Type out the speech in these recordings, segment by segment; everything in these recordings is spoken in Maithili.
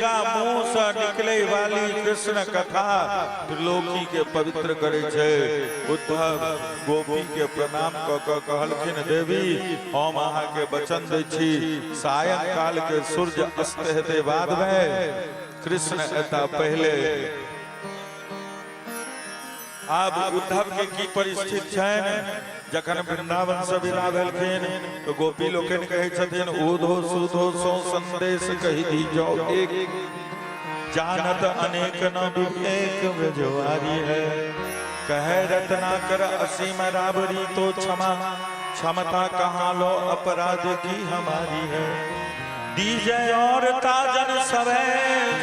जिनका मुंह से निकले वाली कृष्ण कथा त्रिलोकी के पवित्र करे छै। उद्धव गोपी के प्रणाम क क कहलखिन, देवी हम अहाँ के वचन दै छी, सायंकाल के सूर्य अस्त हेतै बाद में कृष्ण एता पहले। आब उद्धव के की परिस्थिति छनि? जखन वृंदावन से विदा भेलखिन तो गोपी लोकनि कहै छथिन, उधो सुधो सो संदेश कहि दी जाओ एक, जानत अनेक न विवेक ब्रजवारी है। कहे रत्नाकर असीम राबरी तो क्षमा, क्षमता कहाँ लो अपराध की हमारी है। दीजय और ताजन सबे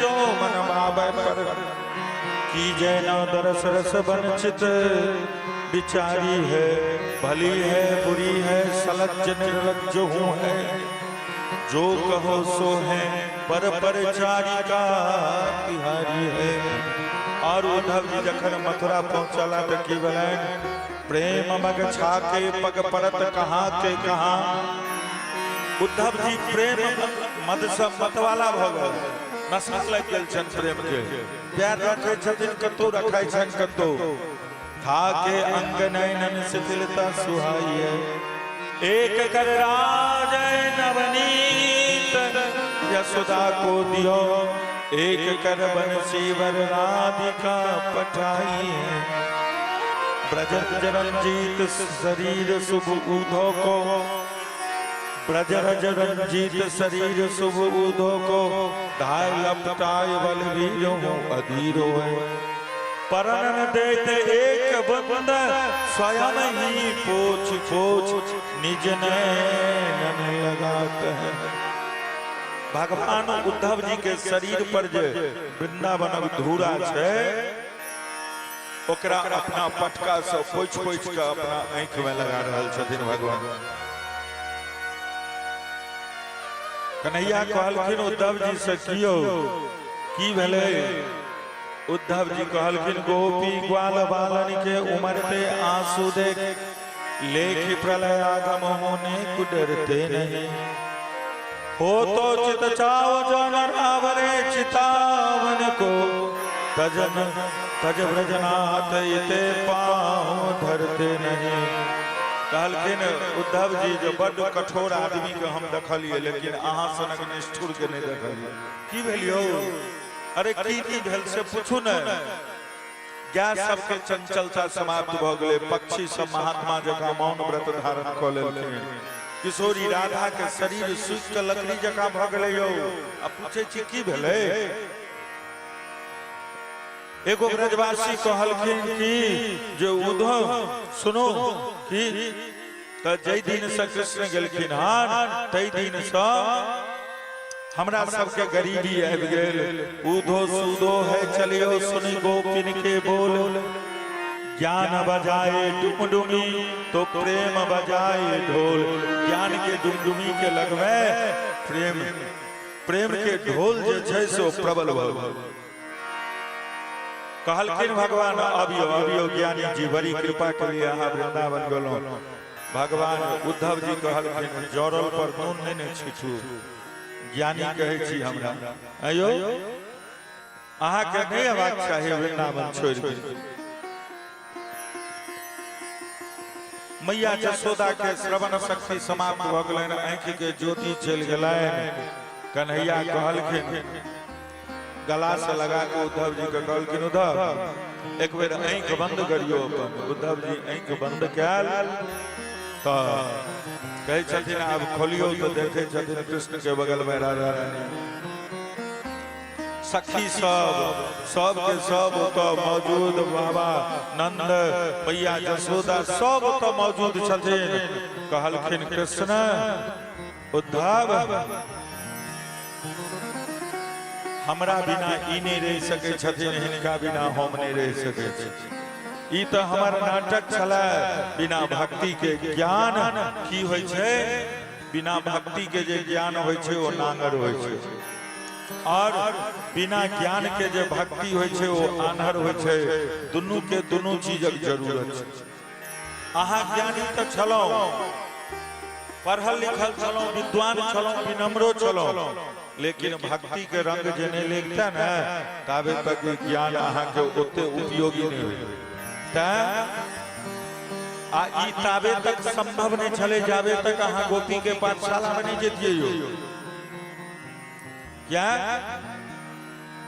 जो मन भावे पर, कीजय न दरस रस वंचित बिचारी है। भली है बुरी है सलज्ज निर्लज्ज हूँ है, जो कहो सो है पर परचारी का तिहारी है। और उद्धव जी जखन मथुरा पहुंचला तो की भेलनि? प्रेम मग छाके पग परत कहाँ के कहाँ। उद्धव जी प्रेम मद से मतवाला भऽ गेल, नशा लागि गेल छनि प्रेम के। पैर रखै छथिन कतौ, रखै छनि कतौ। थाके अंग नयनन शिथिलता सुहाई है। एक कर राज नवनीत यशोदा को दियो, एक कर बंशीवर राधिका पठाई है। ब्रज रंजीत शरीर शुभ उधो को, ब्रज रज रंजीत शरीर शुभ उधो को, धाय लपटाय बलवीर हूँ अधीरो है। परन देते एक बंद स्वयं ही पोछ पोछ निज नैनन लगात है। भगवान उद्धव जी के शरीर पर जे वृंदावनक धूरा छै ओकरा अपना पटका से पोछि पोछि के अपना आँखि में लगा रहल छथिन भगवान। कन्हैया कहलखिन उद्धव जी से, कियो की भेलै? उद्धव जी कहलखिन, गोपी ग्वाल बालन के उमड़ते आंसू देख, लेख प्रलय आगम होने को डरते नहीं। हो तो चित चाव जन रावरे चितावन को, तजन तज ब्रजनाथ इते पाँव धरते नहीं। कहलखिन उद्धव जी जे बड्ड कठोर आदमी के हम देखलिए, लेकिन अहाँ सनक निष्ठुर के नहीं देखलिए। की भेल यौ? अरे की की भेल से पूछू ने। गाय सबके चंचलता समाप्त भऽ गेलै, पक्षी सब महात्मा जकाँ मौन व्रत धारण कऽ लेलखिन, किशोरी राधा के शरीर सूखि कऽ लकड़ी जकाँ भऽ गेलै यौ, आ पूछै छी की भेलै? एगो ब्रजवासी कहलखिन कि जे उद्धव सुनो कि तऽ जाहि दिन से कृष्ण गेलखिन हन ताहि दिन से हमरा सबके गरीबी आबि गेल। उधो सुधो है चलियो सुनि गोपिन के बोल, ज्ञान बजाए डुमडुमी तो प्रेम बजाए ढोल। ज्ञान के डुमडुमी के लगमे प्रेम, प्रेम के ढोल जे छै से ओ प्रबल भऽ गेल। कहलखिन भगवान, अबियो अबियो ज्ञानी जी, बड़ी कृपा के लिए अहाँ वृंदावन गेलहुँ। भगवान उद्धव जी कहलखिन, जरल पर नून नहि ने छीटू, ज्ञानी कहै छी हमरा, अयो अहाँके नहि अयबाक चाही वृंदावन छोड़ि के। मैया जसोदा के श्रवण शक्ति समाप्त भऽ गेलनि, आँखि के ज्योति चलि गेलनि। कन्हैया कहलखिन, गला से लगा के उद्धव जी के कहलखिन, उद्धव एक बेर आँखि बंद करियो अपन। उद्धव जी आँखि बंद कयल तऽ कहै छथिन आब खोलियो, तऽ देखै छथिन कृष्ण के बगल में राधा रानी, सखी सब, सब के सब ओतऽ मौजूद, बाबा नंद, मैया जसोदा सब ओतऽ मौजूद छथिन। कहलखिन कृष्ण, उद्धव हमरा बिना ई नहि रहि सकै छथिन, हिनका बिना हम नहि रहि सकै छी। ई तऽ हमर नाटक छलै। बिना भक्ति के ज्ञान की होइ छै? बिना भक्ति के जे ज्ञान होइ छै ओ नांगर होइ छै, और बिना ज्ञान के जे भक्ति होइ छै ओ आन्हर होइ छै। दुनू के दुनू चीजक जरूरत छै। अहाँ ज्ञानी तऽ छलहुँ, पढ़ल लिखल छलहुँ, विद्वान छलहुँ, विनम्रो छलहुँ, लेकिन भक्ति के रंग जे नहि लगता ने ताबे तक ई ज्ञान अहाँके ओते उपयोगी नहि होय। तैं आ ई ताबे तक संभव नहि छलै जाबे तक अहाँ गोपी के पाठशाला में नहि जैतियै यौ। किया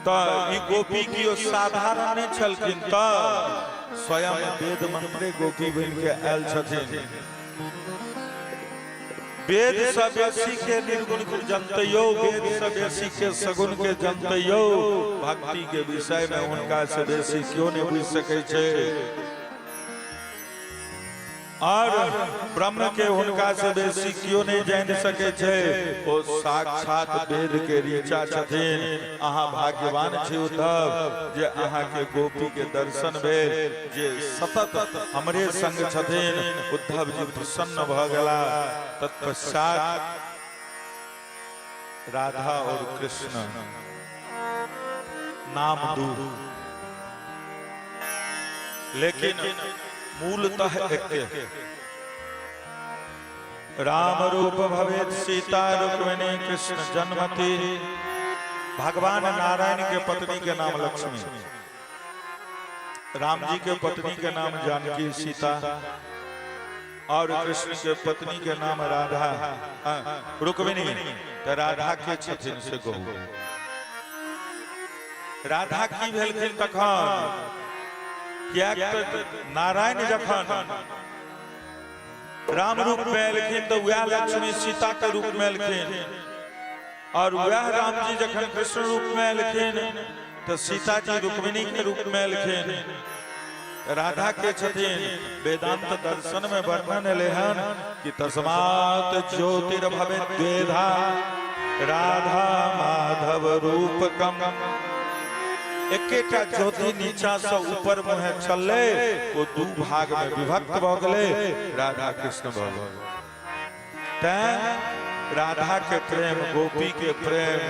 तऽ ई गोपी केओ साधारण नहि छलखिन, तऽ स्वयं वेद मंत्रे गोपी बनि के आयल छथिन। वेद से बेसी के निर्गुण के जनतैयो, वेद से बेसी के सगुण के जनतैयो, भक्ति के विषय में हुनका से बेसी क्यों नहीं बुझि सकै छै। और ब्रह्म के हुनका से बेसी क्यों नहीं जान सके छै। ओ साक्षात वेद के ऋचा छथिन। अहाँ भाग्यवान छी उद्धव जे अहाँ के गोपी के दर्शन भेल, जे सतत हमरे संग छथिन। उद्धव जी प्रसन्न भ गेला। तत्पश्चात राधा और कृष्ण नाम दू, लेकिन मूलतः एके। राम रूप भवेत सीता रुक्मिणी कृष्ण जन्मति। भगवान नारायण के पत्नी के नाम लक्ष्मी, राम जी के पत्नी के नाम जानकी सीता, और कृष्ण के पत्नी के नाम राधा रुक्मिणी। तो राधा के छथिन से गौ। राधा की भेलखिन तखन? किएक तऽ नारायण जखन राम रूप में एलखिन तऽ वएह लक्ष्मी सीता के रूप में एलखिन, और वएह राम जी जखन कृष्ण रूप में एलखिन तऽ सीता जी रुक्मिणी के रूप में एलखिन। राधा के छथिन। वेदांत दर्शन में वर्णन एलै हन कि तस्मात् ज्योतिर्भवेत् द्वेधा राधा माधव रूपकम। एकेटा ज्योति नीचा से ऊपर मुहे चललै, ओ दू भाग में विभक्त भऽ गेलै, राधा कृष्ण भऽ गेलै। तैं राधा के प्रेम, गोपी के प्रेम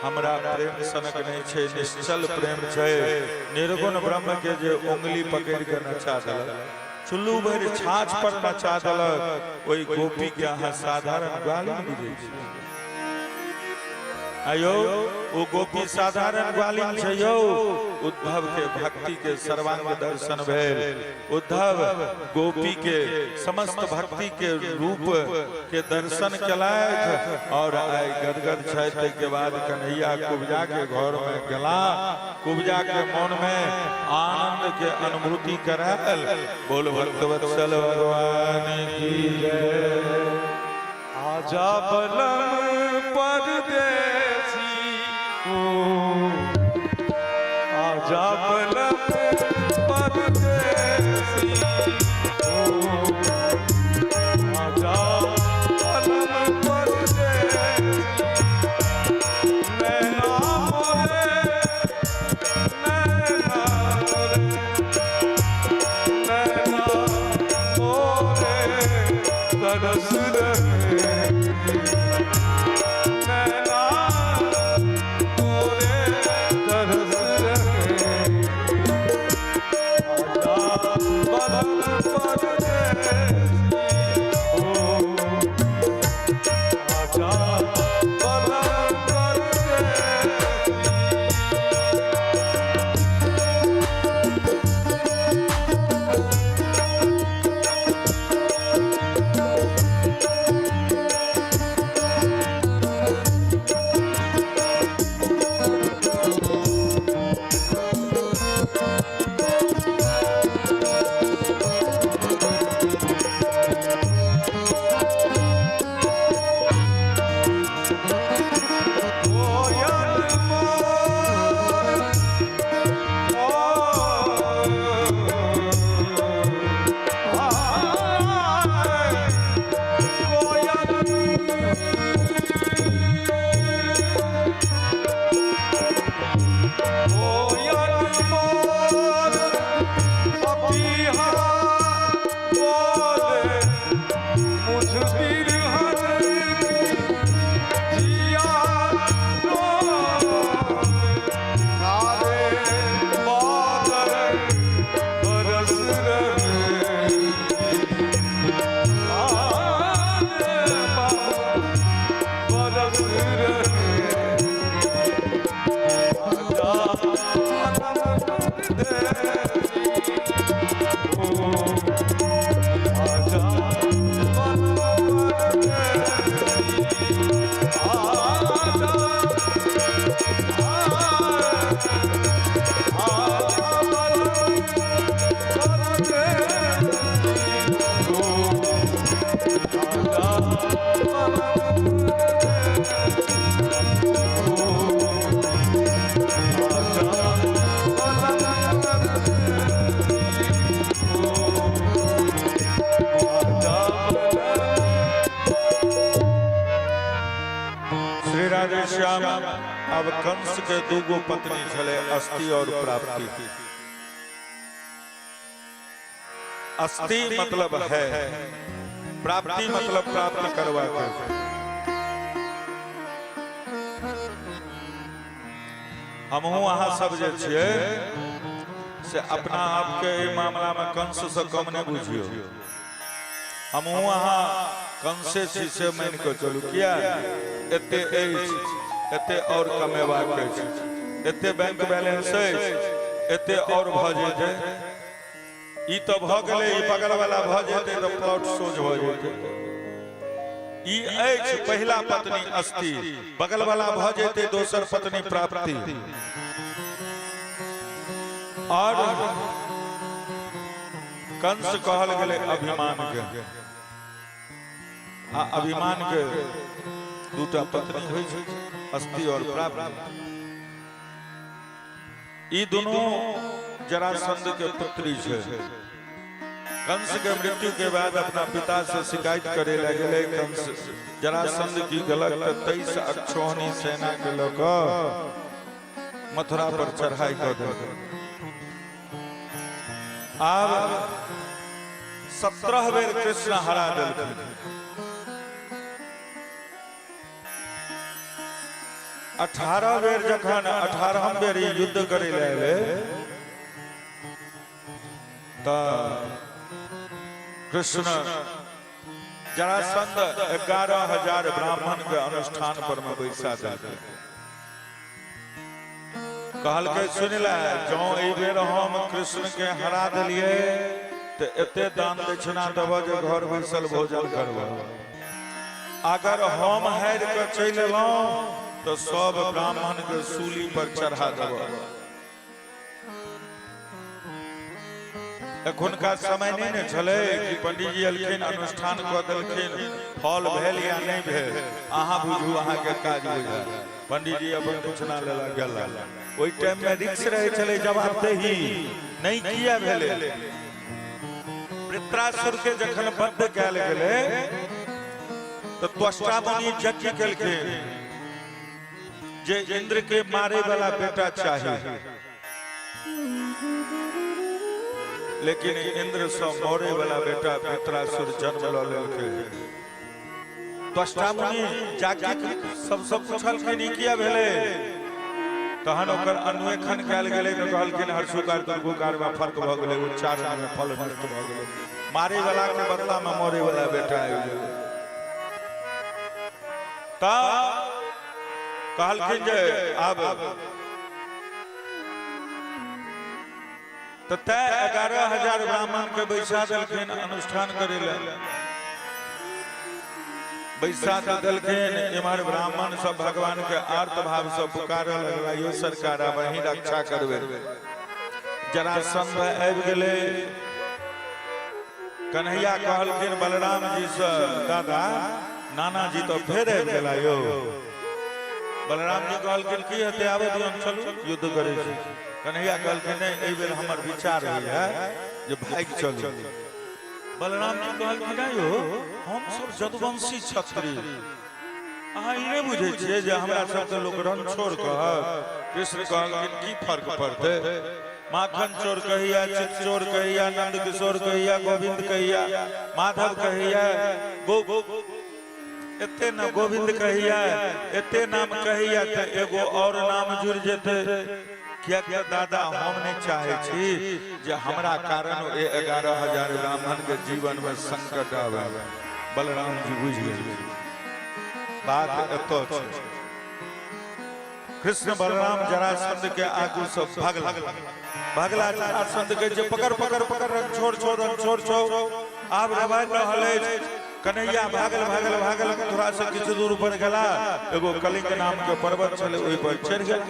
हमरा प्रेम सनक नहीं छै, निश्चल प्रेम छै। निर्गुण ब्रह्म के जे उंगली पकड़ के नचा देलक, चुल्लू भरि छाछ पर नचा देलक, ओहि गोपी के अहाँ साधारण ग्वालिन बुझै छी? आयो ओ गोपी साधारण ग्वालिन छै यौ। उद्धव के भक्ति के सर्वांग दर्शन भेल। उद्धव गोपी के समस्त भक्ति के रूप के दर्शन केलथि और आइ गदगद छथि। ताहिके बाद कन्हैया कुब्जा के घर में गेला, कुब्जा के मन में आनंद के अनुभूति करायल। बोल भक्तवत्सल भगवान की जय। आजा बलम परदेसी ओ, आजा बलम परदेसी ओ, आजा बलम परदेसी, नैना मोरे, नैना मोरे, नैना मोरे तरस रहे, नैना मोरे तरस रहे। राधेश्याम। अब कंस के दूगो पत्नी छले, अस्ति और प्राप्ति। अस्ति मतलब है, प्राप्ति मतलब प्राप्त करवा के। हमहू अहाँ सब जे छियै से अपना आपके एहि मामला में कंस से कम नहि बुझियौ। हमहू अहाँ कंसे छी से मानि कऽ चलू। किया एते अछि, एते और कमेबाक अछि, एते बैंक बैलेंस अछि, एते और भऽ जेतै, ई तऽ भऽ गेलै, ई बगल वाला भऽ जेतै तऽ प्लॉट सोझ भऽ जेतै। ई अछि पहिला पत्नी अस्ति, बगल वाला भऽ जेतै दोसर पत्नी प्राप्ति। और कंस कहल गेलै अभिमान के, आ अभिमान के दूटा पत्नी होइ छै, अस्ति और प्राप्ति। ई दुनू जरासंध के पुत्री छै। कंस के मृत्यु के बाद अपना पिता से शिकायत करे लगे कंस। जरासंध की गलत तऽ 23 अक्षौहिणी सेना के लऽ कऽ मथुरा पर चढ़ाई कऽ देलकै। आब 17 बेर कृष्ण हरा देलखिन। 18 बेर जखन 18 बेर ई युद्ध करे लए एलै तऽ कृष्ण जरासंध 11,000 ब्राह्मण के अनुष्ठान पर में बैसा देलकै। कहलकै सुनि ले, जँ एहि बेर हम कृष्ण के हरा देलियै तऽ एते दान दक्षिणा देबह जे घर बैसल भोजन करबह। अगर हम हारि कऽ चलि एलहुँ तऽ सब ब्राह्मण के सूली पर चढ़ा देबह। एखुनका समय नहि ने छलै कि पंडीजी एलखिन, अनुष्ठान कऽ देलखिन, फल भेल या नहि भेल अहाँ बुझू, अहाँके काज बुझायल, पंडीजी अपन दक्षिणा लेला गेला। ओहि टाइम मे रिक्स रहै छलै जवाबदेही नहि किया भेलै। वृत्रासुर के जखन बद्ध कयल गेलै तऽ त्वष्टा मुनि यज्ञ केलखिन जे इंद्र के मारे वाला बेटा चाही, लेकिन इंद्र से मरे वाला बेटा वृत्रासुर जन्म लऽ लेलकै। त्वष्टा मुनि जाके सब सब पुछलखिन ई किया भेलै। तहन ओकर अन्वेषण कयल गेलै तऽ कहलखिन हर्षुकार दुर्गुकार में फर्क भऽ गेलै, उच्चारण में फल नष्ट भऽ गेलै, मारे वाला के बदला में मरे वाला बेटा आबि गेलै। तऽ कहलखिन जे आब तऽ तैं 11,000 ब्राह्मण के बैसा देलखिन अनुष्ठान करे लए। बैसा तऽ देलखिन, इम्हर ब्राह्मण सब भगवान के आर्त भाव से पुकारऽ लगला, यो सरकार आब अहीं रक्षा करबै। जरासंध आबि गेलै। कन्हैया कहलखिन बलराम जी से, दादा नाना जी तऽ फेर आबि गेला यौ। बलराम जी कहलखिन की हेतै, आबे दियौन, चलू युद्ध करै छी। कन्हैया कहलखिन नहि, एहि बेर हमर विचार होइए जे भागि चलू। बलराम जी कहलखिन नहि यौ, हम सब जदुवंशी क्षत्रिय, अहाँ ई नहि बुझै छियै जे हमरा सबके लोक रणछोड़ कहत। कृष्ण कहलखिन की फर्क पड़तै, माखन चोर कहिया, चित चोर कहिया, नंद किशोर कहिया, गोविंद कहिया, माधव कहिया, गो एते न गोविंद कहिया, एते नाम कहिया तऽ एगो और नाम जुड़ि जेतै। किएक तऽ दादा हम नहि चाहै छी जे हमरा कारण ओहि 11,000 ब्राह्मण के जीवन में संकट आवे। बलराम जी बुझि गेल बात एतऽ छै। कृष्ण बलराम जरासंध के आगू से भगला भगला। जरासंध के जे पकड़ पकड़ पकड़, रंग छोड़ छोड़, रंग छोड़ छोड़। आब रवाय रहल अछि। कन्हैया भागल भागल भागल, मथुरा से किछु दूर पर गेला, एगो कलिंग नाम के पर्वत छलै, ओहि पर चढ़ि गेल।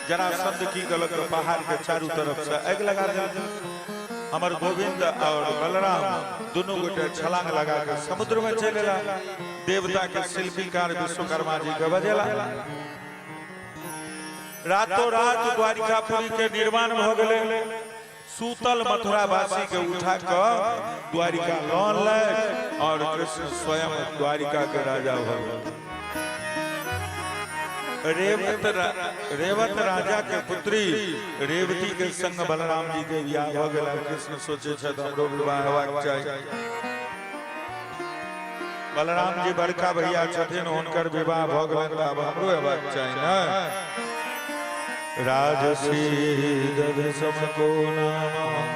जरासंध की कलक, पहाड़ के चारू तरफ से आगि लगा देलक। हमर गोविंद और बलराम दुनू गोटे छलांग लगा के समुद्र में चलि एला। देवता के शिल्पीकार विश्वकर्मा जी के बजेला, रातों रात द्वारिकापुरी के निर्माण भऽ गेलै। सूतल मथुरावासी के उठा कऽ द्वारिका लऽ अनलथि और कृष्ण स्वयं द्वारिका के राजा भऽ गेल। रेवत राजा के पुत्री रेवती के संग बलराम जी के बियाह भ गेल। कृष्ण सोचे छथि हमरो विवाह हेबाक चाही। बलराम जी बड़का भैया छथिन, हुनकर विवाह भ गेलनि तऽ आब हमरो हेबाक चाही ने। राजसी विषम को नाम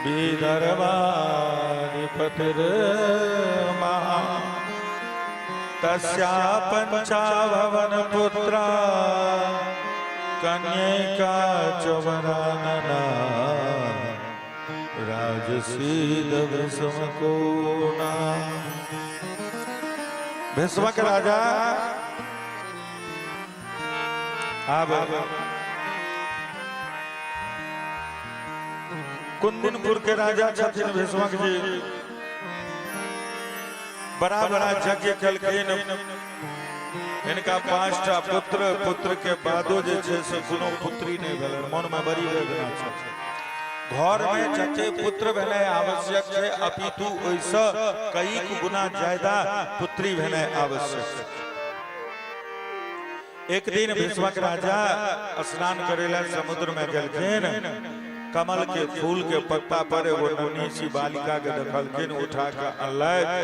विदर्भाधिपतिर्महा तस्या पंचाभवन पुत्रा कन्यका च वरानना राजसीद भीष्म को नाम। भीष्मक राजा आब कुंदनपुर के राजा छथिन भीष्मक जी। बड़ा बड़ा यज्ञ केलखिन। हिनका 5टा पुत्र, पुत्र के बादो जे छै से कोनो पुत्री नहि भेलनि। मन में बड़ी वेदना छै। घर में जते पुत्र भेनाइ आवश्यक छै, अपितु ओहिसँ कई गुना ज्यादा पुत्री भेनाइ आवश्यक छै। एक दिन भीष्मक राजा स्नान करे ला समुद्र में गेलखिन। कमल के फूल के पत्ता पर एगो नन्ही सी बालिका के देखलखिन, उठा के अनलथि,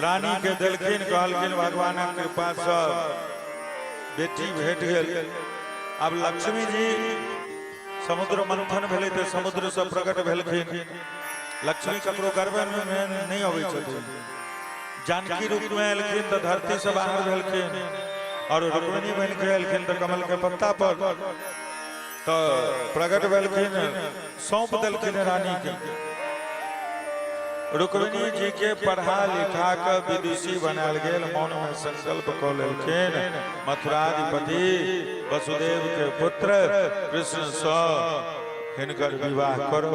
रानी के देलखिन। कहलखिन भगवानक कृपा से बेटी भेट गेल। अब लक्ष्मी जी समुद्र मंथन भेलै तऽ समुद्र से प्रकट भेलखिन। लक्ष्मी ककरो गर्भ में नहीं अबै छथिन। जानकी रूप में एलखिन तऽ धरती से बाहर भेलखिन, और रुक्मिणी बन के एलखिन तऽ कमल के पत्ता पर तऽ प्रकट भेलखिन, सौंप देलखिन रानी के। रुक्मिणी जी के पढ़ा लिखा के विदुषी बनायल गेल। मन में संकल्प कऽ लेलखिन मथुराधिपति वसुदेव के पुत्र कृष्ण सँ हिनकर विवाह करो।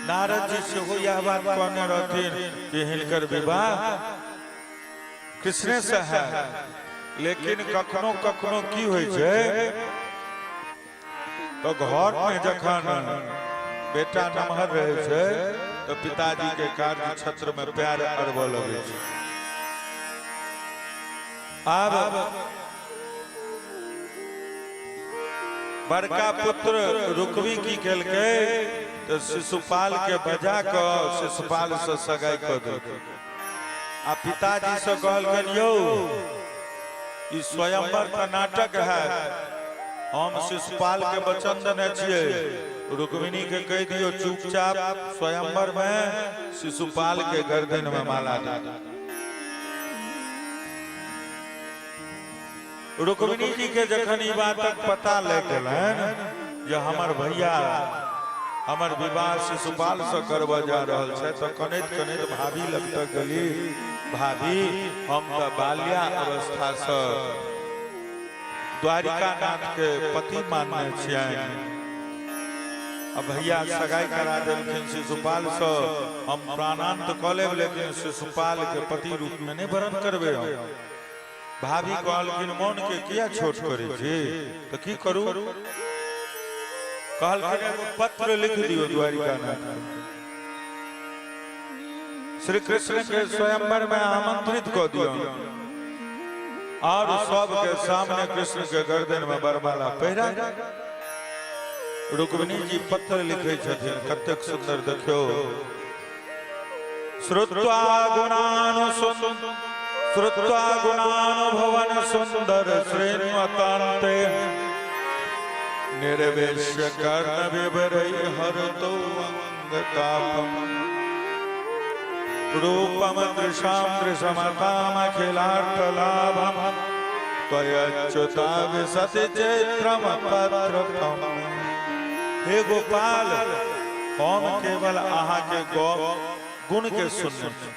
नारद जी सेहो यह बात कहने रहथिन कि हिनकर विवाह कृष्णे से है। लेकिन कखनो कखनो की होइ छै तो घर में जखन बेटा नमहर रहै छै तो पिताजी के कार्य क्षेत्र में पैर अड़बऽ लगै छै। आब बड़का पुत्र रुक्मी की केलकै तो शिशुपाल के बजा कऽ शिशुपाल से सगाई कऽ देलकै। आ पिताजी से कहलकनि यौ ई स्वयंवर का नाटक है, हम शिशुपाल के वचन देने छियै, रुक्मिणी के कहि दियौ चुपचाप स्वयंवर में शिशुपाल के गर्दन में माला दे। रुक्मिणी जी के जखन ई बातक पता लागि गेलनि जे हमर भैया हमर विवाह शिशुपाल से करबऽ जा रहल छै, तऽ कनैत कनैत भाभी लग तक गेली। भाभी, हम तऽ बाल्या अवस्था से द्वारिकानाथ के पति मानने छियनि, आ भैया सगाई करा देलखिन शिशुपाल से। हम प्राणांत कऽ लेब, लेकिन शिशुपाल के पति रूप में नहि वरण करबै हम। भाभी कहलखिन मन के किया छोट करै छी, तऽ की करू? कहलखिन एगो पत्र लिख दियौ द्वारिकानाथ के, श्री कृष्ण के स्वयंवर में आमंत्रित कऽ दियौ और सबके सामने कृष्ण के गर्दन में बरमाला पहिरा। रुक्मिणी जी पत्र लिखै छथिन, कतेक सुंदर देखियौ। श्रुत्वा गुणानुभवन सुंदर श्रेण्वतान्ते निर्वेश्य कर्ण विवरै हरतो अंगतापम रूपम दृशां दृशमतामखिलार्थलाभम त्वयच्युता विसति चैत्रम पत्रकम। हे गोपाल, हम केवल अहाँ के गुण के सुनने छी।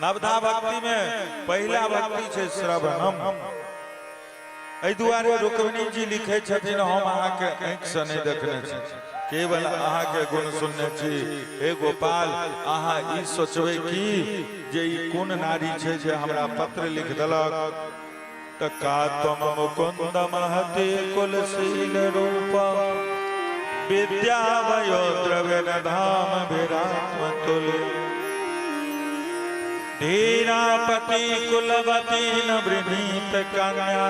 नवधा भक्ति में पहिला भक्ति छै श्रवणम। एहि दुआरे रुक्मिणी जी लिखै छथिन हम अहाँ के आँखि से नहि देखने छी, केवल अहाँ के गुण सुनने छी। हे गोपाल, अहाँ ई सोचबै की जे ई कोन नारी छै जे हमरा पत्र लिख देलक? तऽ का त्वम मुकुंद महति कुलशील रूप विद्या वयो द्रविण धाम विरात्म तुल्य। धीरापति कुलवती न वृणीत कन्या,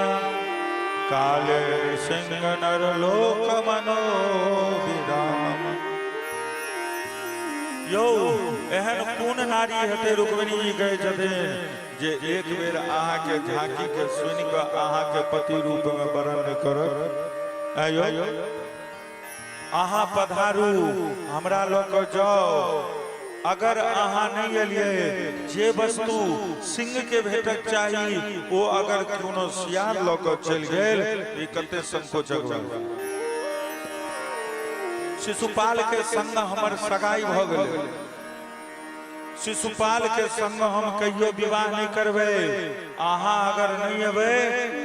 काले सिंह नर लोक मनो विराम। यौ एहन कोन नारी हेतै, रुक्मिणी जी कहै छथिन जे एक बेर अहाँके झांकी के सुनि कऽ अहाँके पति रूप में वरण नहि करत। आयो अहाँ पधारू, हमरा लऽ कऽ जाउ। अगर अहाँ नहि एलियै, जे वस्तु सिंह के भेटक चाही ओ अगर कोनो सियार लऽ कऽ चलि गेल, ई कते संकोचक बात। शिशुपाल के संग हमर सगाई भऽ गेलै, शिशुपाल के संग हम कहियो विवाह नहि करबै, अहाँ अगर नहि एबै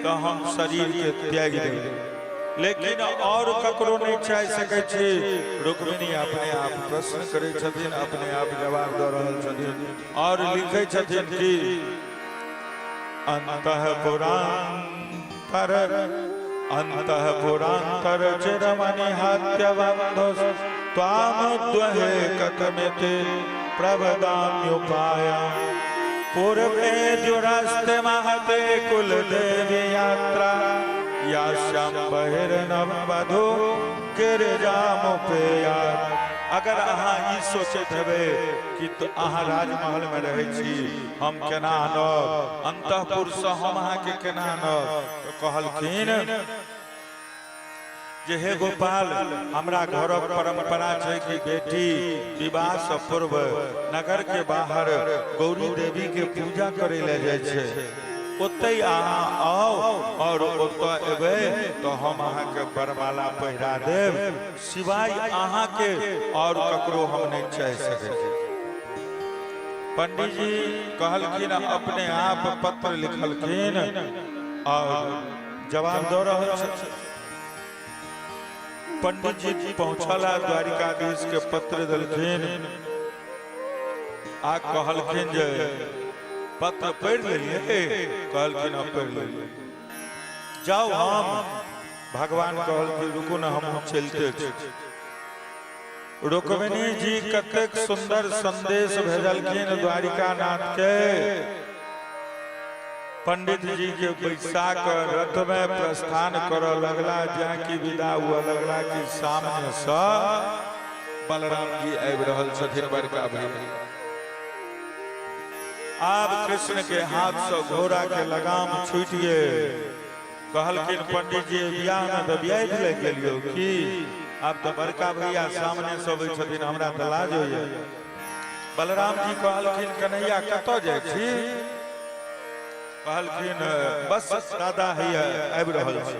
तऽ हम शरीर के त्यागि देबै, लेकिन और ककरो नहि चाहि सकै छी। रुक्मिणी अपने आप प्रश्न करै छथिन, अपने आप जवाब दऽ रहल छथिन और लिखै छथिन कि अंतः पुरांतर अंतः पुरांतर चिरमणि हत्य बंधु त्वामुद्वहे कथमिति प्रवदाम्युपाया। पूर्वे दुरस्ते महते कुल देवी यात्रा यास्याम बहिर्नव वधु गिरिजामुपेया। अगर अहाँ ई सोचैत हेबै कि तो अहाँ राजमहल में रहै छी, हम केना आनब, अंतःपुर से हम अहाँके केना आनब, तऽ कहलखिन जे हे गोपाल, हमरा घरक परंपरा छै कि बेटी विवाह से पूर्व नगर के बाहर गौरी देवी के पूजा करे ले जाइ छै, ओतै अहाँ आउ और ओतऽ एबै तऽ हम अहाँके वरमाला पहिरा देब, सिवाय अहाँके और ककरो हम नहि चाहि सकै छी। पंडित जी कहलखिन, अपने आप पत्र लिखलखिन और जवाब दऽ रहल छथिन। पंडित जी पहुंचला, द्वारिकाधीश के पत्र देलखिन आ कहलखिन जे पत्र पढ़ि लेलियै? कहलखिन हम पढ़ि लेलियै, जाउ। हम भगवान कहलखिन रुकू ने, हम चलिते छी। रुक्मिणी जी कतेक सुंदर संदेश भेजलखिन द्वारिकानाथ के। पंडित जी के बैसा कऽ रथ में प्रस्थान करऽ लगला, जहाँ की विदा हुआ लगला कि सामने से बलराम जी आबि रहल छथिन, बड़का भैया। आब कृष्ण के हाथ से घोड़ा के लगाम छूटि गेल। कहलखिन पंडित जी, बियाह में तऽ बियाह लागि गेलियौ की? आब तऽ बड़का भैया सामने से अबै छथिन, हमरा तऽ लाज होइया। बलराम जी कहलखिन कन्हैया कतऽ जाइ छी? कहलखिन बस दादा हैया आबि रहल छी।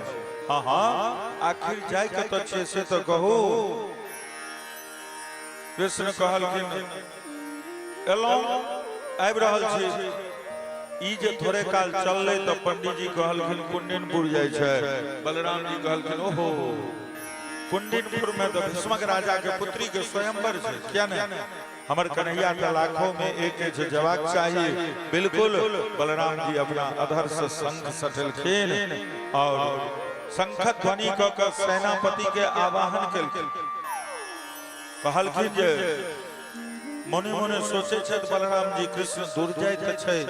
हँ हँ, आखिर जाइ कतऽ छियै से तऽ कहू। कृष्ण कहलखिन एलहुँ, आबि रहल छी। ई जे थोड़े काल चललै तऽ पंडीजी कहलखिन कुंडिनपुर जाइ छै। बलराम जी कहलखिन ओहो, कुंडिनपुर में तऽ भीष्मक राजा के पुत्री के स्वयंवर छै, किया नहि? हमर कन्हैया तऽ लाखों में एक छै, जवाब चाही बिल्कुल। बलराम जी अपना अधर से शंख सटेलखिन और शंख ध्वनि कऽ के सेनापति के आवाहन केलखिन। कहलखिन जे मने मने सोचे छथि बलराम जी, कृष्ण दूर जाइत छै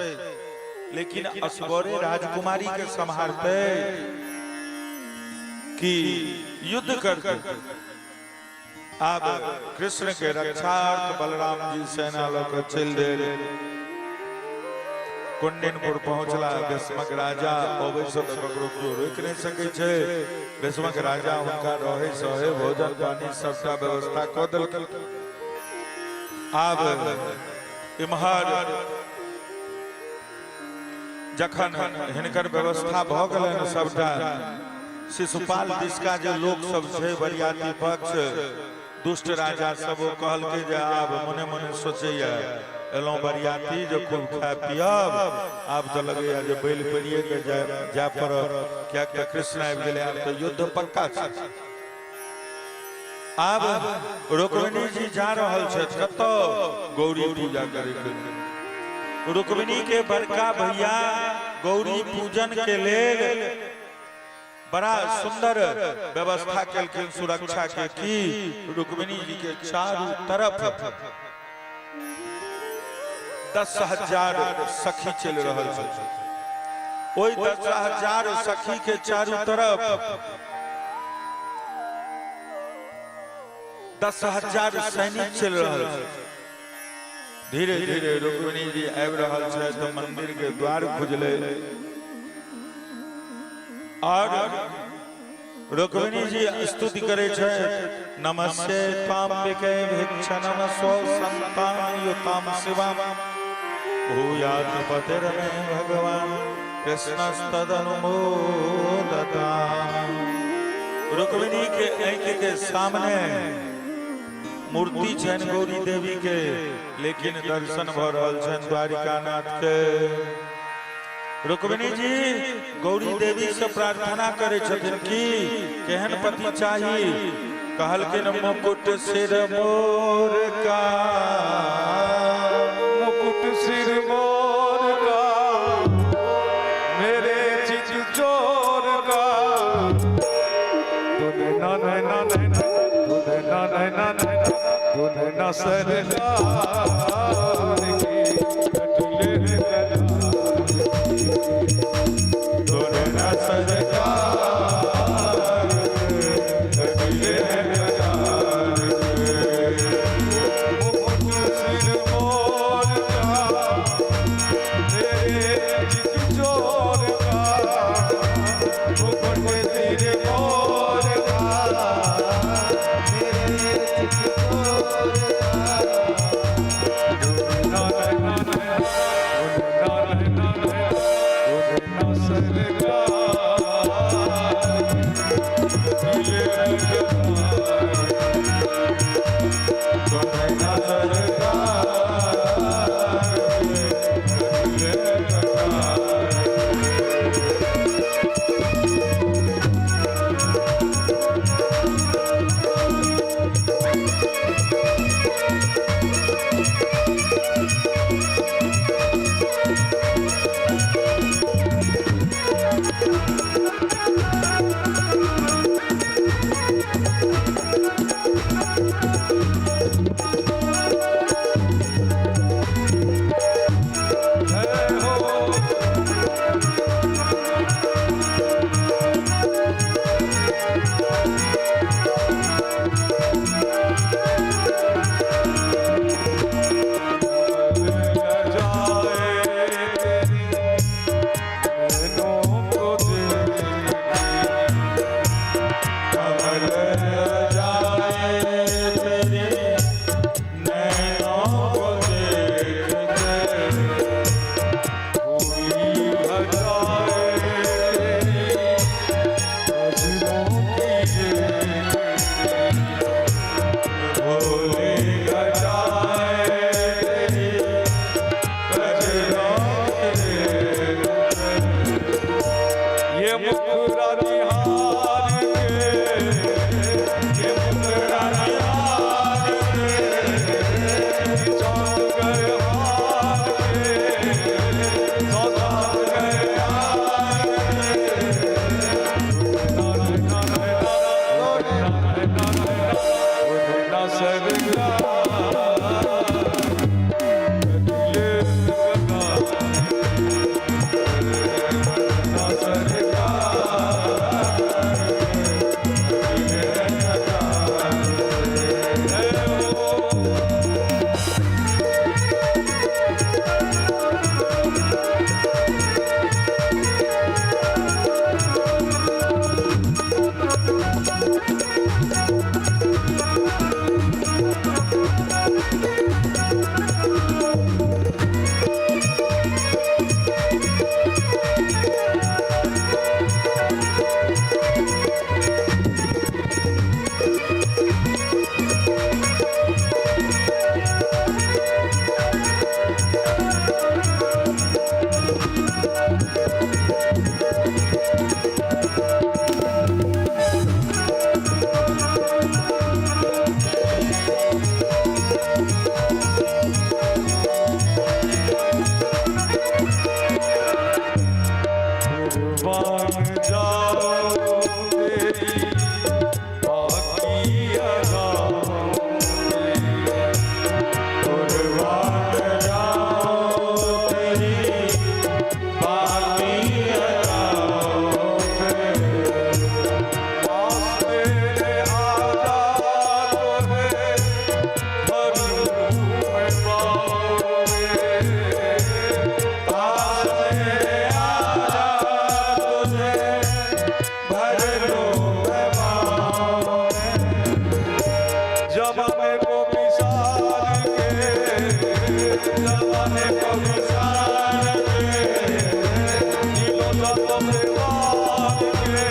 लेकिन असगरे राजकुमारी के सम्हारतै कि युद्ध करतै? आब कृष्ण के रक्षार्थ बलराम जी सेना लऽ कऽ चलि देल। कुंडिनपुर पहुंचला भीष्मक राजा। अबै से तऽ ककरो केओ रोकि नहि सकै छै। भीष्मक राजा हुनका रहै सहे भोजन पानी सबटा व्यवस्था कऽ देलखिन। आब इम्हर जखन हिनकर व्यवस्था भऽ गेलनि सबटा, शिशुपाल दिसका जे लोक सब छै, बरियाती पक्ष, दुष्ट राजा सब, ओ कहलकै जे आब मने मने सोचैया एलहुँ बरियाती जे खूब खाय पियब, आब तऽ लगैया जे बैल परिये के जाय पड़त, कियाक तऽ कृष्ण आबि गेलै, आब तऽ युद्ध पक्का छै। आब रुक्मिणी जी जा रहल छथि कतऽ? गौरी पूजा करे के लेल। रुक्मिणी के बड़का भैया गौरी पूजन के लेल बड़ा सुंदर व्यवस्था केलखिन सुरक्षा के, की रुक्मिणी जी के चारू तरफ 10,000 सखी चलि रहल छै। ओहि 10,000 सखी के चारू तरफ 10,000 सैनिक चलि रहल छै। धीरे धीरे रुक्मिणी जी आबि रहल छै तऽ मंदिर के द्वार खुजले और रुक्मिणी जी स्तुति करे छै, नमस्ते त्वाम्बिके भिक्षणम स्व संतान युताम शिवाम भूयात पतिर्मे भगवान कृष्णस्तदनुमोदता। रुक्मिणी के आँखि के सामने मूर्ति छनि गौरी देवी के, लेकिन दर्शन भऽ रहल छनि द्वारिकानाथ के। रुक्मिणी जी गौरी देवी से प्रार्थना करे छथिन कि केहन पति चाही। कहलखिन मुकुट सिर मोर का, मुकुट सिर मोर का, मेरे चित चोर का, तूने ना नैना नैना, तूने ना नैना नैना, तूने ना सरकार की कटले तूने ना सरकार कटले। मुकुट सिर मोर का, मेरे चित चोर का, मुकुट सिर मोर का, मेरे चित चोर का, ना नैना लो जमाने को विसार के, जमाने को विसार के, नीलो जतन वार के,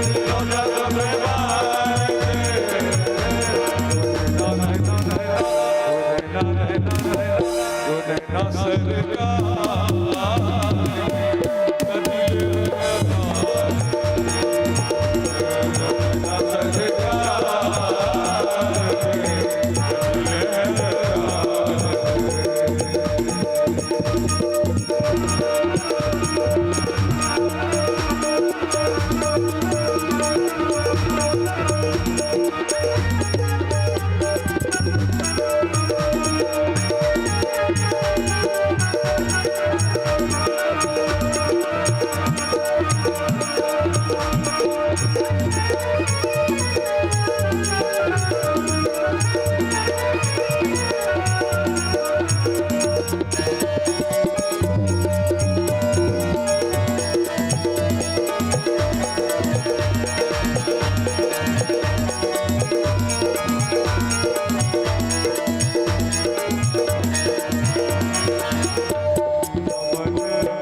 नीलो जतन वार के। ना सरकार मन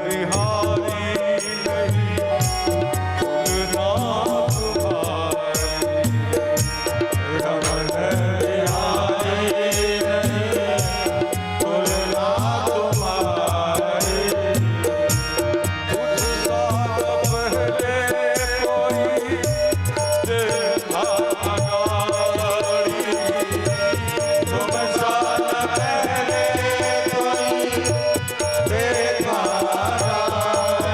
बिहारी नहीं तुलना तुम्हारी, रमन बिहारी नहीं तुलना तुम्हारी। कुछ साल पहले कोई देखा गाड़ी, तुम साल पहले कोई देखा नहीं।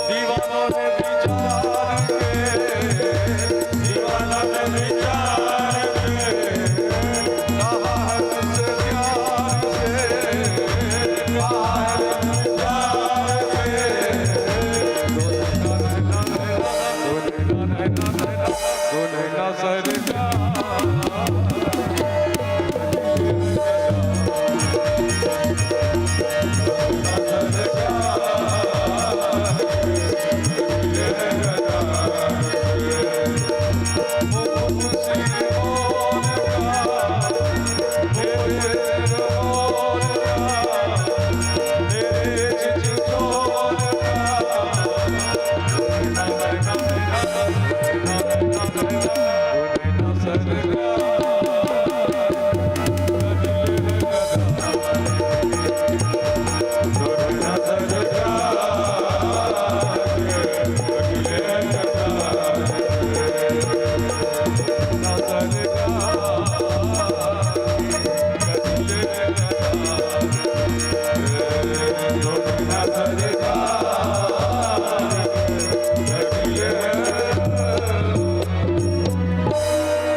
दीवानों ने विचार के, दीवानों ने विचार के, कहा है तुझसे प्यार से, कहा है प्यार से। दुल्हना सरकार।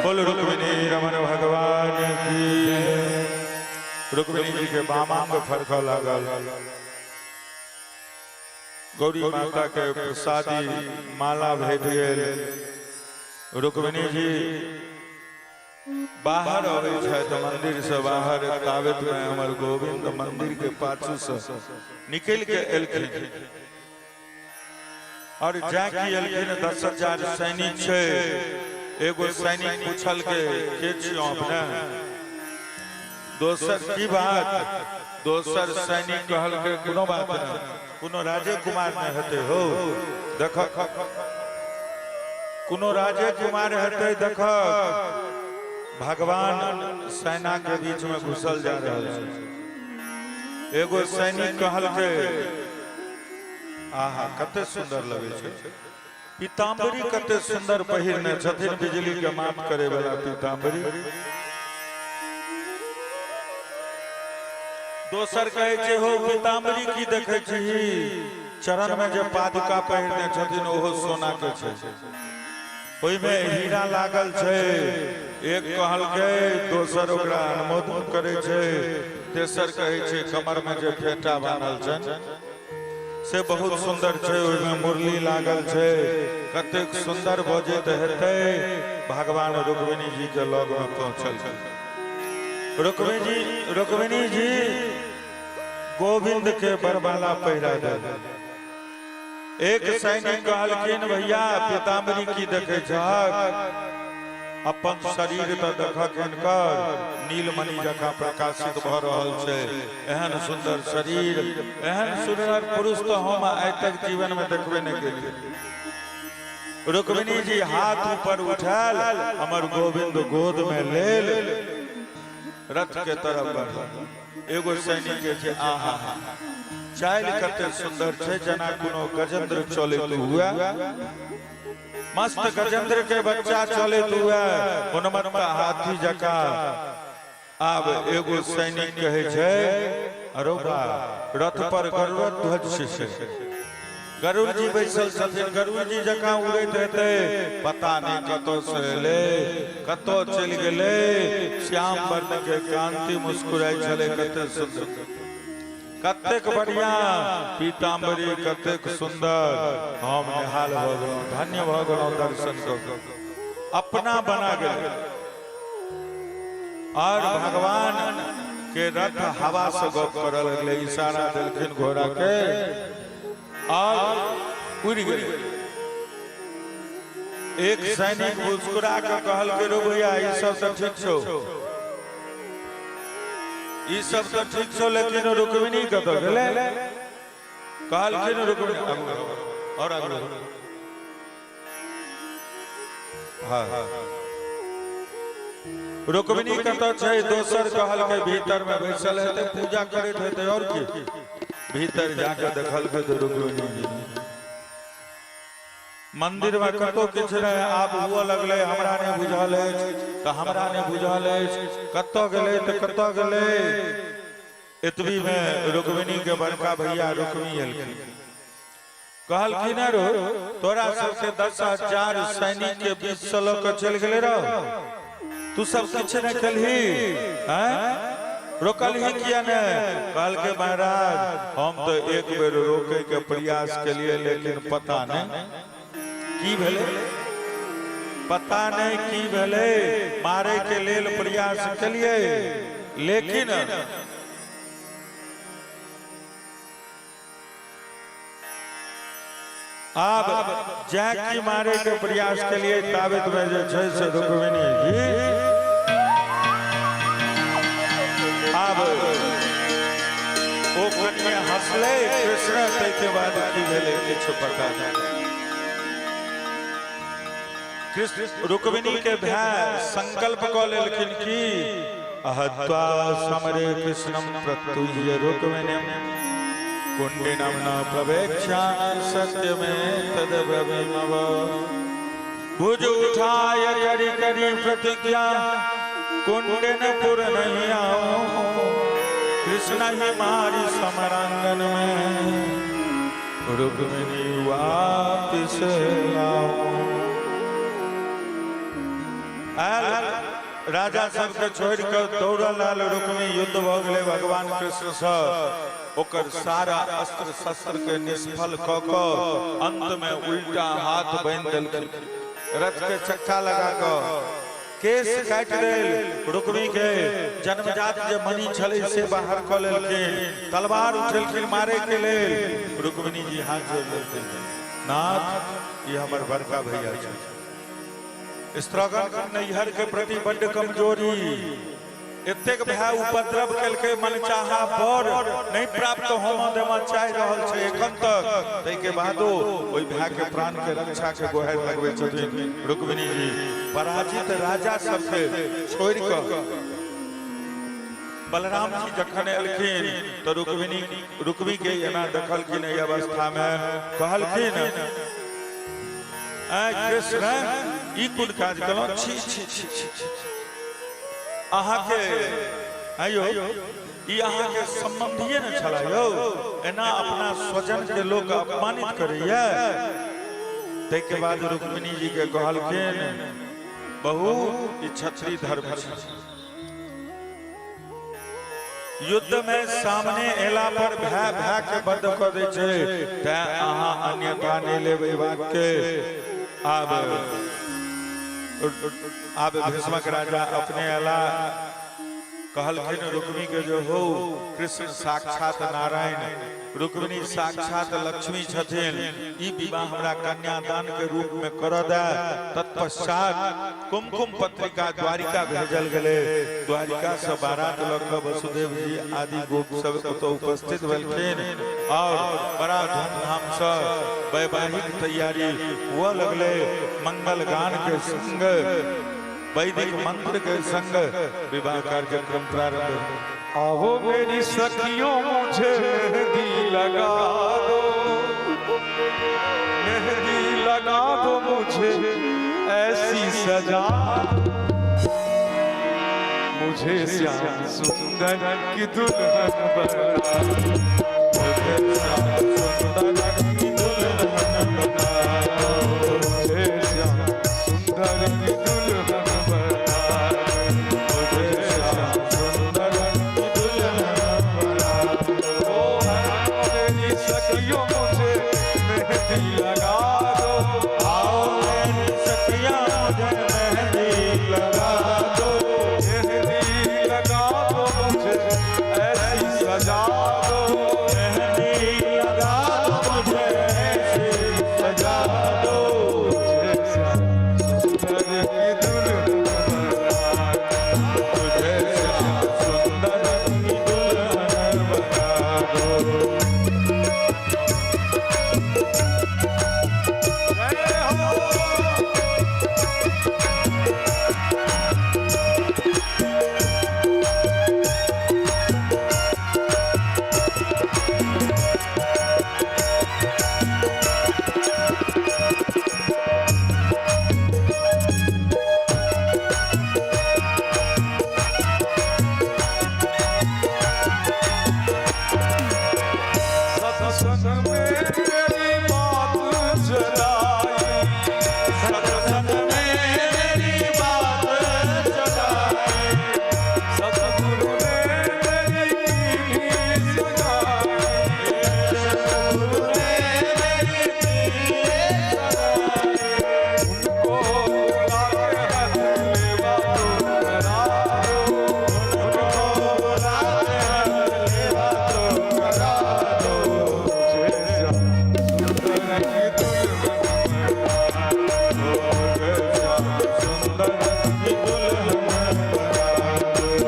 बोल रुक्मिणी रमन भगवान की। रुक्मिणी जी के बामा में फरक लागल। गौरी माता के प्रसादी माला भेट गेल। रुक्मिणी जी बाहर अबै छथि मंदिर से बाहर, ताबत में हमर गोविंद मंदिर के पाछू से निकल के एलखिन और जाकी एलखिन 10,000 सैनिक छै। एगो सैनिक पूछल के के छियौ अपने, दोसर की बात, दोसर सैनिक कहल के कोनो बात नहीं, कोनो राजे कुमार नहीं हेतै हो, देख कोनो राजे कुमार हेतै, देख भगवान सेना के बीच में घुसल जा रहल छै। एगो सैनिक कहल के आहा कते सुंदर लगै छै पीताम्बरी, कते सुंदर पहिरने छथिन, बिजली के मात करे वाला पीताम्बरी। दोसर कहै छै हो पीताम्बरी की देखै छी, चरण में जे पादुका पहिरने छथिन ओहो सोना के छै, ओहिमे हीरा लागल छै। एक कहलकै, दोसर ओकरा अनुमोदन करै छै, तेसर कहै छै कमर में जे फेटा बान्हल छै से बहुत सुंदर छै, ओहिमे मुरली लागल छै, कतेक सुंदर बजैत हेतै। भगवान रुक्मिणी जी के लग में पहुंचल। रुक्मिणी जी गोविंद के बरमाला पहिरा दे। एक सैनिक कहलखिन, भैया पीताम्बरी की देखे छहक? अपन शरीर तऽ देखक, हिनकर नीलमणि जकाँ प्रकाशित भऽ रहल छै। एहन सुन्दर शरीर, एहन सुन्दर पुरुष तऽ हम आइ तक जीवन में देखबे नहि केलियै। रुक्मिणी जी हाथ ऊपर उठायल, हमर गोविंद गोद में लेल रथ के तरफ बढ़ल। एगो सैनिक के छै, आहा, चालि कते सुंदर छै, जेना कोनो गजेंद्र चलैत हुए, मस्त गजेंद्र के बच्चा चलैत हुए, उन्मत्त हाथी जकाँ। आब एगो सैनिक कहै छै, अरो बा, रथ पर गरुड़ ध्वज छै, गरुड़ जी बैसल छथिन, गरुड़ जी जकाँ उड़ैत हेतै। पता नहि कतौ से एलै, कतौ चलि गेलै। श्याम वर्ण के कांति मुस्कुराइ छलै, कते सुंदर, कतेक बढ़िया पीताम्बरी, कतेक सुंदर। हम निहाल भऽ गेलहुँ, धन्य भऽ गेलहुँ दर्शन कऽ कऽ। अपना बना गेलै और भगवान के रथ हवा से गप करऽ लगलै। इशारा देलखिन घोड़ा के और उड़ि गेलै। एक सैनिक मुस्कुरा के कहलकै, रो भैया, ई सब तऽ ठीक छौ, ई सब तऽ ठीक छौ, लेकिन रुक्मिणी कतऽ गेलै? कहलखिन रुक्मिणी आगू और आगू। हाँ, रुक्मिणी कतऽ छै? दोसर कहलकै, भीतर में बैसल हेतै, पूजा करैत हेतै, और की। भीतर जाके देखलकै तऽ रुक्मिणी जी मंदिर में कतौ किछु नहि। आब हुअ लगलै, हमरा नहि बुझल अछि तऽ हमरा नहि बुझल अछि, कतऽ गेलै तऽ कतऽ गेलै। एतबी में रुक्मिणी के बड़का भैया रुक्मी एलखिन, कहलखिन, रो, तोरा सबके 10,000 सैनिक के बीच से लऽ कऽ चलि गेलै रहो, तू सब किछु नहि केलही, हैं? रोकलही किया ने? कहलकै, महाराज, हम तऽ एक बेर रोके के प्रयास केलिए, लेकिन पता नहि की भेलै, पता नहि की भेलै। मारे के लेल प्रयास केलिए, लेकिन आब जाकि मारे के प्रयास के लिए ताबत में जे छै से रुक्मिणी जी आब ओ कनिए हंसलै कृष्ण, ताहिके बाद की भेलै किछु पता नहि। कृष्ण रुक्मिणी के भाय संकल्प कऽ लेलखिन कि अहत्वा समरे कृष्णम प्रत्युह्य रुक्मिणीम कुंडिनम न प्रवेक्षामि सत्य में तद ब्रवीमव। भुज उठाय करी करी प्रतिज्ञा, कुंडिनपुर नहीं आओ, कृष्ण ही मारी समरांगन में रुक्मिणी वापिस लाओ। आयल राजा सबके छोड़ के दौड़ल आयल रुक्मी, युद्ध भऽ गेलै भगवान कृष्ण से। ओकर सारा अस्त्र शस्त्र के निष्फल कऽ कऽ अंत में उल्टा हाथ बान्हि देलखिन, रथ के चक्का लगा कऽ केश काटि देल रुक्मी के, जन्मजात जे मणि छलै से बाहर कऽ लेलखिन, तलवार उठेलखिन मारे के लेल। रुक्मिणी जी हाथ जोड़ लेलखिन, नाथ, ई हमर बड़का भैया छै। स्त्रीगण नैहर के प्रति बड्ड कमजोरी, एतेक भाय उपद्रव केलकै, मनचाहा वर नहि प्राप्त होमऽ देमऽ चाहि रहल छै एखन तक, ताहिके बादो ओहि भाय के प्राण के रक्षा के गोहारि लगबै छथिन रुक्मिणी जी। पराजित राजा सबके छोड़ि कऽ बलराम जी जखन एलखिन तऽ रुक्मिणी रुक्मी के एना देखलखिन एहि अवस्था मे, कहलखिन, ऐ कृष्ण, ई कोन काज केलहुँ? छी छी छी छी छी, अहाँके आइयो ई अहाँके संबंधिये ने छला यौ, एना अपना स्वजन के लोक अपमानित करैया? ताहिके बाद रुक्मिणी जी के कहलखिन, बहू, ई क्षत्रिय धर्म छै, युद्ध में सामने एला पर भाय भाय के बंद कऽ दै छै, तैं अहाँ अन्यथा नहि लेबै बात के। आब आब भीष्मक राजा अपने एला, कहलखिन रुक्मिणी के जो हो कृष्ण साक्षात नारायण, रुक्मिणी साक्षात लक्ष्मी छथिन, ई विवाह हमरा कन्यादान के रूप में कर दे। तत्पश्चात कुमकुम पत्रिका द्वारिका भेजल गेलै। द्वारिका से बारात लऽ कऽ वसुदेव जी आदि गोप सब ओतऽ उपस्थित भेलखिन और बड़ा धूमधाम से वैवाहिक तैयारी हुअ लगलै। मंगल गान के संग, वैदिक मंत्र के संग विवाह कार्यक्रम प्रारंभ। आओ मेरी सखियों मुझे मेहंदी लगा दो, मेहंदी लगा दो मुझे ऐसी सजा, मुझे श्याम सुंदर की दुल्हन बना, मुझे श्याम सुंदर की दुल्हन बना, मुझे श्याम सुंदर की दुल्हन बना, मुझे श्याम सुंदर की दुल्हन बना। ओ मेरी सखियों मुझे मेहंदी लगा दो, आओ मेरी सखियां मुझे मेहंदी लगा दो, मेहंदी लगा दो मुझे ऐसी सजा दो, मेहंदी लगा दो मुझे ऐसी सजा दो, मुझे श्याम सुंदर की दुल्हन बना, मुझे श्याम सुंदर की दुल्हन बना दो। जय हो। सत्संग में मेरी बात चलाई, सत्संग में मेरी बात चलाई, सतगुरु ने मेरी कीनी सगाई, सतगुरु ने मेरी कीनी सगाई, उनको बुला के हथ लेवा तो करा दो, उनको बुला के हथ लेवा तो करा दो, मुझे श्याम सुंदर की दुल्हन बना, मुझे श्याम सुंदर की दुल्हन बना दो।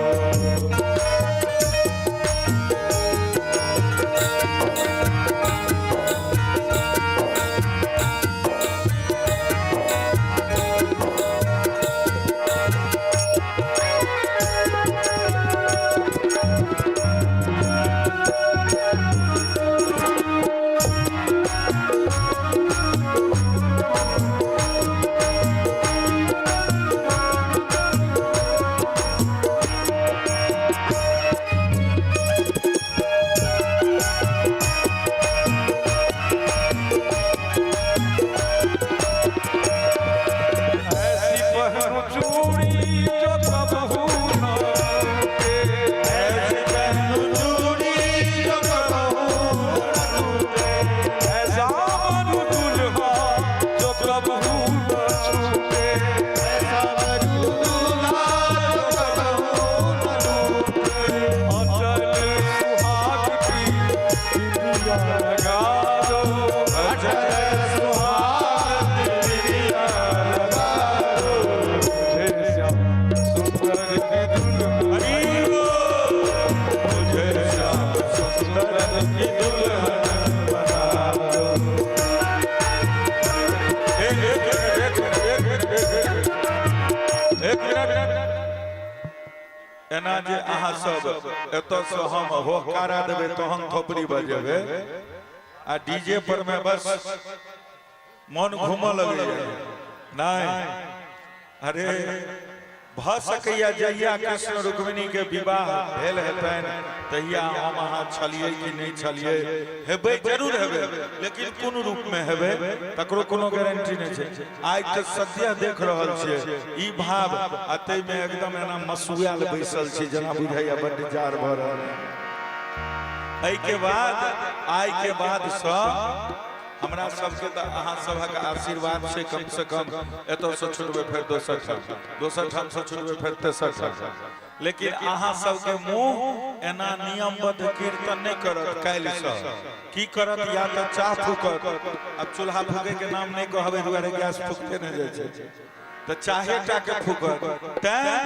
ऐसी पहनो चूड़ी जो कबहू न टूटे, ऐसी पहनूं चूड़ी जो कबहू न टूटे, ऐसा बनू दुल्हा जो कबहू न छूटे, ऐसा बनूं दूल्हा जो कबहू न टूटे, अटल सुहाग की बिंदिया लगा दो, अटल सुहाग की बिंदिया लगा दो, मुझे श्याम सुंदर की दुल्हन, हरि बोल। मुझे श्याम सुंदर की दुल्हन बना दो। एक एक एक एक एक एक एक मिनट। एना जे अहाँ सब एतऽ से हम होहकारा देबै तहन थोपड़ी बजेबै आ डीजे पर में बस मन घूमऽ लगैया। नहीं, अरे भऽ सकैया जहिया कृष्ण रुक्मिणी के विवाह भेल हेतनि तहिया हम अहाँ छलियै कि नहि छलियै, हेबै जरूर हेबै, लेकिन कोन रूप में हेबै तकरो कोनो गारंटी नहि छै। आइ तऽ सद्यः देख रहल छियै ई भाव, आ ताहिमे एकदम एना मसुआल बैसल छी जेना बुझाइया बड्ड जाड़ भऽ रहल। एहिके बाद आइ के बाद सँ हमरा सबके तऽ अहाँ सभक आशीर्वाद छै, कम से कम एतऽ सँ छुटबै फेर दोसर ठाम, दोसर ठाम सँ छुटबै फेर तेसर ठाम। लेकिन अहाँ सबके मुंह एना नियमबद्ध कीर्तन नहि करत। काल्हिसँ की करत? या तऽ चाह फूकत। अब चूल्हा फूके के नाम नहि कहबै, दुआरे गैस फूकते नहि जाइ छै, तऽ चाहे टा के फूकत। तैं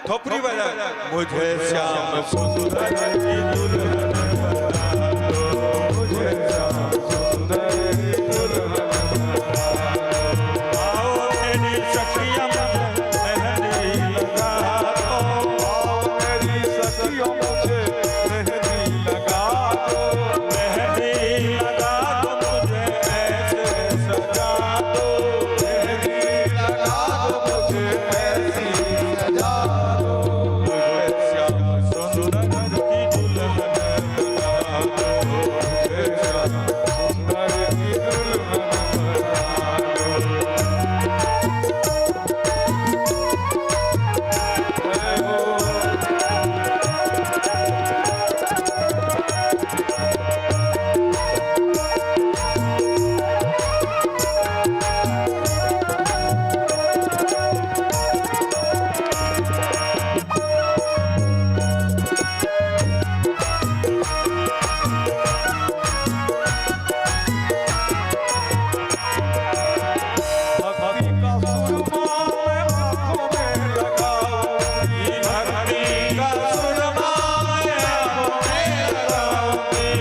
थोपड़ी बजा, मुझे श्याम सुंदर की दुल्हन बना दो, मुझे श्याम सुंदर की दुल्हन बना दो। आओ मेरी सखिया मुझे मेहंदी लगा दो, आओ मेरी सखियों मुझे मेहंदी लगा दो, मेहंदी लगा दो मुझे ऐसे सजा दो, मेहंदी लगा दो मुझे ऐसी सजा दो। मुझे श्याम सुंदर की दुल्हन बना दो, मुझे श्याम सुंदर की दुल्हन बना दो। जय हो। भक्ति का सुरमा मैं आंखों में लगाऊंगी, भक्ति का सुरमा मैं आंखों में लगाऊंगी,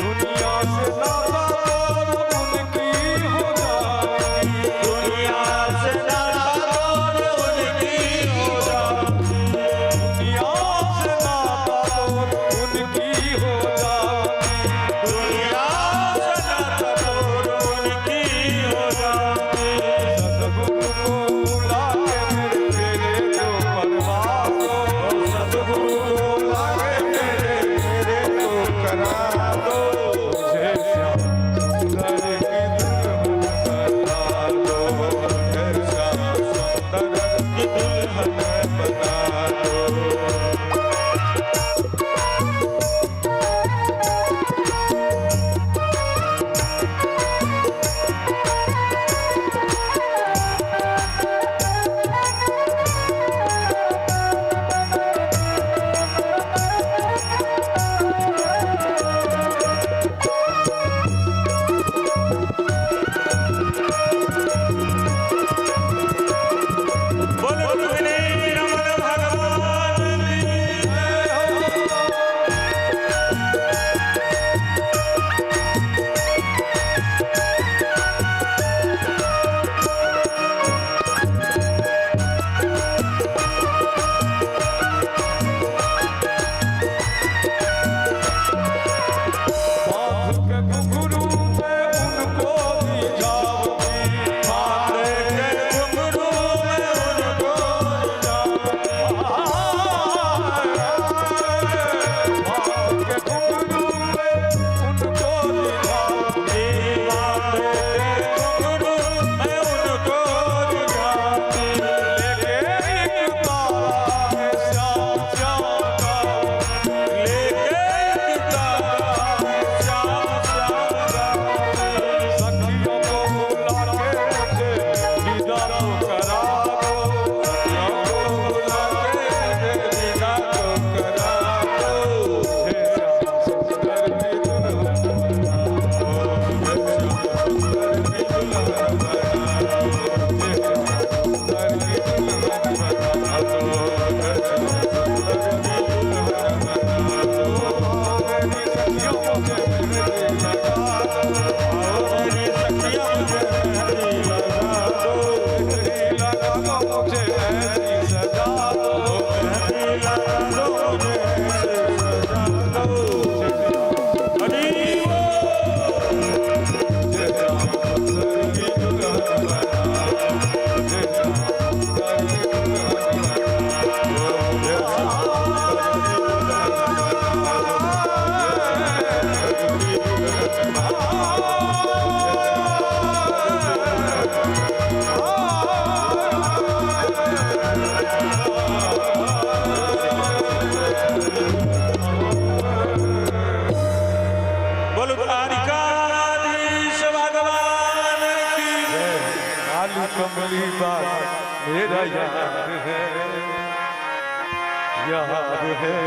दुनिया से नाता तोड़ उनकी हो जाऊंगी, दुनिया से नाता तोड़ उनकी हो जाऊंगी, दुनिया से नाता तोड़ उनकी हो जाऊंगी, दुनिया से नाता तोड़ उनकी हो जाऊंगी। सतगुरु को बुला के मेरे फेरे तो करवा दो, सतगुरु को बुला के मेरे मेरे तो करा दो, मुझे श्याम सुंदर की दुल्हन बना दो, मुझे श्याम सुंदर की दुल्हन बना दो। बोलो रुक्मिणी रमण भगवान की जय हो। बांध के घुंघरू मैं उनको भी जाऊंगी, बांध के घुंघरू मैं उनको जाऊंगी, बांध के घुंघरू मैं उनको भी जाऊंगी, बांध के घुंघरू मैं उनको जाऊंगी, लेके एक तारा है श्याम श्याम गाऊंगी, लेके एक तारा है श्याम श्याम गाऊंगी। सखियों को बुला के मुझे विदा तो करा दो, सखियों को बुला के मुझे विदा तो करा दो, मुझे श्याम सुंदर की दुल्हन बना दो, मुझे श्याम सुंदर की दुल्हन बना दो, मुझे श्याम सुंदर की दुल्हन बना दो। मुझे श्याम सुंदर की दुल्हन बना दो। मेरी सखियों मुझे मेहंदी लगा दो, आओ मेरी सखियां मुझे मेहंदी लगा दो, मेहंदी लगा दो मुझे ऐसी सजा दो, मेहंदी लगा दो मुझे ऐसे सजा दो। हरि बोल। मुझे श्याम सुंदर की दुल्हन बना दो, मुझे श्याम सुंदर की दुल्हन बना दो, मुझे श्याम सुंदर की दुल्हन बना दो, मुझे श्याम सुंदर की दुल्हन बना दो। बोलो द्वारिकाधीश भगवान की जय। काली कमली बात मेरा यार है, यार है,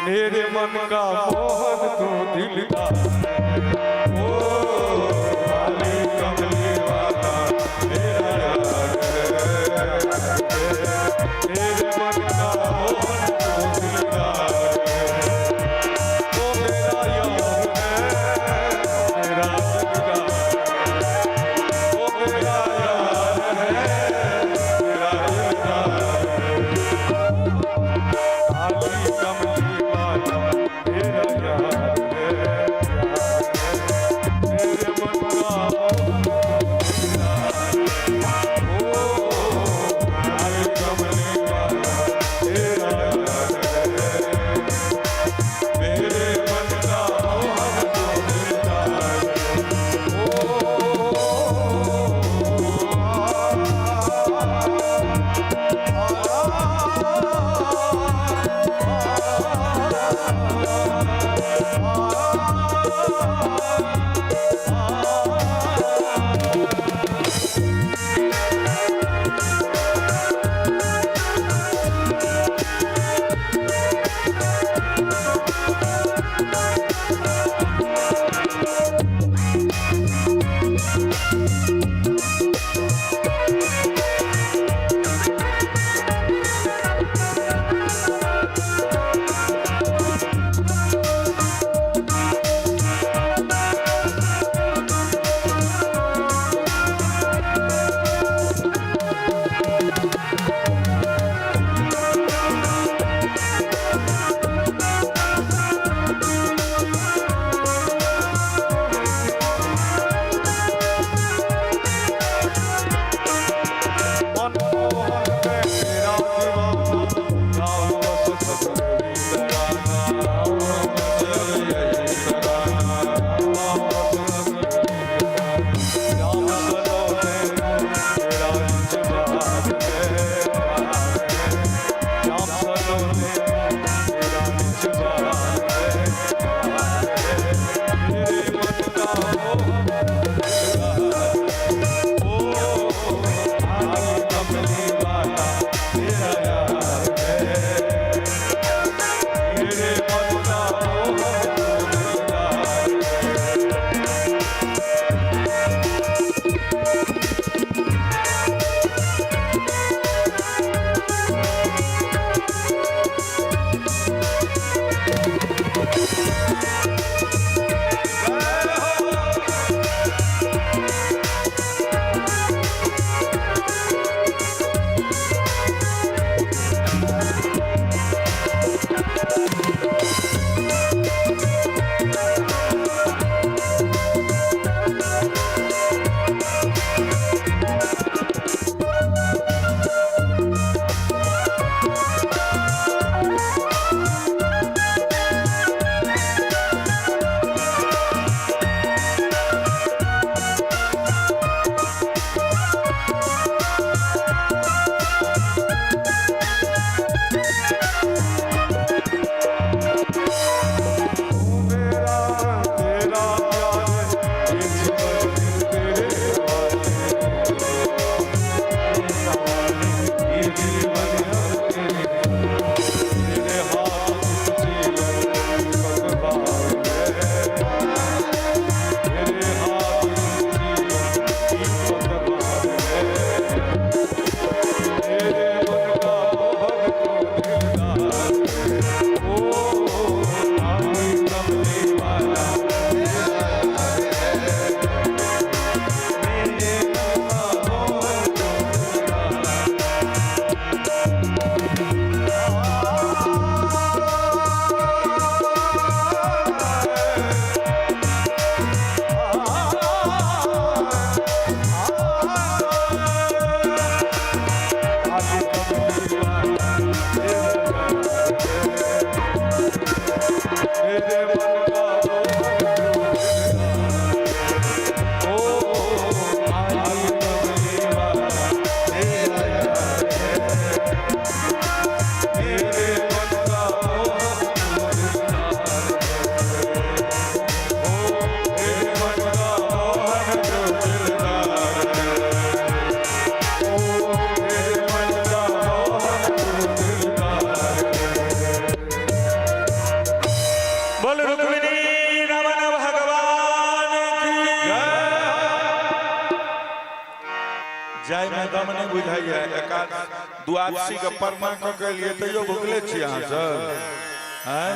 मेरे मन का मोहन तू दिलदार है। ओ काली कमली वाला मेरा यार है, मेरे मन का मोहन तू दिलदार है। ओ मेरा यार है, मेरा दिलदार है। ओ मेरा यार है, मेरा दिलदार है। काली कमली वाला मेरा यार है, मेरे मन का मोहन दिलदार है। ओ काली कमली वाला मेरा यार है, मेरे मन का मोहन तू दिलदार है। ओ जायमे दम नहि बुझाइया। एकाद द्वादशी के परमा कऽ के एलियै तैयो भुखले छी अहाँ सब। आँय?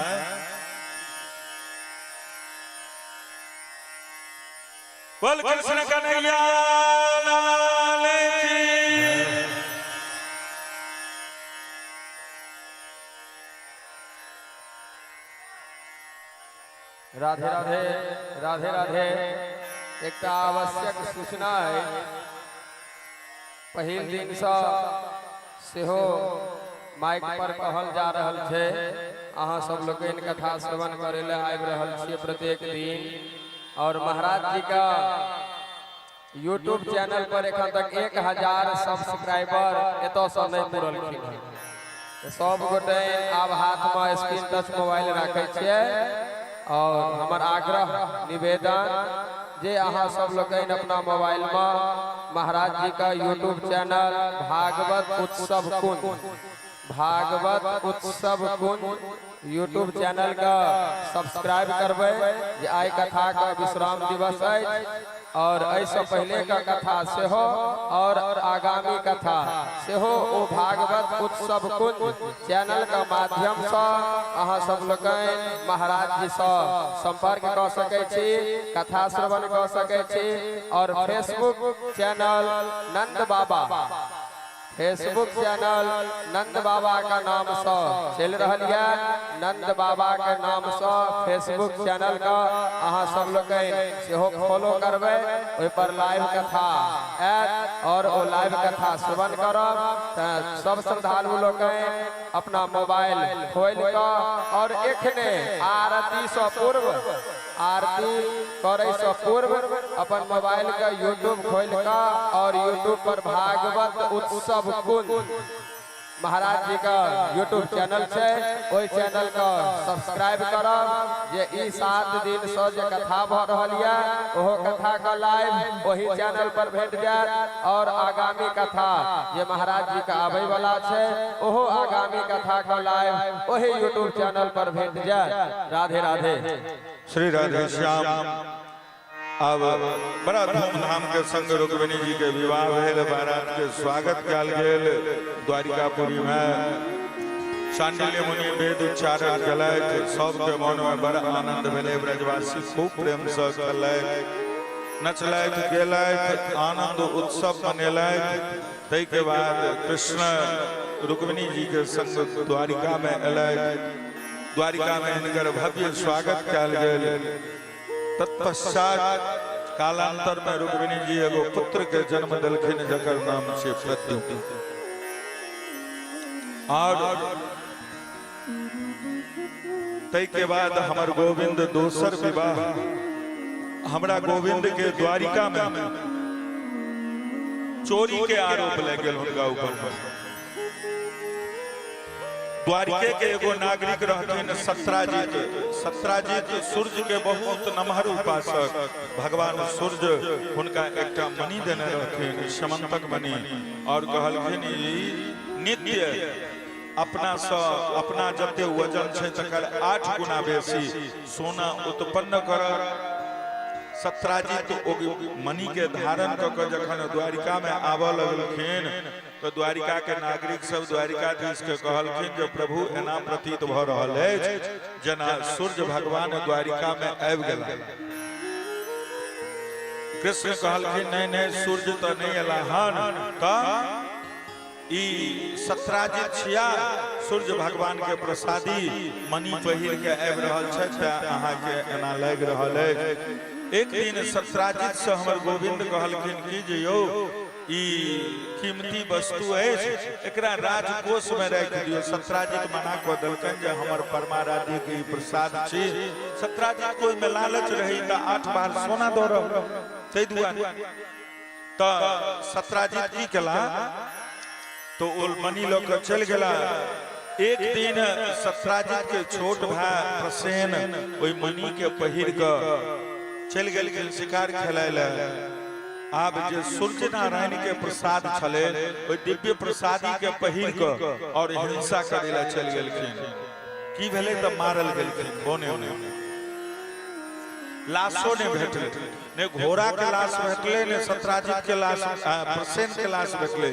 बोल कृष्ण कन्हैया लाल की। राधे राधे राधे राधे। एकटा आवश्यक सूचना है, पहिल दिन से सेहो माइक पर कहल जा रहल छै, अहाँ सब लोकनि कथा श्रवण करे ले आबि रहल छियै प्रत्येक दिन, और महाराज जी का यूट्यूब चैनल पर एखन तक 1000 सब्सक्राइबर एतऽ से नहि पुरलखिन हन। सब गोटे आब हाथ में स्क्रीन टच मोबाइल राखै छियै, और हमर आग्रह निवेदन जे अहाँ सब लोकनि अपना मोबाइल में महाराज जी का यूट्यूब चैनल भागवत उत्सव कुंज, भागवत उत्सव कुंज यूट्यूब चैनल का सब्सक्राइब करबै, जे आइ कथा का विश्राम दिवस अछि, और एहिसँ पहिले का कथा सेहो और आगामी कथा सेहो ओ भागवत उत्सव कुंज चैनल का माध्यम से अहाँ सब लोकनि महाराज जी से संपर्क कऽ सकै छी, कथा श्रवण कऽ सकै छी। और Facebook channel Nand Baba, Facebook channel Nand Baba का नाम से चलि रहल यऽ, नंद बाबा के नाम से फेसबुक चैनल का अहाँ सब लोकनि सेहो फॉलो करबै, ओहि पर लाइव कथा आयत और ओ लाइव कथा श्रवण करब। तऽ सब श्रद्धालु लोकनि अपना मोबाइल खोलि कऽ और एखने आरती से पूर्व, आरती करे से पूर्व अपन मोबाइल के यूट्यूब खोलि कऽ और यूट्यूब पर भागवत उत्सव कुंज महाराज जी का यूट्यूब चैनल छै, ओहि चैनल के सब्सक्राइब करब, जे ई 7 दिन से जे कथा भऽ रहल यऽ ओहो कथा के लाइव ओहि चैनल पर भेट जायत, और आगामी कथा जे महाराज जी के आबै वाला छै ओहो आगामी कथा के लाइव ओहि यूट्यूब चैनल पर भेट जायत। राधे राधे। श्री राधे श्याम। अब बड़ा धूमधाम के संग रुक्मिणी जी के विवाह भेल, बारात के स्वागत कयल गेल द्वारिकापुरी में। शांडिल्य मुनि वेद उच्चारण केलथि, सबके मन में बड़ा आनंद भेलै, ब्रजवासी खूब प्रेम से खेलथि, नचलथि, गेलथि, आनंद उत्सव मनेलथि। ताहिके बाद कृष्ण रुक्मिणी जी के संग द्वारिका में एलथि, द्वारिका में हिनकर भव्य स्वागत कयल गेल। तत्पश्चात कालांतर में रुक्मिणी जी एगो पुत्र के जन्म देलखिन जकर नाम छै प्रद्युम्न। और ताहिके बाद हमर गोविंद दोसर विवाह, हमरा गोविंद के द्वारिका में चोरी के आरोप लागि गेल हुनका ऊपर। द्वारिके के एगो नागरिक रहथिन सत्राजित। सत्राजित सूर्य के बहुत नमहर उपासक, भगवान सूर्य हुनका एकटा मणि देने रहथिन, समन्तक मणि, और कहलखिन ई नित्य अपना से अपना जते वजन छै तकर 8 गुना बेसी सोना उत्पन्न करत। सत्राजित ओ मणि के धारण कऽ के जखन द्वारिका में आबऽ लगलखिन तो द्वारिका के नागरिक सब द्वारिकाधीश के कहलखिन जे प्रभु एना प्रतीत भऽ रहल अछि जेना सूर्य भगवान द्वारिका में आबि गेला। कृष्ण कहलखिन नहीं नहीं सूर्य तो नहीं एला हन, तऽ ई सत्राजित छिया सूर्य भगवान के प्रसादी मणि पहिर के आबि रहल छथि, तें अहाँ के एना लागि रहल अछि। एक दिन सत्राजित से हमर गोविंद कहलखिन कि जे यौ ई कीमती वस्तु अछि, एकरा राजकोष में राखि दियौ। सत्राजित मना कऽ देलकनि जे हमर परमाराध्य के ई प्रसाद छी। सत्राजित के ओहिमे लालच रही तऽ 8 बार सोना दऽ रहल, ताहि दुआरे तऽ सत्राजित की केला तो ओ मणि लऽ कऽ चलि गेला। एक दिन सत्राजित के छोट भाय प्रसेन ओहि मणि के पहिर कऽ चलि गेलखिन शिकार खेलाय लए। आब जे सूर्य नारायण के प्रसाद छलै ओहि दिव्य प्रसादी के पहिर कऽ और हिंसा करे लए चलि गेलखिन। की भेलै तऽ मारल गेलखिन बोने में। लाशो नहि भेटलै, ने घोड़ा के लाश भेटलै, ने सत्राजित के लाश, प्रसेन के लाश भेटलै।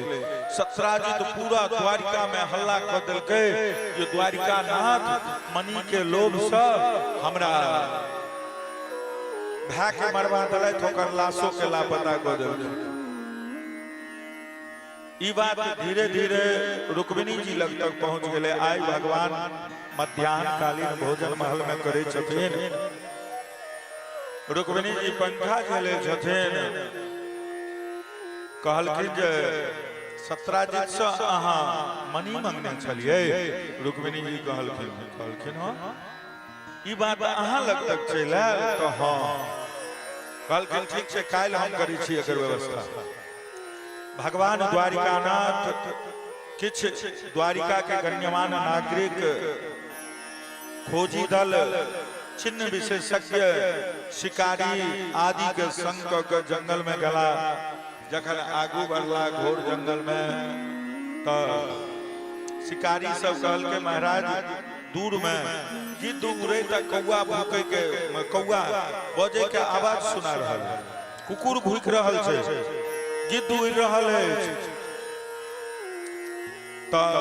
सत्राजित पूरा द्वारिका में हल्ला कऽ देलकै जे द्वारिका नाथ मणि के लोभ से हमरा भाय के मरवा देलथि, ओकर लाशो के लापता कऽ देलकै। ई बात धीरे धीरे रुक्मिणी जी लग तक पहुंच गेलै। आइ भगवान मध्याह्न कालीन भोजन महल में करै छथिन, रुक्मिणी जी पंखा झेले छथिन। कहलखिन जे सत्राजित से अहाँ मणि मंगने छलियै? रुक्मिणी जी कहलखिन कहलखिन हँ। ई बात अहाँ लग तक चलि आयल? तऽ हँ। कहलखिन ठीक छै, काल्हि हम करै छी एकर व्यवस्था। भगवान द्वारिकानाथ किछु द्वारिका के गण्यमान नागरिक, खोजी दल, चिन्ह विशेषज्ञ, शिकारी आदि के संग कऽ के जंगल में गेला। जखन आगू बढ़ला घोर जंगल में तऽ शिकारी सब कहलकै, महाराज, दूर में गिद्ध उड़े तऽ कौआ भूकै के, कौआ बजै के आवाज सुना रहल है, कुकुर भूकि रहल छै, गिद्ध उड़ि रहल अछि। तऽ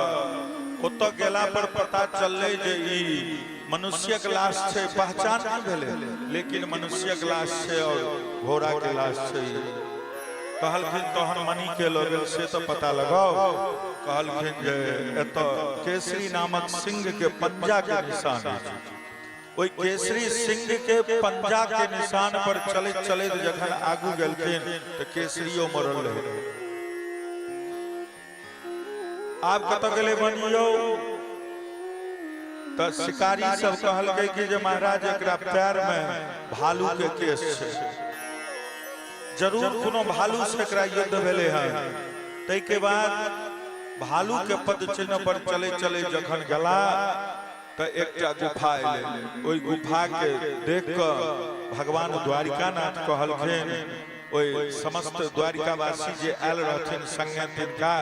ओतऽ गेला पर पता चललै जे ई मनुष्यक लाश छै। पहचान नहि भेलै, लेकिन मनुष्यक लाश छै और घोड़ा के लाश छै ई। कहलखिन, तहन मणि के लऽ गेल से तऽ पता लगाओ। कहलखिन जे एतऽ केसरी नामक सिंह के पंजा के निशान अछि। ओहि केसरी सिंह के पंजा के निशान पर चलैत चलैत जखन आगू गेलखिन तऽ केसरियो मरल रहै। आब कतऽ गेलै मणि यौ? तऽ शिकारी सब कहलकै कि जे महाराज, एकरा पैर में भालू के केस छै, जरूर कोनो भालू से एकरा युद्ध भेलै हन। ताहिके बाद भालू के पद चिन्ह पर चले चले जखन गेला तऽ एकटा गुफा एलै। ओहि गुफा के देख कऽ भगवान द्वारिकानाथ कहलखिन ओहि समस्त द्वारिकावासी जे आयल रहथिन संगे तिनका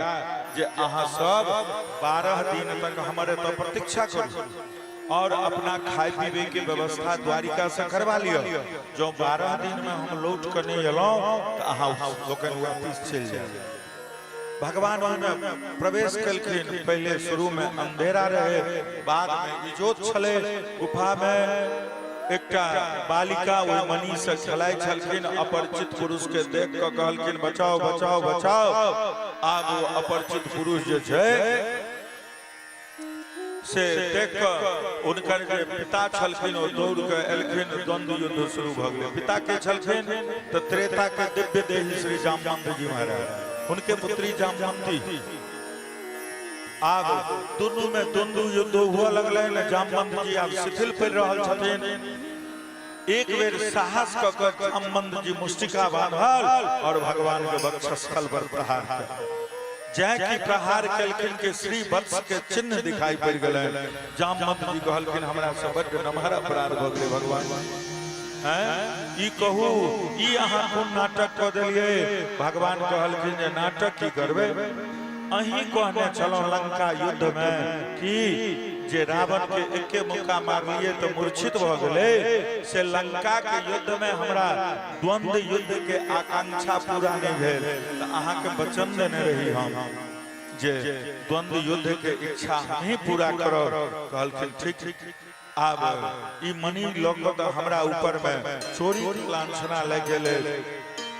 जे अहाँ सब 12 दिन तक हमर एतऽ प्रतीक्षा करू और अपना खाय पीबे के व्यवस्था द्वारिका से करवा लिअ। जँ 12 दिन में हम लौट कऽ नहि एलहुँ तऽ अहाँ लोकनि वापिस चलि जायब। भगवान ओहिमे प्रवेश केलखिन। पहिले शुरू में अंधेरा रहे, बाद में इजोत छलै। गुफा में एकटा बालिका ओहि मणि से खेलाइ छलखिन। अपरिचित पुरुष के देख कऽ कहलखिन, बचाओ, बचाओ, बचाओ! आब ओ अपरिचित पुरुष जे छै से देख कऽ हुनकर जे पिता छलखिन ओ दौड़ कऽ एलखिन। द्वंद्व युद्ध शुरू भऽ गेलै। पिता के छलखिन तऽ त्रेता के दिव्य देही श्री जामवंत जी महाराज, हुनके पुत्री जामवंती। आब दुनू में द्वंद्व युद्ध हुअ लगलनि। जामवंत जी आब शिथिल पड़ि रहल छथिन। एक बेर साहस कऽ कऽ जामवंत जी मुष्टिका बांधल और भगवान के वक्षस्थल पर प्रहार कएल। जैं कि प्रहार केलखिन कि श्री वत्स के चिन्ह दिखाई पड़ि गेलनि। जामवंत जी कहलखिन, हमरा से बड्ड नमहर अपराध भऽ गेलै भगवान। हैं, ई कहू, ई अहाँ कोन नाटक कऽ देलियै? भगवान कहलखिन जे नाटक की करबै? अहीं कहने छलहुँ लंका युद्ध में कि जे रावण के एके मुक्का मारलियै तऽ मूर्छित भऽ गेलै, से लंका के युद्ध में हमरा द्वंद्व युद्ध के आकांक्षा पूरा नहि भेल, तऽ अहाँके वचन देने रही हम जे द्वंद्व युद्ध के इच्छा हमही पूरा करब। कहलखिन, ठीक। आब ई मणि लऽ कऽ तऽ हमरा ऊपर में चोरी के लांछना लागि गेल अछि।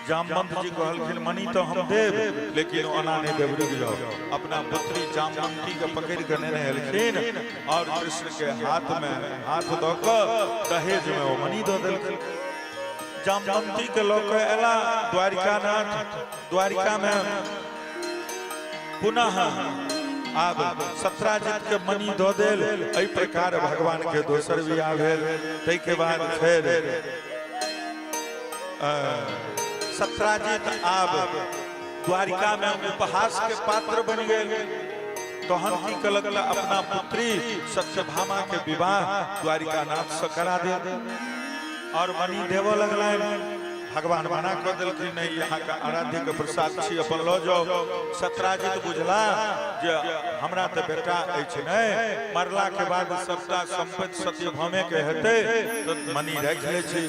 जामवंत जी कहलखिन, मणि तऽ हम देब, लेकिन ओना नहि देब, रुकि जाउ। अपना पुत्री जामवंती के पकड़ि कऽ नेने एलखिन और कृष्ण के हाथ में हाथ दऽ कऽ दहेज में ओ मणि दऽ देलखिन। जामवंती के लऽ कऽ एला द्वारिकानाथ। द्वारिका में पुनः आब सत्राजित के मणि दऽ देल। एहि प्रकार भगवान के दोसर बियाह भेल। ताहिके बाद फेर सत्राजित आब द्वारिका में उपहास के पात्र बनि गेल। तहन की कलक? अपना पुत्री सत्यभामा के विवाह द्वारिकानाथ से करा दे और मणि देवऽ लगलनि। भगवान मना कऽ देलखिन, नहि, अहाँके आराध्य के प्रसाद छी, अपन लऽ जाउ। सत्राजित बुझला जे हमरा तऽ बेटा अछि नहि, मरला के बाद सबटा संपत्ति सत्यभामे के हेतै, तऽ मणि राखि लै छी।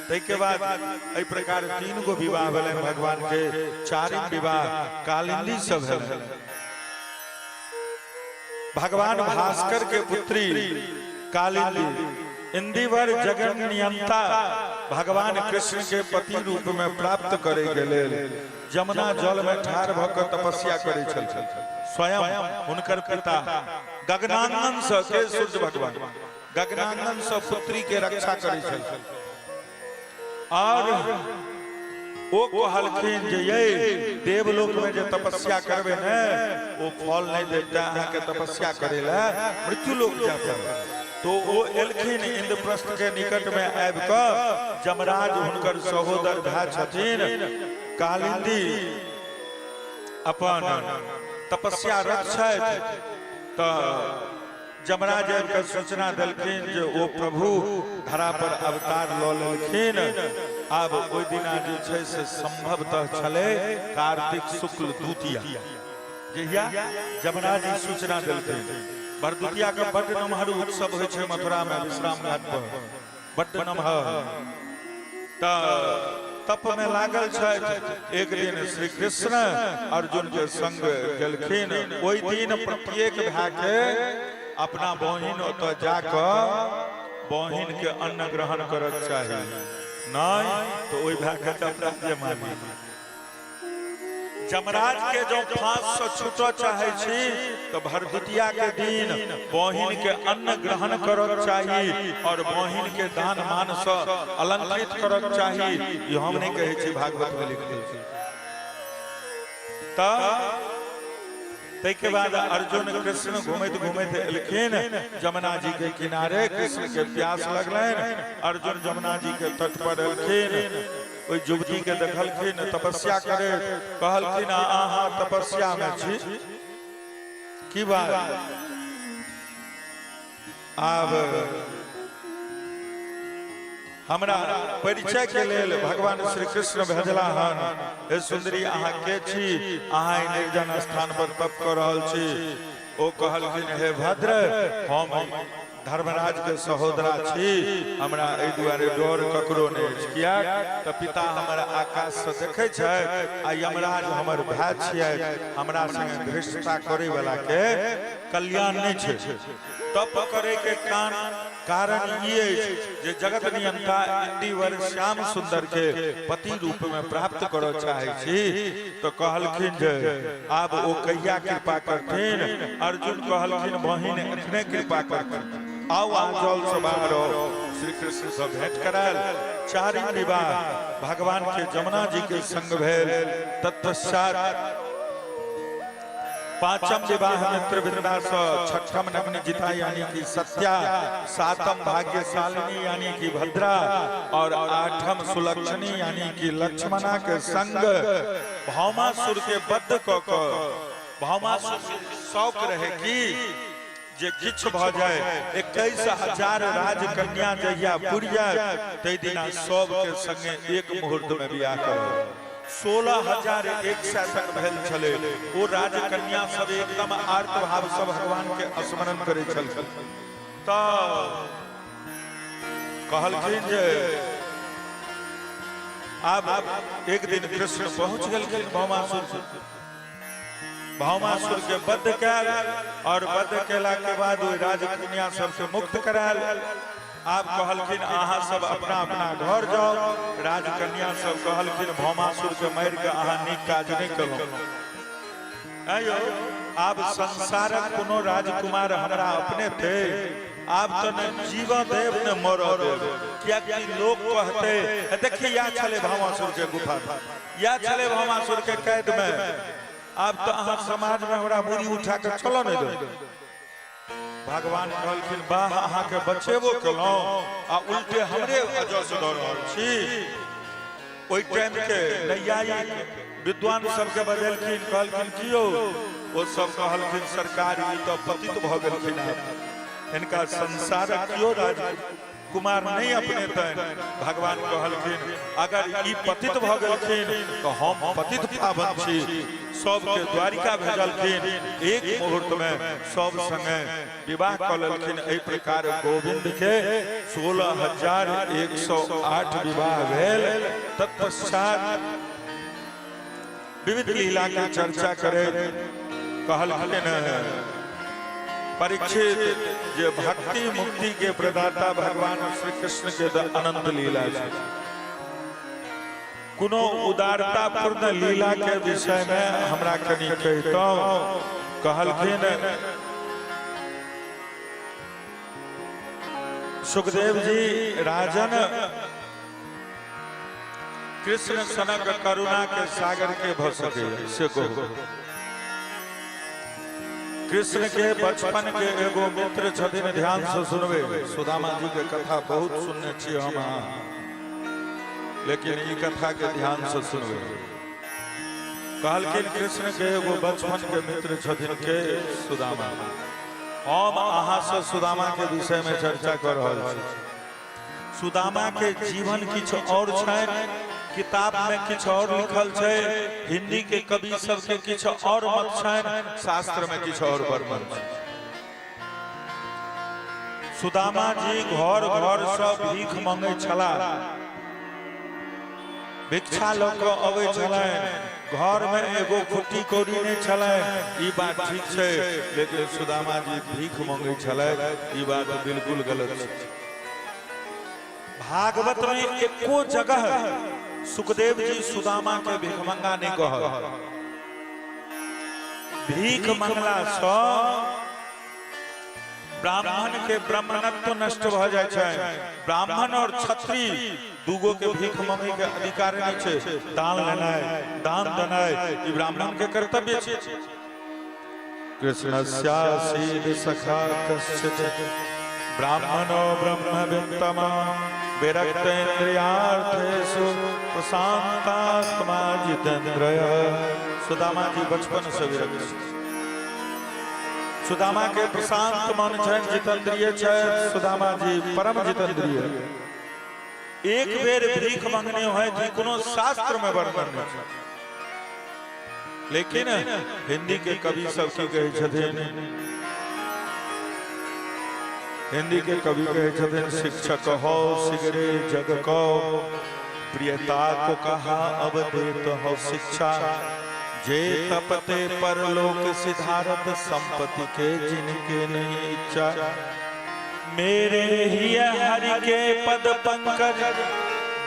ताहिके बाद एहि प्रकार 3 गो विवाह भेलनि भगवान के। चारिम विवाह कालिंदी से भेलनि। भगवान भास्कर के पुत्री कालिंदी इंदिवर जगन नियंता भगवान कृष्ण के पति रूप में प्राप्त करे के लेल जमुना जल में ठाढ़ भ के तपस्या करे छल। स्वयं हुनकर पिता गगनांगन से के सूर्य भगवान गगनांगन से पुत्री के रक्षा करे छल और ओ कहलखिन जे ये देवलोक में जे तपस्या करबे ने ओ फल नहीं देता, अहाँके तपस्या करे ला मृत्यु लोक जाय पड़त। तो ओ एलखिन इंद्रप्रस्थ के निकट में आबि कऽ जमराज हुनकर सहोदर भाय छथिन, कालिंदी अपन तपस्यारत छथि। तऽ जमराज आबि कऽ सूचना देलखिन जे ओ प्रभु धरा पर अवतार लऽ लेलखिन। आब ओहि दिना जे छै से संभवतः छलै कार्तिक शुक्ल द्वितीया, जहिया जमराज ई सूचना देलखिन। भरदुतिया के बड्ड नमहर उत्सव होइ छै मथुरा में विश्राम घाट पर, बड्ड नमहर। तऽ तप में लागल छथि। एक दिन श्री कृष्ण अर्जुन के संग गेलखिन। ओहि दिन प्रत्येक भाय के अपना बहिन ओतऽ जाकऽ बहिन के अन्न ग्रहण करक चाही, नहीं तो ओहि भाय के जमराजे मानी। जमराज के जो फांस से छूटऽ चाहे छी तो भरदुतिया के दिन बहिन के अन्न ग्रहण करक चाही और बहिन के दान मान से अलंकृत करक चाही। ई हम नहीं कहै छी, भागवत में लिखल छै। तऽ ताहिके बाद अर्जुन कृष्ण घुमैत घुमैत एलखिन जमुना जी के किनारे। कृष्ण के प्यास लगलनि, अर्जुन जमुना जी के तट पर एलखिन, ओहि युवती के देखलखिन तपस्या करे, कहलखिन अहाँ तपस्या में छी, की बात? आब हमरा परिचय के लेल भगवान श्री कृष्ण भेजला हन। हे सुंदरी, अहाँ के छी? अहाँ एहि निर्जन स्थान पर तप कऽ रहल छी। ओ कहलखिन हे भद्र, हम धर्मराज के सहोदरा छी, हमरा एहि दुआरे डर ककरो नहि अछि, किएक तऽ पिता हमर आकाश से देखै छथि आ यमराज हमर भाय छियै। हमरा संगे धृष्टता करे वाला के कल्याण नहि छै। तप करे के कारण ई अछि जे जगत नियंता इंदिवर श्याम सुंदर के पति रूप में प्राप्त करऽ चाहै छी। तऽ कहलखिन जे आब ओ कहिया कृपा करथिन? अर्जुन कहलखिन बहिन एखने कृपा करथिन, आउ अहाँ जल से बाहर आउ। श्री कृष्ण से भेंट करायल। चारिम विवाह भगवान के जमुना जी के संग भेल। तत्पश्चात पांचम विवाह मित्र वृंदा से, छठम नग्न जिता यानी कि सत्या, सातम भाग्यशालिनी यानी कि भद्रा और आठम सुलक्षणी यानी कि लक्ष्मणा के संग भौमासुर के बद्ध क क, भौमासुर के शौक रहे कि जे किछु भ जाए, 21,000 राजकन्या जहिया पुरि जाए तै दिना सबके संगे एक मुहूर्त में बियाह करब। 16,100 तक भेल छलै। ओ राजकन्या सब एकदम आर्त भाव से भगवान के स्मरण करै छलखिन। तऽ कहलखिन जे आब एक दिन कृष्ण पहुंच गेलखिन भौमासुर से, भौमासुर के बद्ध कयल और बद्ध केला के बाद ओहि राजकन्या सबके मुक्त करायल। आब कहलखिन अहाँ सब अपना अपना घर जाओ। राजकन्या सब कहलखिन भौमासुर के मारि के अहाँ नीक काज नहि केलहुँ। आयो आब संसारक कोनो राजकुमार हमरा अपने थे, आब तऽ ने जीव देव ने मर देव, कियाकि लोक कहते देखी या छलै भौमासुर के गुफा, या छलै भौमासुर के कैद में, आब तऽ अहाँ समाज में हमरा मूड़ी उठा के चलऽ नहि देब। भगवान कहलखिन वाह, अहाँके बचेबो केलहुँ आ उल्टे हमरे अजस दऽ रहल छी। ओहि टाइम के नैयायिक विद्वान सबके बजेलखिन, कहलखिन की यौ? ओ सब कहलखिन सरकार ई तऽ पतित भऽ गेलखिन, आब हिनका संसारक केओ राज कुमार नहीं अपनेतनि। भगवान कहलखिन अगर ई पतित भऽ गेलखिन तऽ हम पतित पावन छी। सबके द्वारिका भेजलखिन, एक मुहूर्त में सब संगे विवाह कऽ लेलखिन। एहि प्रकार गोविंद के 16,108 विवाह भेल। तत्पश्चात विविध लीला के चर्चा करे कहलखिन परीक्षित जे भक्ति मुक्ति के प्रदाता भगवान श्री कृष्ण के अनंत लीला छै। कोनो उदारता पूर्ण लीला के विषय में हमरा कनि कहितहुँ। कहलखिन सुखदेव जी राजन, कृष्ण सनक करुणा के सागर के भ सके से कहू। कृष्ण के बचपन के एगो मित्र छथिन, ध्यान से सुनबे। सुदामा जी के कथा बहुत सुनने छी हम अहाँ, लेकिन ई कथा के ध्यान से सुनबे। कहलखिन कृष्ण के एगो बचपन के मित्र छथिन के सुदामा। हम अहाँ से सुदामा के विषय में चर्चा कर रहल छी। सुदामा के जीवन किछु और छनि, किताब में किछु और लिखल छै, हिंदी के कवि सबके किछु और मत छनि, शास्त्र में किछु और वर्णन छै। सुदामा जी घर घर से भीख मंगे छला, भिक्षा लऽ कऽ अबै छलनि। घर में एगो खुट्टी कौड़ी नहीं छलनि, ई बात ठीक छै, लेकिन सुदामा जी भीख मंगे छलनि, ई बात बिल्कुल गलत छै। भागवत में एको जगह सुखदेव जी सुदामा के भिखमंगा नहीं कहल। भीख मंगला सँ ब्राह्मण के ब्राह्मणत्व नष्ट भ जाइ छै। ब्राह्मण और क्षत्रिय दूगो के भीख मंगे के अधिकार नहीं छै। दान लेनाइ, दान देनाइ ई ब्राह्मण के कर्तव्य छै। कृष्णस्यासीद सखा कश्चित् ब्राह्मणो ब्रह्मवित्तम विरक्तेन्द्रियार्थेषु प्रशांतात्मा जितेन्द्रिय। सुदामा जी बचपन से विरक्त। सुदामा के प्रशांत मन छनि, जितेंद्रिय छथि। सुदामा जी परम जितेंद्रिय। एक बेर भीख मंगने होय जी कोनो शास्त्र में वर्णन नहीं छै, लेकिन हिंदी के कवि सब की कहै छथिन? हिंदी के कवि कहै छथिन, शिक्षक हो सिगरे जग को प्रियता को कहा अब देत हो शिक्षा, जे तपते परलोक सिधारत संपत्ति के जिनके नहीं इच्छा, मेरे ही हरि के पद पंकज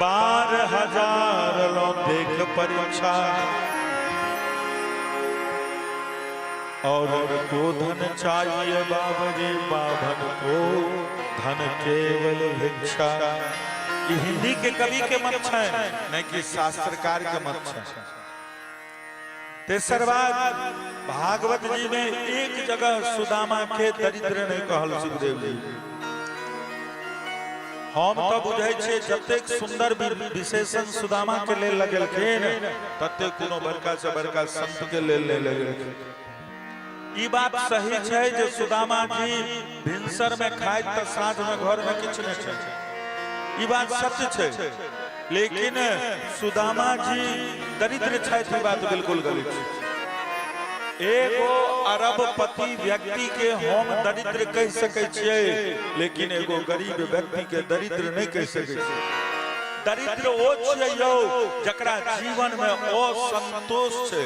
12,000 लो देख परीक्षा, और को धन चाहिए बाबरी बाभन को धन केवल भिक्षा। ई हिंदी के कवि के मत छै, नहीं कि शास्त्रकार के मत छै। तेसर बात, भागवत जी में एक जगह सुदामा के दरिद्र नहीं कहल सुखदेव जी। हम तो बुझै छियै जतेक सुंदर विशेषण सुदामा के लेल लगेलखिन ततेक कोनो बड़का से बड़का संत के लेल नहि लगेलखिन। ई बात सही छै जे सुदामा जी भिनसर में खाइत तऽ साँझ में घर में किछु नहि छै, ई बात सत्य छै, लेकिन सुदामा जी दरिद्र छथि ई बात बिल्कुल गलत छै। एगो अरबपति व्यक्ति के हम दरिद्र कहि सकै छियै, लेकिन एगो गरीब व्यक्ति के दरिद्र नहीं कहि सकै छियै। दरिद्र ओ छियै यौ जकरा जीवन में असंतोष छै।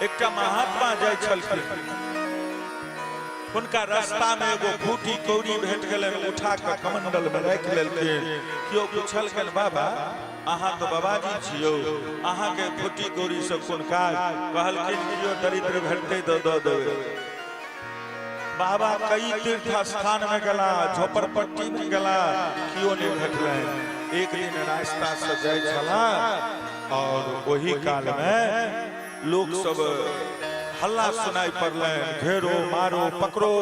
एकटा महात्मा जाइ छलखिन, हुनका रास्ता में एगो फूटी कौड़ी भेट गेलनि, उठा कऽ कमंडल में राखि लेलखिन। केओ पुछलखिन, बाबा अहाँ तऽ बाबाजी छियौ, अहाँके फूटी कौड़ी से कोन काज? कहलखिन केओ दरिद्र भेटतै तऽ दऽ देबै। बाबा कई तीर्थ स्थान में गेला, झोपड़पट्टी में गेला, केओ नहीं भेटलनि। एक दिन रास्ता से जाइ छला और ओही काल में लोक सब हल्ला सुनाई पड़लनि, घेरो मारो पकड़ो।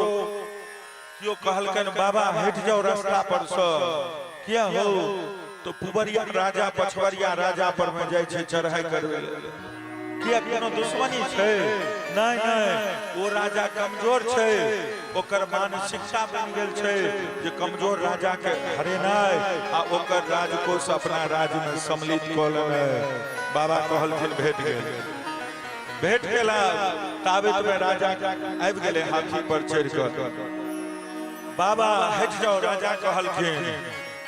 केओ कहलकनि बाबा हटि जाओ रास्ता पर से, किया हो? तो पुबरिया राजा पछवरिया राजा पर में जाइ छै चढ़ाई करबै लेल। किया कोनो दुश्मनी छै? नहि नहि, ओ राजा कमजोर छै, ओकर मानसिकता बनि गेल छै जे कमजोर राजा के हरेनाइ आ ओकर राजकोष अपना राज्य में सम्मिलित कऽ लेनाइ। बाबा कहलखिन भेट गेल। भेट गेला ताबत में राजा आबि गेलै हाथी पर चढ़ि कऽ। बाबा हटि जाओ, राजा कहलखिन।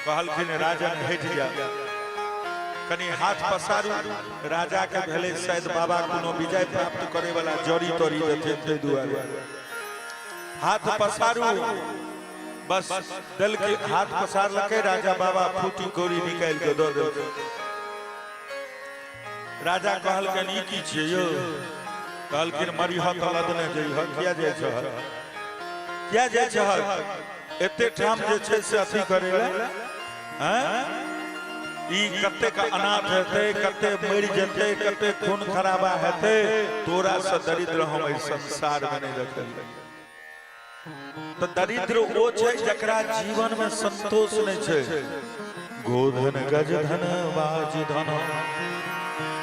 कहलखिन राजन हटि जाओ, कनि हाथ पसारू। राजा के भेलै शायद बाबा कोनो विजय प्राप्त करे वाला जड़ी तड़ी देथिन, ताहि दुआरे हाथ पसारू। बस देलकै, हाथ पसारलकै राजा, बाबा फूटी कौड़ी निकालि के दऽ देलकै। राजा कहलकनि ई की छियै यौ? कहलखिन मरिह तऽ लदने जइह। किया जाइ छह, किया जाइ छह एते ठाम जे छै से अथी करै लए? हैं, ई कतेक अनाथ हेतै, कते मरि जेतै, कते खून खराबा हेतै, तोरा से दरिद्र हम एहि संसार में नहि देखलियै। तऽ दरिद्र ओ छै जकरा जीवन में संतोष नहि छै। गोधन गजधन बाज धन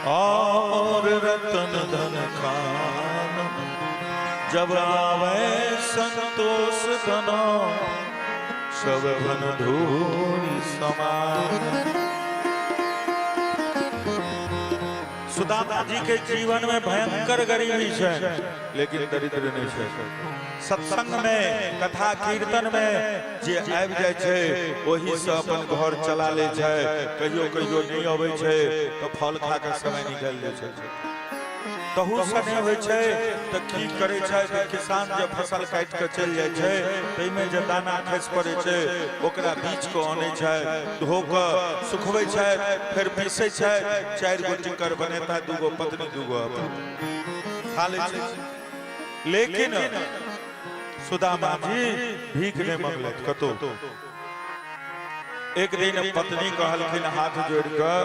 और रतन धन खान, जब आवे संतोष धन सब धन धूरि समान। सुदामा जी के जीवन में भयंकर गरीबी छै, लेकिन दरिद्र नहीं छै। सत्संग में, कथा कीर्तन में जे आबि जाइ छै ओही से अपन घर चला लै छै। कहियो कहियो नहीं अबै छै तऽ फल खा के समय निकालि लै छै। तहू से नहि होइ छै तऽ की करै छै कि किसान जे फसल काटि के चलि जाइ छै ताहिमे जे दाना खसि पड़ै छै ओकरा बीछ कऽ अनै छै, धो कऽ सुखबै छै, फेर पीसै छै। 4 गो टिक्कर बनेता, 2 गो पत्नी 2 गो अपन खा लै छै। लेकिन सुदामा जी भीख नहि मंगलथि कतौ। एक दिन पत्नी कहलखिन हाथ जोड़ि कऽ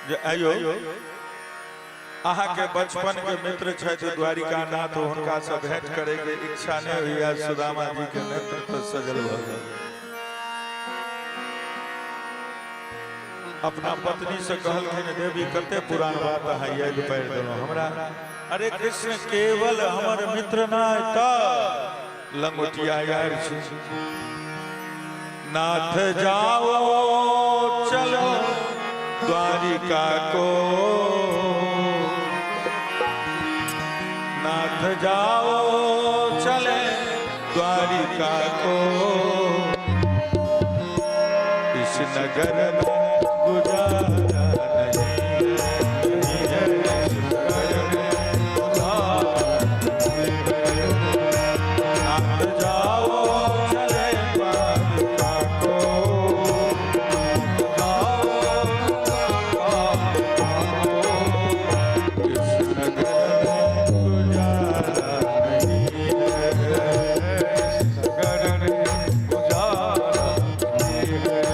जे आइयो अहाँके बचपन के मित्र छथि द्वारिकानाथ, हुनका से भेंट करे के इच्छा नहीं होइया। सुदामा जी के नेत्र तऽ सजल भऽ गेल। अपना पत्नी से कहलखिन देवी कते पुरान बात अहाँ याद पारि देलहुँ हमरा। अरे कृष्ण केवल हमर मित्र नहि तऽ लंगोटिया यार छी। नाथ जाओ चलो द्वारिका को, नाथ जाओ चले द्वारिका को, इस नगर में गुजारा नहीं है, इस नगर में गुजारा नहीं है। नाथ जाओ चले द्वारिका को, जाओ द्वारिका को, इस नगर में गुजारा नहीं है, इस नगर में गुजारा नहीं है।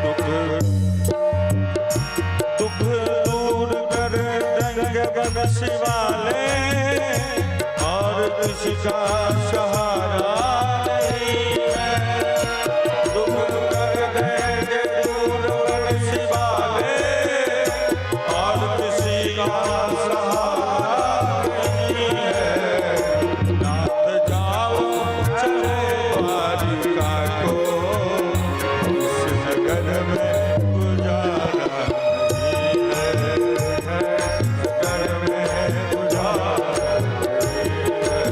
दुख दुख दूर कर देंगे बंसी वाले, और किसी का सहारा नहीं है। दुख कर देंगे दूर बंसी वाले, और किसी का सहारा नहीं है। नाथ जाओ चले द्वारिका को, इस नगर में गुजारा नहीं है, इस नगर में गुजारा नहीं है।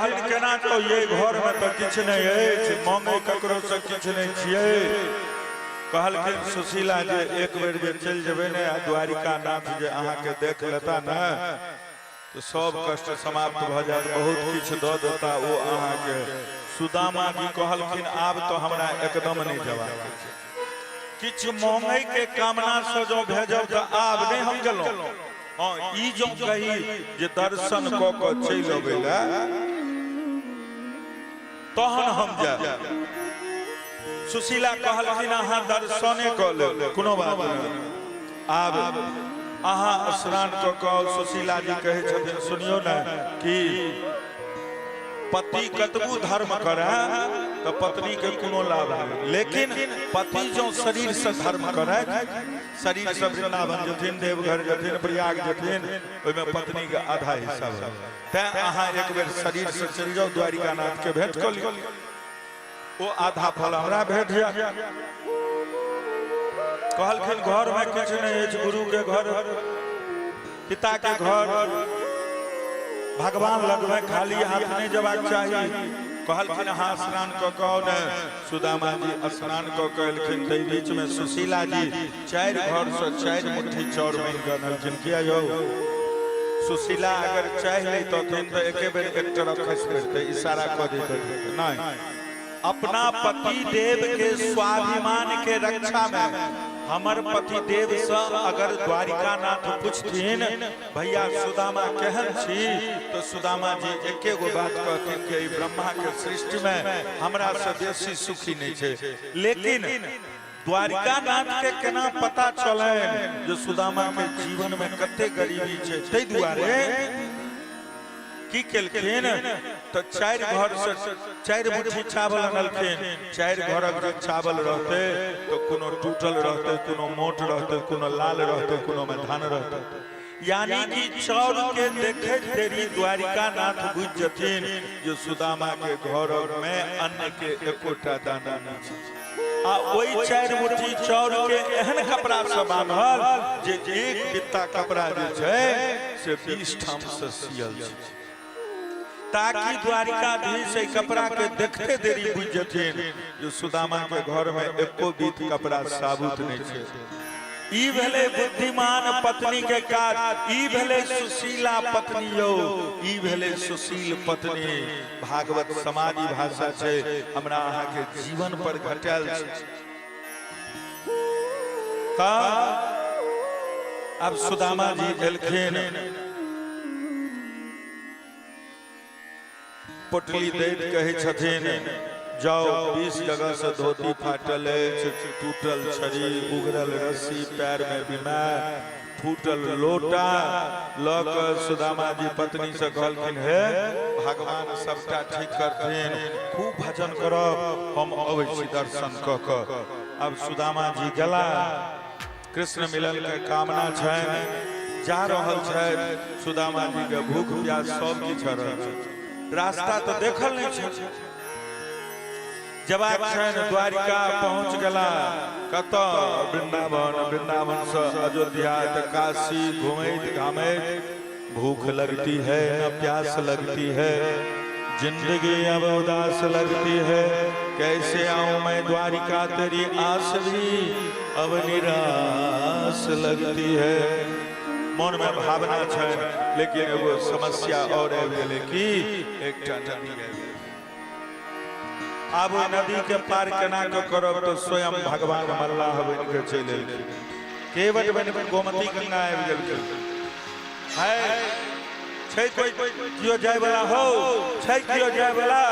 कहलखिन केना जाउ ये घरमे तऽ किछु नहि अछि, मांगे ककरोसँ किछु नहि छियै। कहलखिन सुशीला जे एक बेर जे चलि जेबै ने आ द्वारिकानाथ जे अहाँके देख लेता ने तऽ सब कष्ट समाप्त भऽ जायत, बहुत किछु दऽ देता ओ अहाँके। सुदामा जी कहलखिन आब तऽ हमरा एकदम नहि जबाक छै, किछु मांगे के कामना से जँ भेजब तऽ आब नहि हम गेलहुँ। हँ ई जँ कही जे दर्शन कऽ कऽ चलि अबै लए तहन हम जायब। सुशीला कहलखिन अहाँ दर्शने कऽ लेब, कोनो बात नहि। आब अहाँ स्नान कऽ कऽ सुशीला जी कहै छथिन सुनियौ ने कि पति कतबो धर्म करे तऽ पत्नी के कोनो लाभ नहि, लेकिन पति जो शरीर से धर्म करे, शरीर से वृंदावन जथिन, देवघर जथिन, प्रयाग जथिन, ओहिमे पत्नी के आधा हिस्सा भऽ। तें अहाँ एक बेर शरीर से चलि जाउ द्वारिकानाथ के भेंट कऽ लिअ, ओ आधा फल हमरा भेट जायत। कहलखिन घर में किछु नहि अछि, गुरु के घर, पिता के घर, भगवान लगमे खाली हाथ नहि जबाक चाही। कहलखिन अहाँ स्नान कऽ कऽ आउ ने। सुदामा जी स्नान कऽ कऽ एलखिन, ताहि बीच में सुशीला जी 4 घर से 4 मुट्ठी चाउर मांगि कऽ अनलखिन। किया यौ सुशीला अगर चाहि लैतथिन तऽ एके बेर एक ट्रक खसि पड़तै, इशारा कऽ दैतथिन। नहि, अपना पति देव के स्वाभिमान के रक्षा में हमर पति देव से अगर द्वारिकानाथ पूछथिन भैया सुदामा केहन छी, तो सुदामा जी एके गो बात कहथिन कि एहि ब्रह्मा के सृष्टि में हमरा से बेसी सुखी नहीं छै। लेकिन द्वारिकानाथ के केना पता चलनि जे सुदामा के जीवन में कते गरीबी छै, ताहि दुआरे की केलखिन तऽ 4 घर से 4 मुट्ठी चावल अनलखिन। 4 घरक जे चावल रहते तऽ कोनो टूटल रहते, कोनो मोट रहते, कोनो लाल रहते, कोनो में धान रहते। यानी कि चाउर के देखैत देरी द्वारिकानाथ बुझि जथिन जे सुदामा के घर में अन्न के एकोटा दाना नहि छै। आ ओहि 4 मुट्ठी चाउर के एहन कपड़ा से बान्हल जे एक बित्ता कपड़ा जे छै से 20 ठाम से सियल छै, ताकि द्वारिकाधीश एहि कपड़ा के देखते देरी बुझि जथिन जे सुदामा के घर में एको बीत कपड़ा साबुत नहि छै। ई भेलै बुद्धिमान पत्नी के काज, ई भेलै सुशीला पत्नी यौ, ई भेलै सुशील पत्नी। भागवत समाजी भाषा छै, हमरा अहाँ के जीवन पर घटायल छै। आब सुदामा जी एलखिन, पोटली दैत कहै छथिन जाओ 20 जगह से धोती फाटल अछि, टूटल छड़ी, उगरल रस्सी, पैर में बीमार, फूटल लोटा लऽ कऽ सुदामा जी पत्नी से कहलखिन हे भगवान सबटा ठीक करथिन, खूब भजन करब, हम अबै छी दर्शन कऽ कऽ। आब सुदामा जी गेला, कृष्ण मिलन के कामना छनि, जा रहल छथि। सुदामा जी के भूख प्यास सब किछु रहल छै, रास्ता तऽ देखल नहि छै। जबाक छनि द्वारिका पहुँच गेला, कतऽ? वृंदावन। वृंदावन से अयोध्या तऽ काशी घुमैत घामैत भूख लगती है न प्यास लगती है, जिंदगी अब उदास लगती है, कैसे आऊं मैं द्वारिका तेरी आस भी अब निराश लगती है। मन में भावना छै, लेकिन एगो समस्या और आबि गेलै कि एकटा नदी आबि गेलै। आब ओहि नदी के पार केना के करब तऽ स्वयं भगवान मल्लाह बनि के चलि एलखिन, केवट बनि के गोमती गंगा आबि गेलखिन। है छै कोई कियो जाय वाला हो, छै कियो जाय वाला?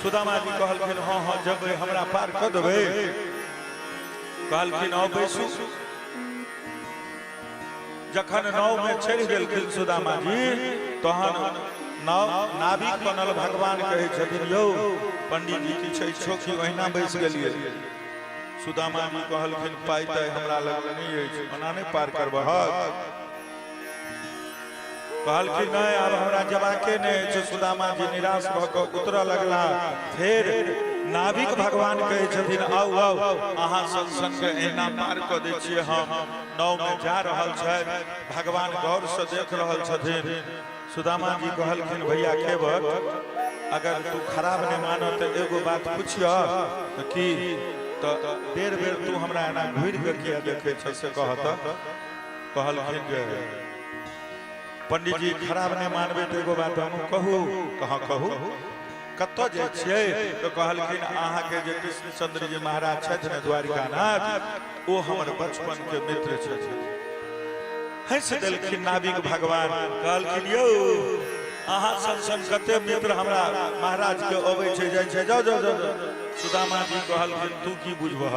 सुदामा जी कहलखिन हँ हँ जेबै, हमरा पार कऽ देबै। कहलखिन आउ बैसू। जखन नाव में चढ़ि गेलखिन सुदामा जी तहन नाव नाविक बनल भगवान कहै छथिन यौ पंडित जी किछु अछि कि ओहिना बैस गेलियै? सुदामा जी कहलखिन पाइ ताइ हमरा लग नहि अछि, ओना नहि पार करबहक? कहलखिन नहि आब हमरा जबाके नहि अछि। सुदामा जी निराश भऽ कऽ उतरऽ लगला। फेर नाविक भगवान कहै छथिन आउ आउ अहाँ संग संग एहिना पार कऽ दै छियै हम। नाव में जा रहल छथि, भगवान गौर से देख रहल छथिन। सुदामा जी कहलखिन भैया केवट, अगर तू खराब नहीं मानो तो एगो बात पूछियो। तो की? तो बेर बेर तू हमरा एना घुरि के किया देखे छ से कहत। कहलखिन जे पंडित जी खराब नहीं मानबे तो एगो बात हम कहू। तो हाँ कहू, कतऽ जाइ छियै? तो कहलखिन अहाँके जे कृष्णचंद्र जी महाराज छथि ने द्वारिकानाथ, ओ हमर बचपन के मित्र छथिन। हंसि देलखिन नाविक भगवान, कहलखिन यौ अहाँ सन सन कते मित्र हमरा महाराज के अबै छै जाइ छै, जाओ जाओ जाओ। सुदामा जी कहलखिन तू की बुझबह,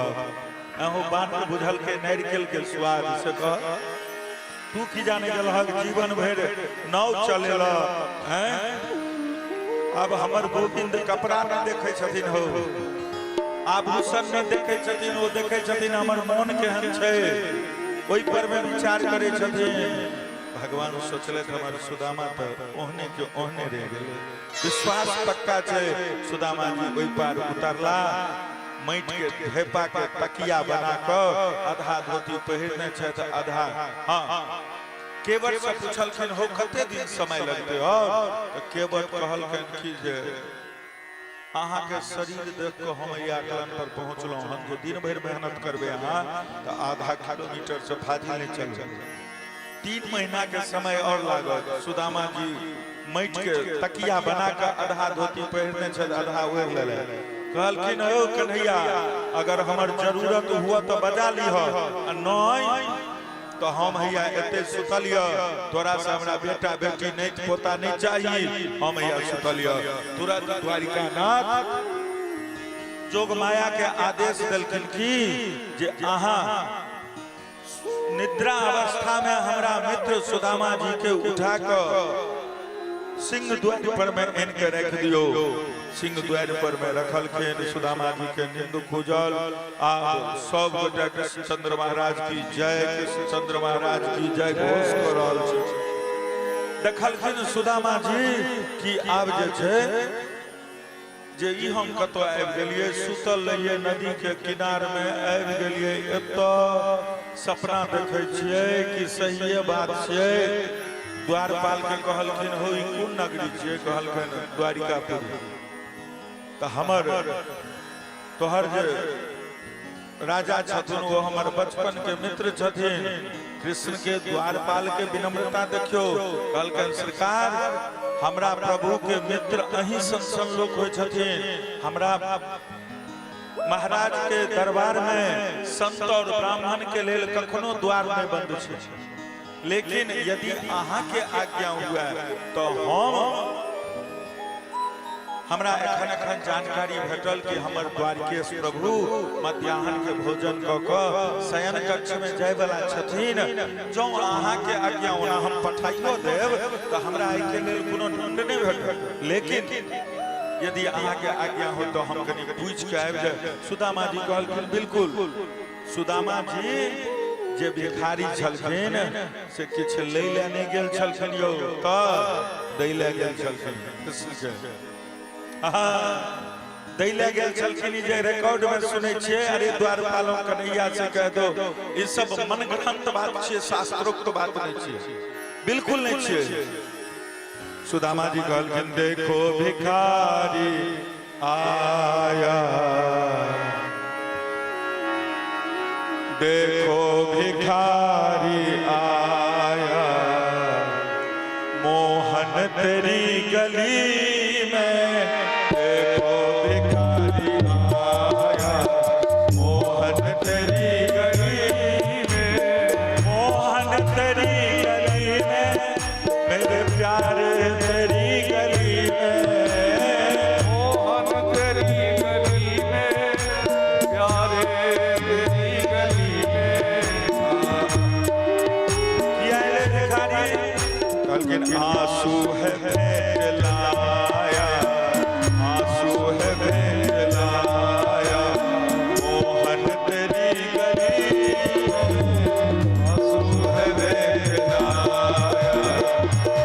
अहूँ बात बुझलकै नारिकेल के स्वाद से कह, तू की जाने गेलहक जीवन भरि नाव चलेल हैं। अब हमर गोविंद कपड़ा नहीं देखे छथिन हो, आभूषण नहीं देखे छथिन, ओ देखे छथिन हमर मोन केहन छै, ओहि पर में विचार करे छथिन। भगवान सोचलथि हमर सुदामा तऽ ओहने के ओहने रहि गेलै, विश्वास पक्का छै। सुदामा जी ओहि पार उतरला, माटि के ढेपा के तकिया बना कऽ आधा धोती पहिरने छथि आधा। हाँ, केवट से पूछलखिन हो कते दिन समय लगतै और? तऽ केवट कहलखिन कि जे अहाँ के शरीर देख कऽ हम एहि आकलन पर पहुँचलहुँ हन जे दिन भरि मेहनत करबै अहाँ तऽ आधा किलोमीटर से फाजिल नहि चलबै, 3 महीना के समय और लागत। सुदामा जी माटि के तकिया बना कऽ आधा धोती पहिरने छथि आधा ओढ़ि लेलनि। कहलखिन हो कन्हैया अगर हमर जरूरत हुआ तऽ बजा लिह, आ नहि तो हम हैया एते सुतल यऽ, तोरा से हमरा बेटा बेटी नहीं पोता नहीं चाहिए, हम हैया सुतल यऽ। तुरंत द्वारिकानाथ जोग माया के आदेश देलखिन की जे अहाँ निद्रा अवस्था में हमरा मित्र सुदामा जी के उठा कऽ सिंह द्वार पर में आनि के रख दियो। सिंह द्वार पर में रखलखिन, सुदामा जी के नींद खुजल। आ सब गोटा कृष्णचंद्र महाराज की जय, कृष्णचंद्र महाराज की जय घोष कऽ रहल छै। देखलखिन सुदामा जी कि आब जे छै जे ई हम कतऽ आबि गेलियै, सुतल रहियै नदी के किनार में आबि गेलियै, एतऽ सपना देखै छियै कि सहिए बात छियै। द्वारपाल के कहलखिन हो ई कोन नगरी छियै? कहलखिन द्वारिकापुरी। तऽ हमर तोहर जे राजा छथुन ओ हमर बचपन के मित्र छथिन। कृष्ण के द्वारपाल के विनम्रता देखियो, कहलखिन सरकार हमरा प्रभु के मित्र अहीं सन सन लोक होइ छथिन, हमरा महाराज के दरबार में संत और ब्राह्मण के लेल कखनो द्वार नहीं बंद छै, लेकिन यदि अहाँ के आज्ञा हुए तो हम हमरा एखन एखन जानकारी भेटल कि हमर द्वारकेश प्रभु मध्याह्न के भोजन कऽ कऽ शयन कक्ष में जाय वाला छथिन, जँ अहाँ के आज्ञा ओना हम पठाइयो देब तऽ हमरा एहिके लेल कोनो दंड नहि भेटत, लेकिन यदि अहाँ के आज्ञा हो तो हम कनि पूछि के आबि जाय। सुदामा जी कहलखिन बिल्कुल। सुदामा जी जे भिखारी छलखिन से किछु लै लए नहि गेल छलखिन यौ, तऽ दै लए गेल छलखिन कृष्ण के। दै लए गेल छलखिन। जे रिकॉर्ड में सुनै छियै, अरे द्वारपालों कन्हैया से कह दो, ई सब मनगढ़ंत बात छियै, शास्त्रोक्त बात नहि छियै, बिल्कुल नहि छियै। सुदामा जी कहलखिन देखो भिखारी आया, देखो भिखारी आया, मोहन तेरी गली में, देखो भिखारी आया, मोहन तेरी गली में, मोहन तेरी गली में, मेरे प्यारे तेरी गली में, मोहन तेरी गली में, प्यारे तेरी गली में। किया एलै भिखारी? कहलखिन आंसू है भेंट लाया, आंसू है भेंट लाया, मोहन तेरी गली में, आंसू है भेंट लाया,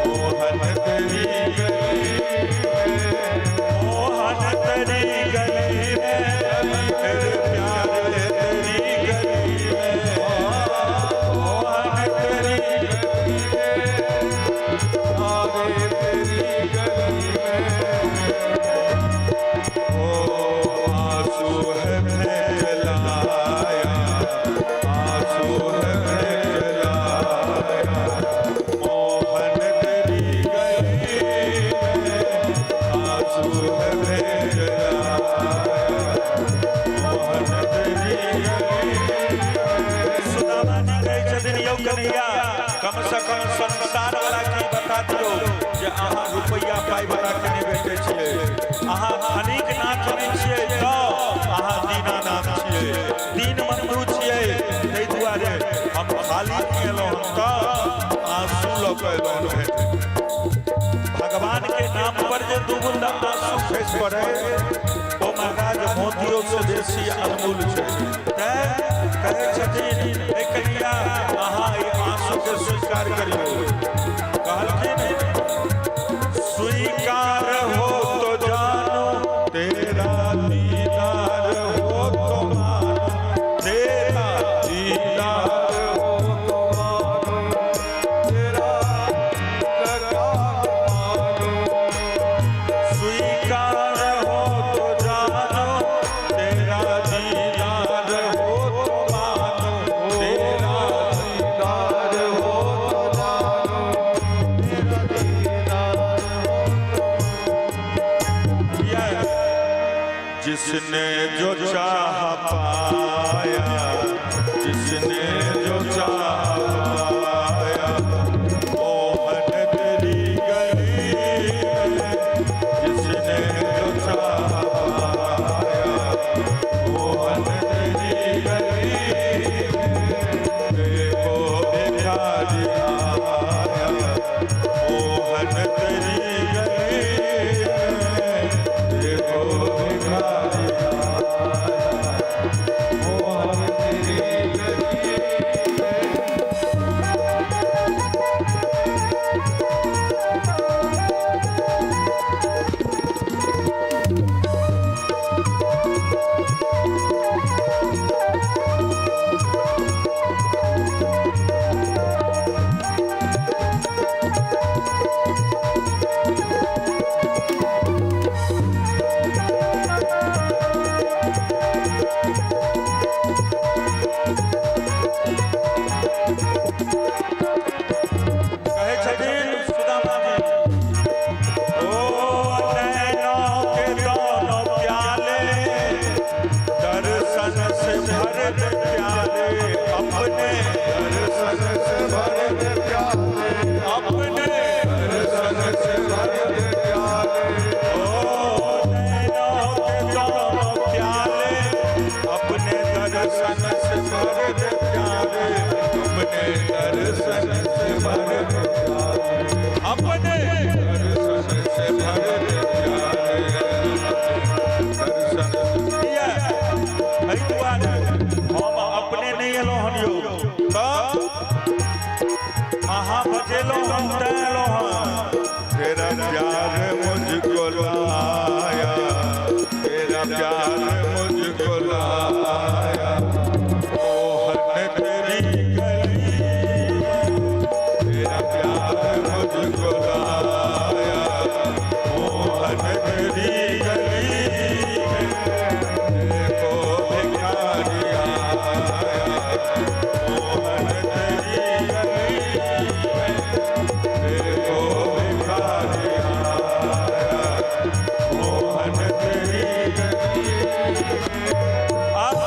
मोहन तेरी गली में, मोहन तेरी गली में, मेरे प्यारे तेरी गली में, मोहन तेरी प्यारे से कम संसार वाला के बता दियौ जे अहाँ रुपैया पाइ वाला के नहि भेटै छियै, अहाँ धनिक नाथ नहि छियै, तऽ अहाँ दीनानाथ छियै, दीन बंधु छियै। ताहि दुआरे हम खाली नहि एलहुँ हन, तऽ आंसू लऽ कऽ एलहुँ हन भेट। भगवान के नाम पर जे दू बूंदा आंसू खसि पड़े, ओ महाराज मोतियो से बेसी अनमोल छै। तैं कहै छथिन, हे कन्या, अहाँ एहि आंसू के स्वीकार करियौ। कहलखिन, स्वीकार हो तो जानो, तेरा दीदार हो तो मानो, तेरा दीदार हो तो मानो, तेरा दरगाह मानो। स्वीकार हो तो जानो, तेरा दीदार हो तो मानो, तेरा दीदार हो तो जानो, तेरा दीदार हो किया। जिसने जो चाह पाया, जिसने जो चाह पाया, मोहन तेरी गली में, जिसने जो चाह पाया, मोहन तेरी गली में, देखो भिखारी आया, मोहन तेरी गली में, देखो भिखारी आया, मोहन तेरी गली में। कहै छथिन सुदामा जी, ओ नैनों के दोनों प्याले, दर्शन से भर दे प्याले अपने, दर्शन से भर दे प्याले, अपने, दर्शन से भर दे प्याले, ओ नैनों के दोनों प्याले, अपने दर्शन से भर दे प्याले, अपने दर्शन से भर दे प्याले, अपने दर्शन से भर दे प्याले, दर्शन किया। एहि दुआरे हम अपने नहि एलहुँ हन यौ, तऽ अहाँ बजेलहुँ हन तैं एलहुँ हन। तेरा प्यार मुझको लाया, तेरा प्यार मुझको लाया, मोहन तेरी गली में, तेरा प्यार मुझको लाया, मोहन तेरी गली में, देखो भिखारी आया, मोहन तेरी गली में, देखो भिखारी आया, मोहन तेरी गली। अब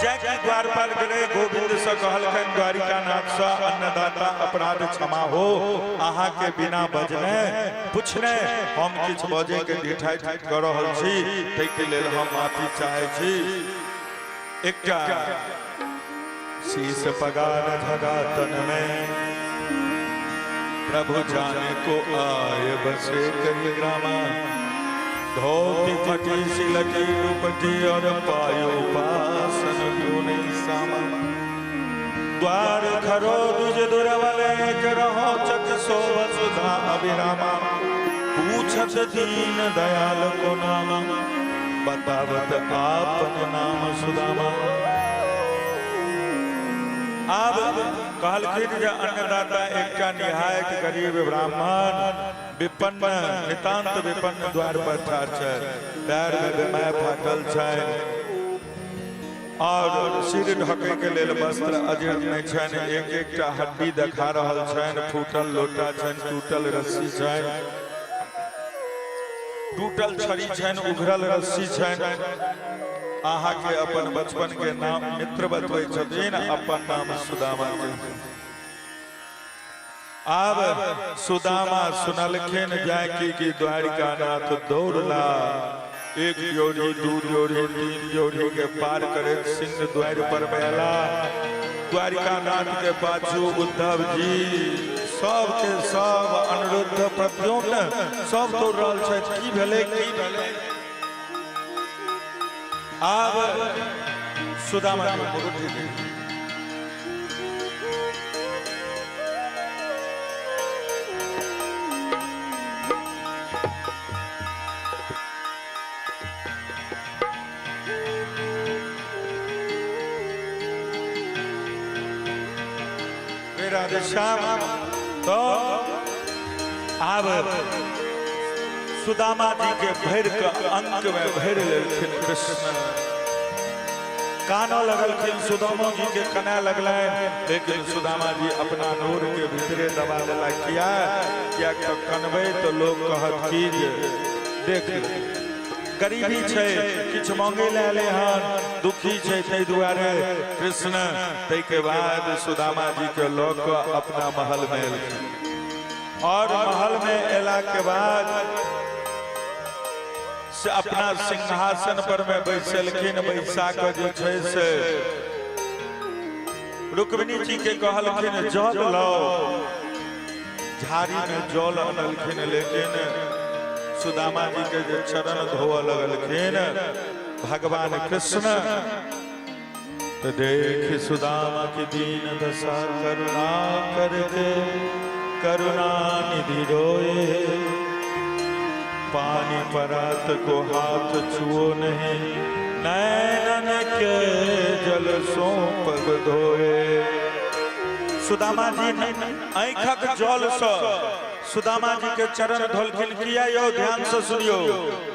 जैक द्वार पर गेलै, गोविंद से कहलखिन, द्वारिका नाथ से, अन्नदाता अपराध क्षमा हो, अहाँ के बिना बजने पुछने हम किछु बजे के ढिठाई कऽ रहल छी, ताहिके लेल हम माफी चाहै छी। एकटा शीश पगार झगा तन में, प्रभु जाने को आए बसे कई ग्रामा, धोती फटी सिलटी दुपटी और पायो पासन तूने सामा, द्वार खरो दुज दुर्बल एक रहो चक सो वसुधा अभिरामा, पूछत दीन दयाल को नामा, बतावत आपन नाम सुदामा। आब कहलखिन जे अन्नदाता, एकटा निहायत गरीब ब्राह्मण, विपन्न, नितांत विपन्न द्वार पर ठाढ़ छै, पैर में बेमाय फाटल छै और सिर ढके के लेल वस्त्र अजीर्ण नहि छनि, एक एकटा हड्डी देखा रहल छनि, फूटल लोटा छनि, टूटल रस्सी छनि, टूटल छड़ी छनि, उघरल रस्सी छनि। अहाँके अपन बचपन के नाम मित्र बतबै छथिन, अपन नाम सुदामा के। आब सुदामा सुनलखिन जाकि कि द्वारिकानाथ दौड़ला, एक जोड़ी दू जोड़ी तीन जोड़ी के पार करैत सिंह द्वार पर में अयला। द्वारिकानाथ के पाछू उद्धव जी सब के सब अनिरुद्ध प्रद्युम्न सब दौड़ रहल छथि। की भेलै की भेलै? आब सुदामा के मुरुठी दे राधेश्याम। तो आब सुदामा जी के भरि के अंक में भरि लेलखिन कृष्ण। कानऽ लगलखिन, सुदामा जी के कनाय लगलनि, लेकिन सुदामा जी अपना नोर के भीतरे दबा देला। किया? किया तऽ कनबै तऽ लोग कहत की जे देख गरीबी छै, किछु मांगे लए एलै हन, दुखी छै, ताहि दुआरे कृष्ण ताहिके बाद सुदामा जी के लऽ कऽ अपना महल में एलखिन। और महल में एला के बाद से अपना सिंहासन पर में बैसलखिन। बैसा कऽ जे छै से रुक्मिणी जी के कहलखिन जल लाओ। झाड़ी में जल अनलखिन, लेकिन सुदामा जी के जे चरण धोअ लगलखिन भगवान कृष्ण, तो देख सुदामा की दीन दशा करुणा करके करुणा निधि रोए, पानी परात को हाथ छुओ नहीं, नैनन के जल सो पग धोए। सुदामा जी आँखक जल से सुदामा जी के चरण धोलखिन। किया यौ? ध्यान से सुनियो।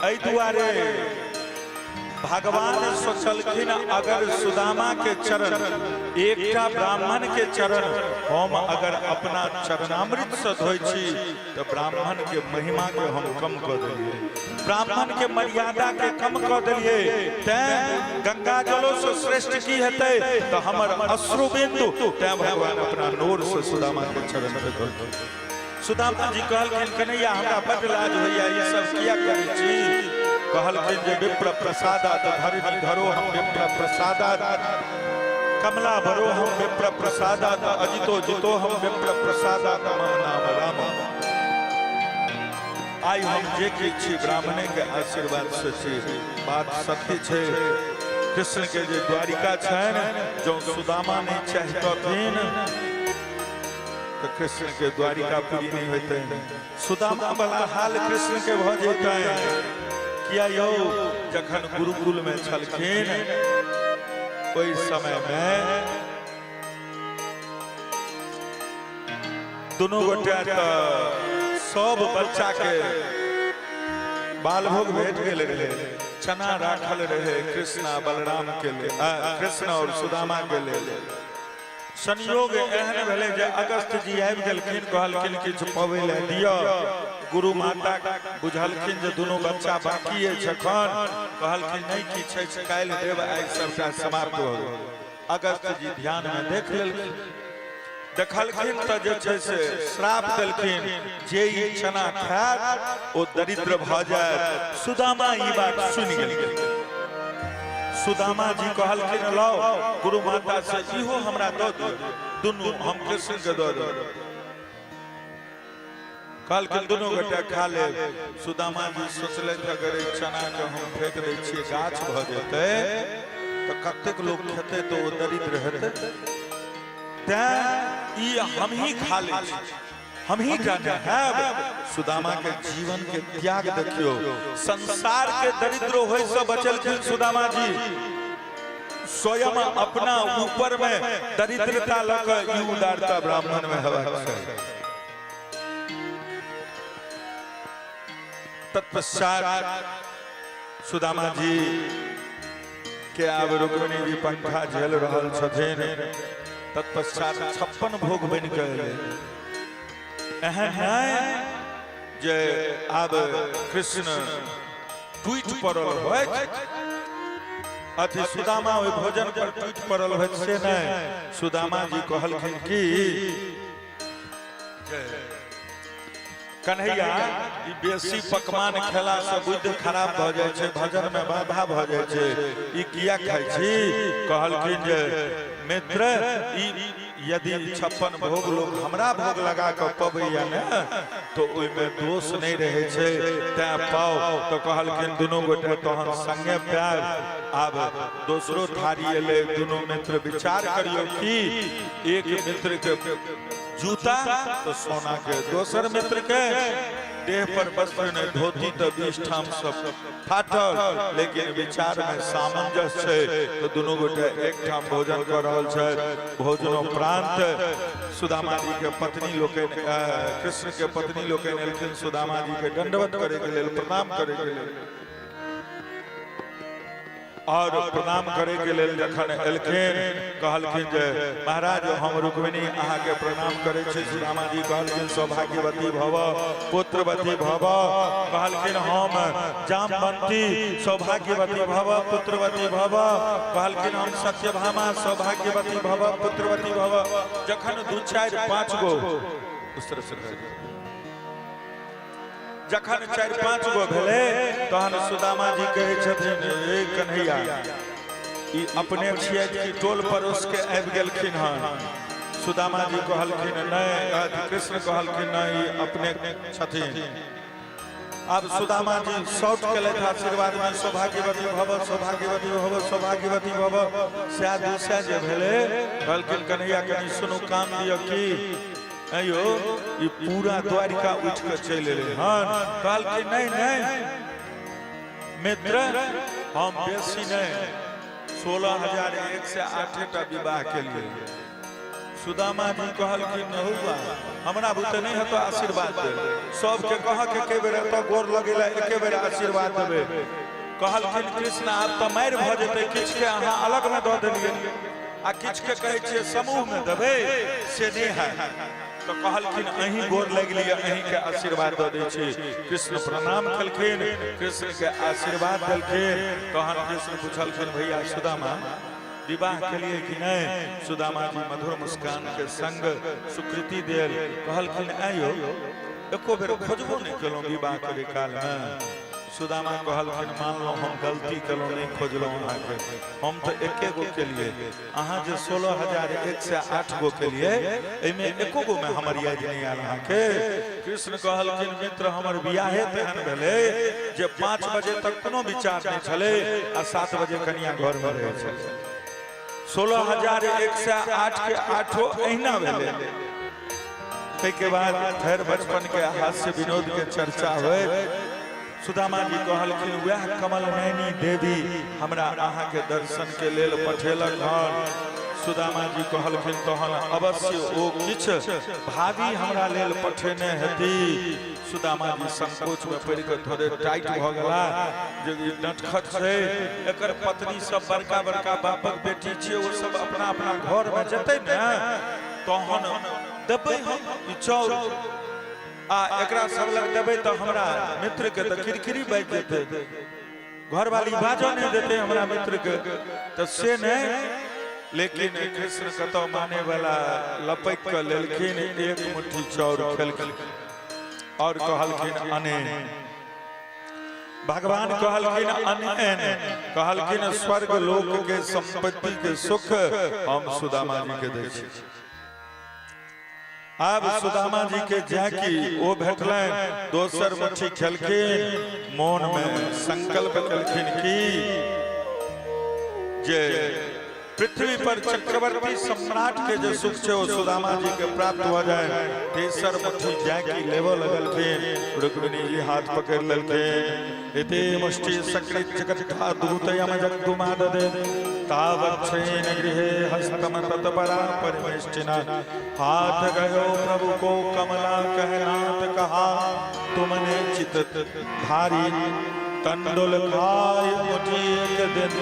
एहि दुआरे भगवान सोचलखिन अगर सुदामा के चरण, एकटा ब्राह्मण के चरण हम अगर अपना चरणामृत से धोइ छी तऽ ब्राह्मण के महिमा के हम कम कऽ देलियै, ब्राह्मण के मर्यादा के कम कऽ देलियै। तैं गंगा जलो से श्रेष्ठ की हेतै? तऽ हमर अश्रु बिंदु। तैं भगवान अपना नोर से सुदामा के चरण के धोलखिन। सुदामा जी कहलखिन कन्हैया हमरा बड्ड लाज होइया, ई सब किया करै छी? कहलखिन जे विप्र प्रसादात धरिणी धरो हम विप्र प्रसादात कमला भरो हम विप्र प्रसादात अजितो जितो हम विप्र प्रसादात मम नाम राम। आइ हम जे किछु छी ब्राह्मणे के आशीर्वाद से छी। बात सत्य छै। कृष्ण के जे द्वारिका छनि, जँ सुदामा नहि चाहितथिन तऽ कृष्ण के द्वारिका पूरी नहि होइतनि, सुदामा वाला हाल कृष्ण के भऽ जैतनि। किया यौ? जखन गुरुकुल में छलखिन ओहि समय में दुनू गोटे तऽ सब बच्चा के बालभोग भेट गेल रहे, चना राखल रहे कृष्ण बलराम के लेल, कृष्ण और सुदामा के लेल। संयोग एहन भेलै जे अगस्त जी आबि गेलखिन, कहलखिन किछु पबै लए दिअ। गुरु माता बुझलखिन जे दुनू बच्चा बाकी अछि एखन, कहलखिन नहि किछु अछि, काल्हि देब, आइ सबटा समाप्त भऽ गेल। अगस्त जी ध्यान मे देख लेलखिन, देखलखिन तऽ जे छै से श्राप देलखिन जे ई चना खायत ओ दरिद्र भऽ जायत। सुदामा ई बात सुनि गेलखिन। सुदामा जी कहलखिन लाओ गुरु माता से इहो हमरा दऽ दिअ, दुनू हम कृष्ण के दऽ दिअ। कहलखिन दुनू गोटे खा लेब। सुदामा जी सोचलथि अगर एहि चना के हम फेंक दै छियै गाछ भऽ जेतै तऽ कतेक लोक खेतै तऽ ओ दरिद्र हेतै, तें ई हमही खा लै छी, हमही जाने हैब। सुदामा के जीवन के त्याग देखियो, संसार के दरिद्र होय से बचलखिन सुदामा जी, स्वयं अपना ऊपर में दरिद्रता लऽ कऽ ई उदारता ब्राह्मण में हेबाक चाही। तत्पश्चात सुदामा जी के आब रुक्मिणी जी पंखा झेल रहल छथिन। तत्पश्चात 56 भोग बनि के एलै। एहन नहि जे आब कृष्ण टूटि पड़ल होइत, अथी सुदामा ओहि भोजन पर टूटि पड़ल होइत, से नहि। सुदामा जी कहलखिन कि कन्हैया, ई बेसी पकवान खेला से बुद्धि खराब भऽ जाइ छै, भजन में बाधा भऽ जाइ छै, ई किया खाइ छी? कहलखिन जे मित्र, ई यदि 56 भोग लोग हमरा भोग लगा कऽ पबैया ने, तऽ ओहिमे दोष नहि रहै छै, तैं पाओ। तऽ कहलखिन दुनू गोटे तहन संगे पायब। आब दोसरो थारी एलै। दुनू मित्र विचार करियौ की एक मित्र के जूता तो सोना के, दोसर मित्र के देह पर वस्त्र नहीं, धोती तो 20 ठाम सब फाटल, लेकिन विचार में सामंजस्य छै, तो दुनू गोटे एक ठाम भोजन कर रहल छै। भोजनोपरांत सुदामा जी के पत्नी लोकनि, कृष्ण के पत्नी लोकनि एलखिन सुदामा जी के दंडवत करे के लेल, प्रणाम करे के लेल। और प्रणाम करे के लेल जखन एलखिन, कहलखिन जे महाराज, हम रुक्मिणी अहाँ के प्रणाम करे छी। सुदामा जी कहलखिन, सौभाग्यवती भव, पुत्रवती भव। कहलखिन, हम जामवंती, सौभाग्यवती भव, पुत्रवती भव। कहलखिन, हम सत्यभामा, सौभाग्यवती भव, पुत्रवती भव। जखन 2 4 5 गो उस तरह से, जखन 4 5 गो भेलै, तहन सुदामा जी कहै छथिन, ए कन्हैया, ई अपने छियै कि टोल पड़ोस के आबि गेलखिन हन? सुदामा जी कहलखिन नहि, कृष्ण कहलखिन नहि, ई अपने छथिन। आब सुदामा जी शॉर्ट केलथि आशीर्वाद में, सौभाग्यवती भव, सौभाग्यवती भव, सौभाग्यवती भव। सए दू सए जे भेलै, कहलखिन, कन्हैया, कनि सुनू, काम दिअ। की अयो, ई पूरा द्वारिका उठि कऽ चलि एलै हन? कहलखिन, नहि नहि मित्र, हम बेसी नहि, 16,108टा विवाह केलिए। सुदामा जी कहलखिन, हौआ, हमरा बुते नहि हेतौ आशीर्वाद दे, सबके कह के एके बेर एतऽ गोर लगेला, एके बेर आशीर्वाद देबै। कहलखिन कृष्ण, आब तऽ मारि भऽ जेतै, किछुके अहाँ अलगमे दऽ देलियै आ किछुके कहै छियै समूहमे देबै, से नहि हैत। तऽ कहलखिन, अहीं गोर लागि लिअ, अहींके आशीर्वाद दऽ दै छी। कृष्ण प्रणाम केलखिन, कृष्णके आशीर्वाद देलखिन। तहन कृष्ण पुछलखिन, भैया सुदामा, विवाह केलिए कि नहि? सुदामा जी मधुर मुस्कान के संग स्वीकृति देल। कहलखिन, आयो, एको बेर खोजबो नहि केलहुँ विवाह करे कालमे? सुदामा कहलखिन, मानलहुँ, हम गलती केलहुँ, नहि खोजलहुँ अहाँके। हम तऽ एके गो केलिए, अहाँ जे 16,108 गो केलिए, एहिमे एको गो में हमर याद नहि आयल अहाँके? कृष्ण कहलखिन, मित्र, हमर बियाहे तेहन भेलै जे 5 बजे तक कोनो विचार नहि छलै आ 7 बजे कनिया घरमे रहै छलै। 16,108 के आठो अहिना भेलै। ताहिके बाद फेर बचपन के हास्य विनोद के चर्चा होय। सुदामा जी कहलखिन, वएह कमल नैनी देवी हमरा अहाँ के दर्शन के लेल पठेलक हन। सुदामा जी कहलखिन, तहन अवश्य ओ किछु भावी हमरा लेल पठेने हेती। सुदामा जी संकोच में पड़ि कऽ थोड़े टाइट भऽ गेला जे ई नटखट छै, एकर पत्नी सब बड़का बड़का बापक बेटी छियै, ओ सब अपना अपना घर में जेतै ने, तहन देबै हम ई चाउर, आ एकरा सब लग देबै तऽ हमरा मित्र के तऽ किरकिरी बाजि जेतै, घरवाली बाजऽ नहि देतै हमरा मित्र के, तऽ से नहि। लेकिन कृष्ण कतऽ माने वाला, लपकि कऽ लेलखिन, एक मुट्ठी चाउर खेलखिन और कहलखिन, अनेन। भगवान कहलखिन, अनेन। कहलखिन, स्वर्ग लोक के संपत्ति के सुख हम सुदामा जी के दै छी। आब सुदामा जी के जाकि ओ भेटलनि, दोसर मुट्ठी खेलखिन, मोन में संकल्प केलखिन की जे पृथ्वी पर चक्रवर्ती सम्राट के जे सुख छै, ओ सुदामा जी के प्राप्त भऽ जाय। तेसर मुट्ठी जाकि लेबऽ लगलखिन, रुक्मिणी जी हाथ पकड़ि लेलखिन। इति मुष्टि सकृत जगत्था दूतयम जगदुमाददे तावच्छेन गृहे हस्तम तत्परा परमेष्ठिना। हाथ गयो प्रभु को कमला कहनाथ कहा तुमने चित धारी। तंडुल खाय मुठी एक दिन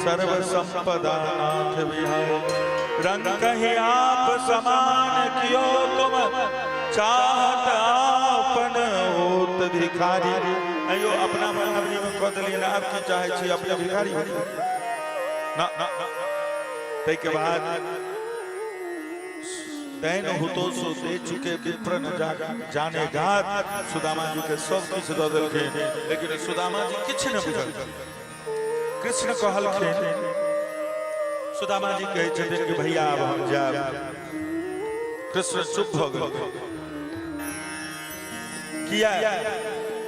सर्व संपदा नाथ बिहारी। रंग कहीं आप समान कियो तुम चाहत आपन होत भिखारी। अयो, अपना बराबरी में कऽ देलियै ने, आब की चाहै छी? अपने भिखारी हो ना? ताहिके बाद तैन हुतो सो दे चुके विप्र न जाने गात। सुदामा जी के सब किछु दऽ देलखिन, लेकिन सुदामा जी किछु नहि बुझलखिन। कृष्ण कहलखिन, सुदामा जी कहै छथिन कि भैया आब हम जायब। कृष्ण चुप भऽ गेल। किया?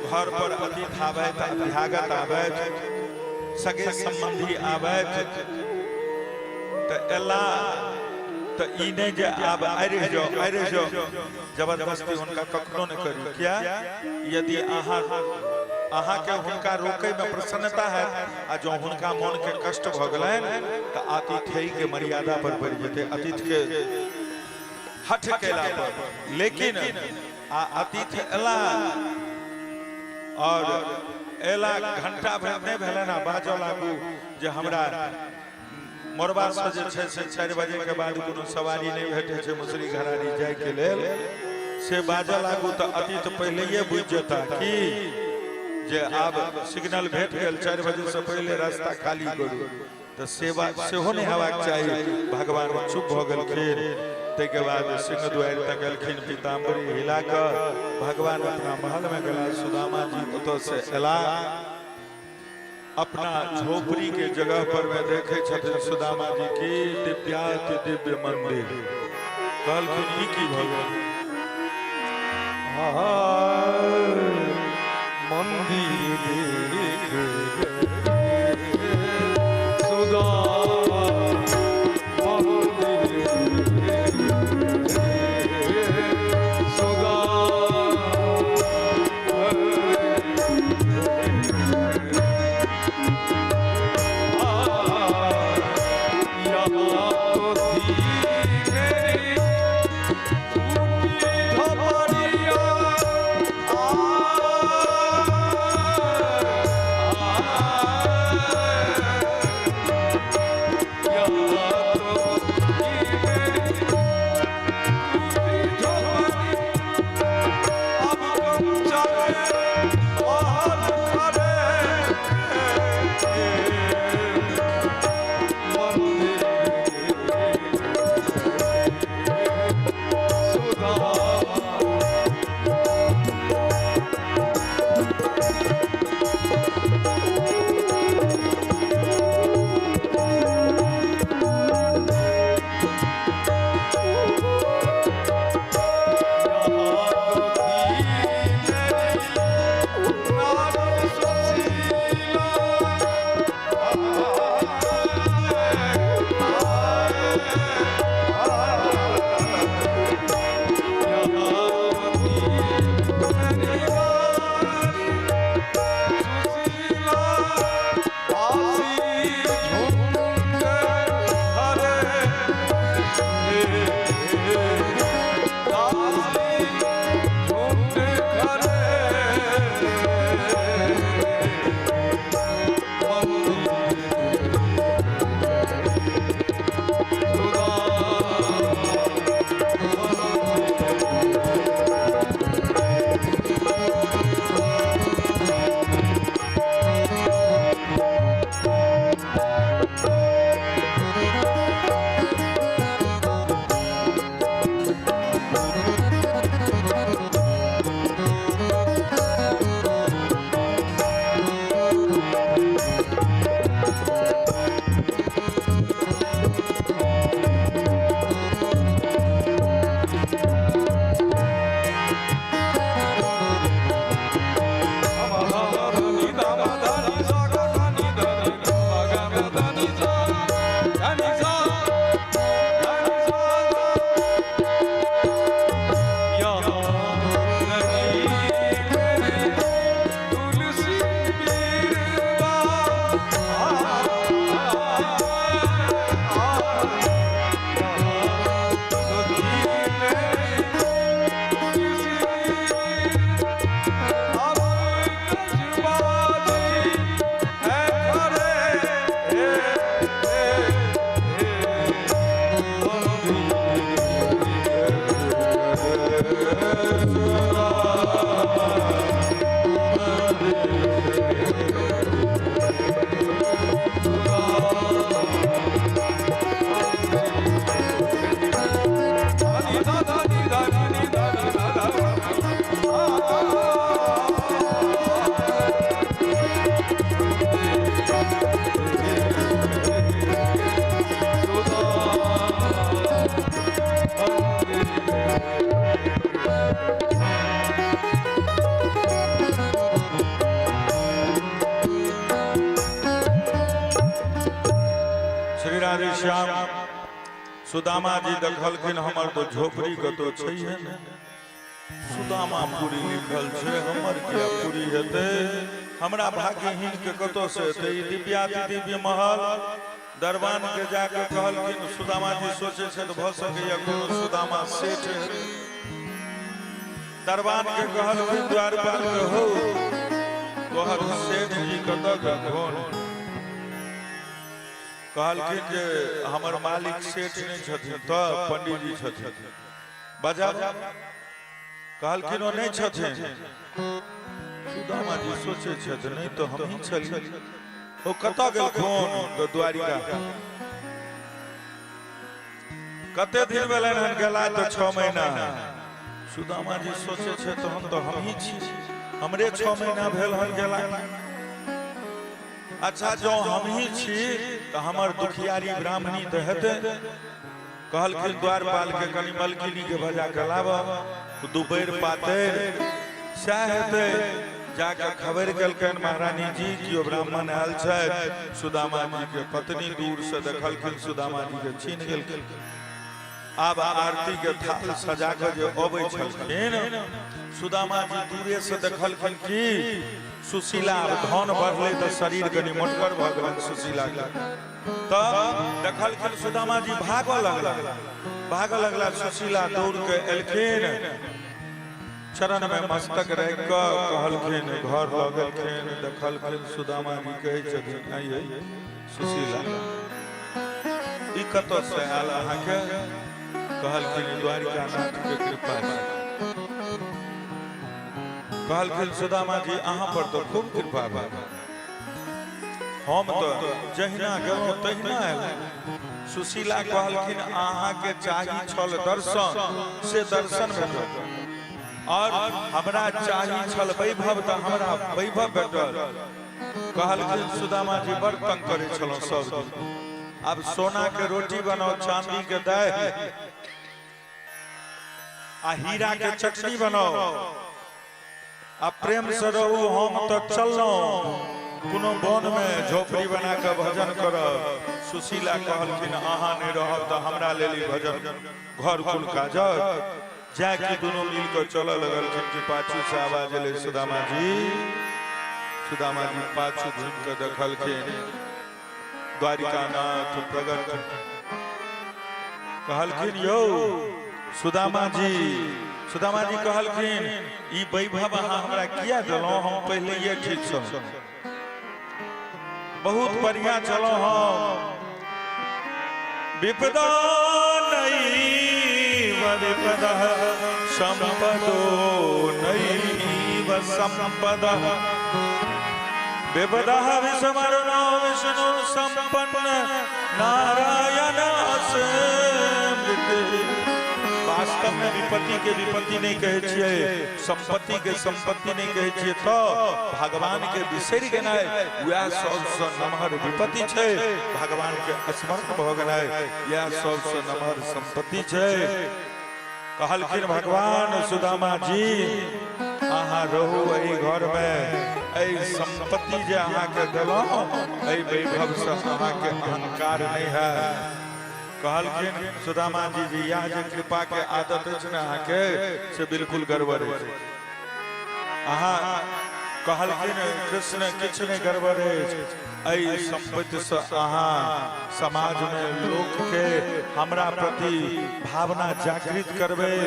घर पर अतिथि आबैत, अभ्यागत आबैत, सगे संबंधी आबैत तऽ एला तऽ ई नहि जे आब आरि जाओ आरि जाओ, जबरदस्ती हुनका कखनो नहि करी। किया? यदि अहाँके हुनका रोकै में प्रसन्नता है आ जँ हुनका मन के कष्ट भऽ गेलनि तऽ आतिथेय के मर्यादा पर पड़ि जेतै, अतिथि के हठ केला पर। लेकिन आ अतिथि एला और एला घंटा भरि नहि भेलनि आ बाजऽ लागू जे हमरा मोरबा से जे छै से 4 बजे के बाद कोनो सवारी नहि भेटै छै मुसरी घरारी जायके लेल, से बाजऽ लागू तऽ अतिथि पहिलैये बुझि जेता कि जे आब सिग्नल भेट गेल, 4 बजे से पहिले रास्ता खाली करू। तऽ सेवा सेहो नहि हेबाक चाही। भगवान चुप भऽ गेलखिन। ताहिके बाद सिंह द्वारि तक गेलखिन, पीताम्बरी हिला कऽ भगवान अपना महल में गेला। सुदामा जी ओतऽ से एला, अपना झोपड़ी के जगह पर में देखे छथिन सुदामा जी की दिव्याति दिव्य मंदिर। कहलखिन ई की भऽ गेल? मंदिर देख सुदामा, मंदिर देख सुदामा, यहाँ तो थी मेरी टूटी झोपड़िया, यहाँ तो थी मेरी टूटी झोपड़ी, अब कम चले महल खड़े, मंदिर सुदामा जी देखलखिन हमर तो झोपड़ी कतौ छैहे ने, सुदामापुरी लिखल छै, हमर किया पूरी हेतै, हमरा भाग्यहीन के कतौ से हेतै ई दिव्याति दिव्य महल। दरबान के जाके कहलखिन, सुदामा जी सोचे छै तऽ भऽ सकैया कोनो सुदामा सेठ हेतै। दरबान के कहलखिन द्वारपाल के, हो तोहर सेठ जी कतऽ गेलखुन? कहलखिन जे हमर मालिक सेठ नहि छथिन तऽ पंडीजी छथिन। बजा कहलखिन ओ नहि छथिन। सुदामा जी सोचे छथि नहि तऽ हमही छली। ओ कतऽ गेलखुन? तऽ द्वारिका। कते दिन भेलनि हन गेला? तऽ 6 महीना। सुदामा जी सोचे छै तहन तऽ हमही छी, हमरे 6 महीना भेल हन गेला। अच्छा जँ हमही छी तऽ हमर दुखियारी ब्राह्मणी तऽ हेतै। कहलखिन द्वारपाल के कनि मलकिनी के बजा के लाब, दुबैर पातरि सएह हेतै। जाके खबर केलकनि महारानी जी केओ ब्राह्मण आयल छथि। सुदामा जी के पत्नी दूर से देखलखिन, सुदामा जी के छीन गेलखिन। आब आरती के थाल सजा के जे अबै छलखिन, सुदामा जी दूरे से देखलखिन कि सुशीला आब धन बढ़ले तऽ शरीर कनि मोटगर भऽ गेलनि सुशीला के। तऽ देखलखिन सुदामा जी भागऽ लगला, भागऽ लगला। सुशीला दौड़ के एलखिन, चरण में मस्तक राखि कऽ कहलखिन, घर लऽ गेलखिन। देखलखिन सुदामा जी कहै छथिन, आइये सुशीला, ई कतऽ से आयल अहाँके? कहलखिन द्वारिकानाथ के कृपा से। कहलखिन सुदामा जी अहाँ पर तऽ खूब कृपा भेल, हम तऽ जहिना गेलहुँ तहिना एलहुँ। सुशीला कहलखिन अहाँके चाही छल दर्शन, से दर्शन भेटल, और हमरा चाही छल वैभव तऽ हमरा वैभव भेटल। कहलखिन सुदामा जी बड़ तंग करै छलहुँ सब दिन, आब सोना के रोटी बनाओ, चांदी के दही आ हीरा के चटनी बनाओ आ प्रेम से रहू। हम तऽ चललहुँ कोनो वन में झोपड़ी बना के भजन करब। सुशीला कहलखिन अहाँ नहि रहब तऽ हमरा लेल ई भजन घर कुल काजक। जाय कि दुनू मिल कऽ चलऽ लगलखिन कि पाछू से आवाज एलै, सुदामा जी। सुदामा जी पाछू घुमि कऽ देखलखिन, द्वारिकानाथ प्रगट। कहलखिन यौ सुदामा जी। सुदामा जी कहलखिन ई वैभव अहाँ हमरा किया देलहुँ? हम पहिले ठीक छलहुँ, बहुत बढ़िया छलहुँ हम। विपदा नैव विपदः सम्पदो नैव सम्पदः विपदः विस्मरणो विष्णु सम्पन्न नारायण स्मृति। वास्तव में विपत्ति के विपत्ति नहीं कहै छियै, संपत्ति के संपत्ति नहीं कहै छियै, तऽ भगवान के बिसरि गेनाइ वएह सबसँ नमहर विपत्ति छै। भगवान के स्मरण भऽ गेनाइ इएह सबसँ नमहर संपत्ति छै। कहलखिन भगवान सुदामा जी अहाँ रहू एहि घर में, एहि संपत्ति जे अहाँके देलहुँ एहि वैभव से अहाँके अहंकार नहीं है। कहलखिन सुदामा जी जी यह जे कृपा के आदत अछि ने अहाँके से बिल्कुल गड़बड़ अछि। अहाँ कहलखिन कृष्ण किछु नहि गड़बड़ अछि, एहि संपत्ति से अहाँ समाज में लोक के हमरा प्रति भावना जागृत करबै,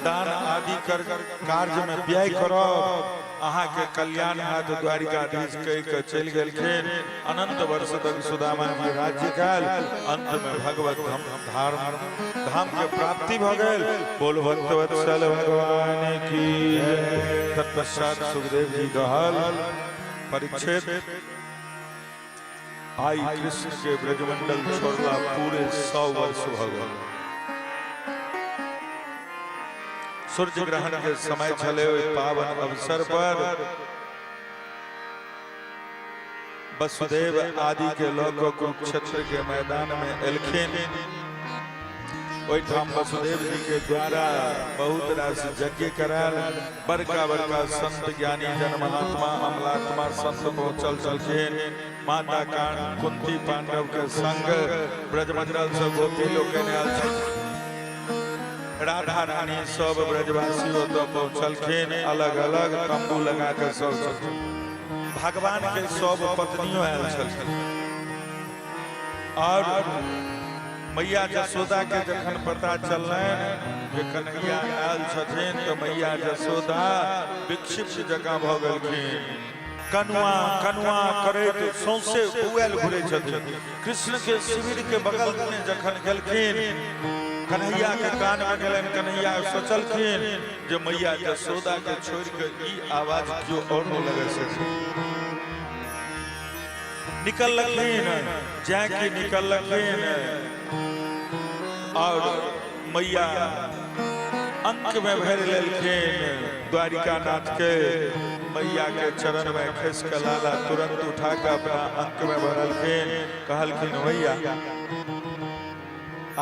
दान आदि कर कार्य में व्यय करब, अहाँ के कल्याण हैत। द्वारिकाधीश कहि के चलि गेलखिन। अनंत वर्ष तक सुदामा जी राज्य कयल, अंत में भगवत धाम धाम के प्राप्ति भ गेल। बोल भक्तवत्सल भगवान की। तत्पश्चात सुखदेव जी कहल परीक्षित आई कृष्ण के ब्रजमंडल छोड़ला पूरे 100 वर्ष भ गेल। सूर्य ग्रहण के समय छले, ओहि पावन अवसर पर वसुदेव आदि के लऽ कऽ कुरुक्षेत्र के मैदान में एलखिन। ओहिठाम वसुदेव जी के द्वारा बहुत रास यज्ञ करायल। बड़का बड़का संत ज्ञानी जन महात्मा अमलात्मा संत पहुंचल छलखिन। माता कुंती पांडव के संग ब्रजमंडल से गोपी लोकनि आयल छलखिन। राधा रानी सब ब्रजवासी ओतऽ पहुंचलखिन। अलग अलग तंबू लगा के सब छलखिन। भगवान के सब पत्नियों आयल छलखिन। और मैया जसोदा के जखन पता चललनि जे कन्हैया आयल छथिन तऽ मैया जसोदा विक्षिप्त जकाँ भऽ गेलखिन। कनुआ कनुआ करैत सौंसे बौआयल घुरै छथिन। कृष्ण के शिविर के बगल में जखन गेलखिन, कन्हैया के कान में गेलनि। कन्हैया सोचलखिन जे मैया जसोदा के छोड़ि के ई आवाज केओ और नहि लगा सकै। निकललखिन, जाकि निकललखिन और मैया अंक में भरि लेलखिन द्वारिका नाथ के। मैया के चरण में खसि के लाला तुरंत उठा के अपना अंक में भरलखिन। कहलखिन, मैया,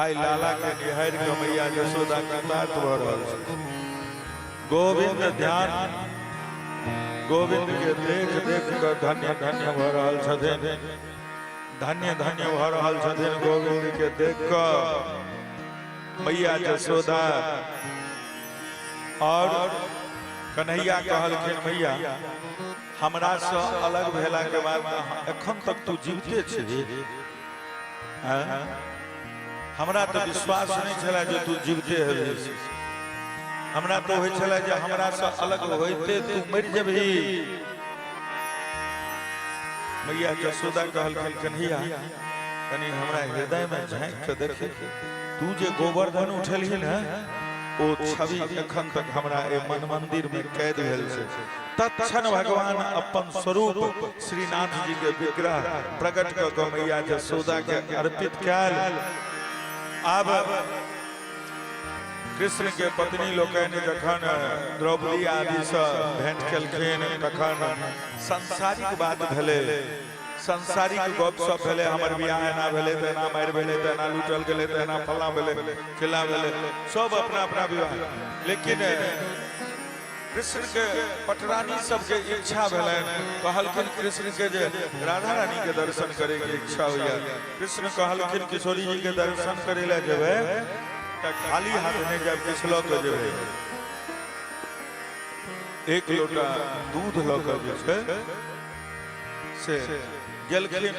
आइ लाला के निहारि के मैया जसोदा कृतार्थ भऽ रहल छै। गोविंद ध्यान, गोविंद के देख देख के धन्य धन्य भऽ रहल छथिन, धन्य धन्य भऽ रहल छथिन गोविंद के देख कऽ मैया जसोदा। और कन्हैया कहलखिन, मैया, हमरा से अलग भेला के बाद एखन तक तू जीविते छी? हमरा तऽ विश्वास नहि छलै जे तू जीविते हेबही। हमरा तऽ होइ छलै जे हमरा से अलग होइते तू मरि जेबही। मैया जसोदा कहलखिन, कन्हैया, कनि हमरा हृदय में झांकि के देखी। तू जे गोवर्धन उठेलही ने, ओ छवि एखन तक हमरा ए मन मंदिर में कैद भेल छै। तत्क्षण भगवान अपन स्वरूप श्रीनाथ जी के विग्रह प्रकट कऽ कऽ मैया जसोदा के अर्पित कयल। आब कृष्ण के पत्नी लोकनि जखन द्रौपदी आदि से भेंट केलखिन, तखन सांसारिक बात भेलै, सांसारिक गप सब भेलै। हमर बियाह एना भेलै तऽ एना मारि भेलै, तऽ एना लूटल गेलै, तऽ एना फल्लाँ भेलै, चिल्लाँ भेलै, सब अपना अपना विवाह। लेकिन कृष्ण के पटरानी सबके इच्छा भेलनि। कहलखिन कृष्ण के जे राधा रानी के दर्शन करे के इच्छा होइया। कृष्ण कहलखिन, किशोरी जी के दर्शन करे लए जेबै तऽ खाली हाथ नहि जायब, किछु लऽ के जेबै। एक लोटा दूध लऽ के जे छै से गेलखिन।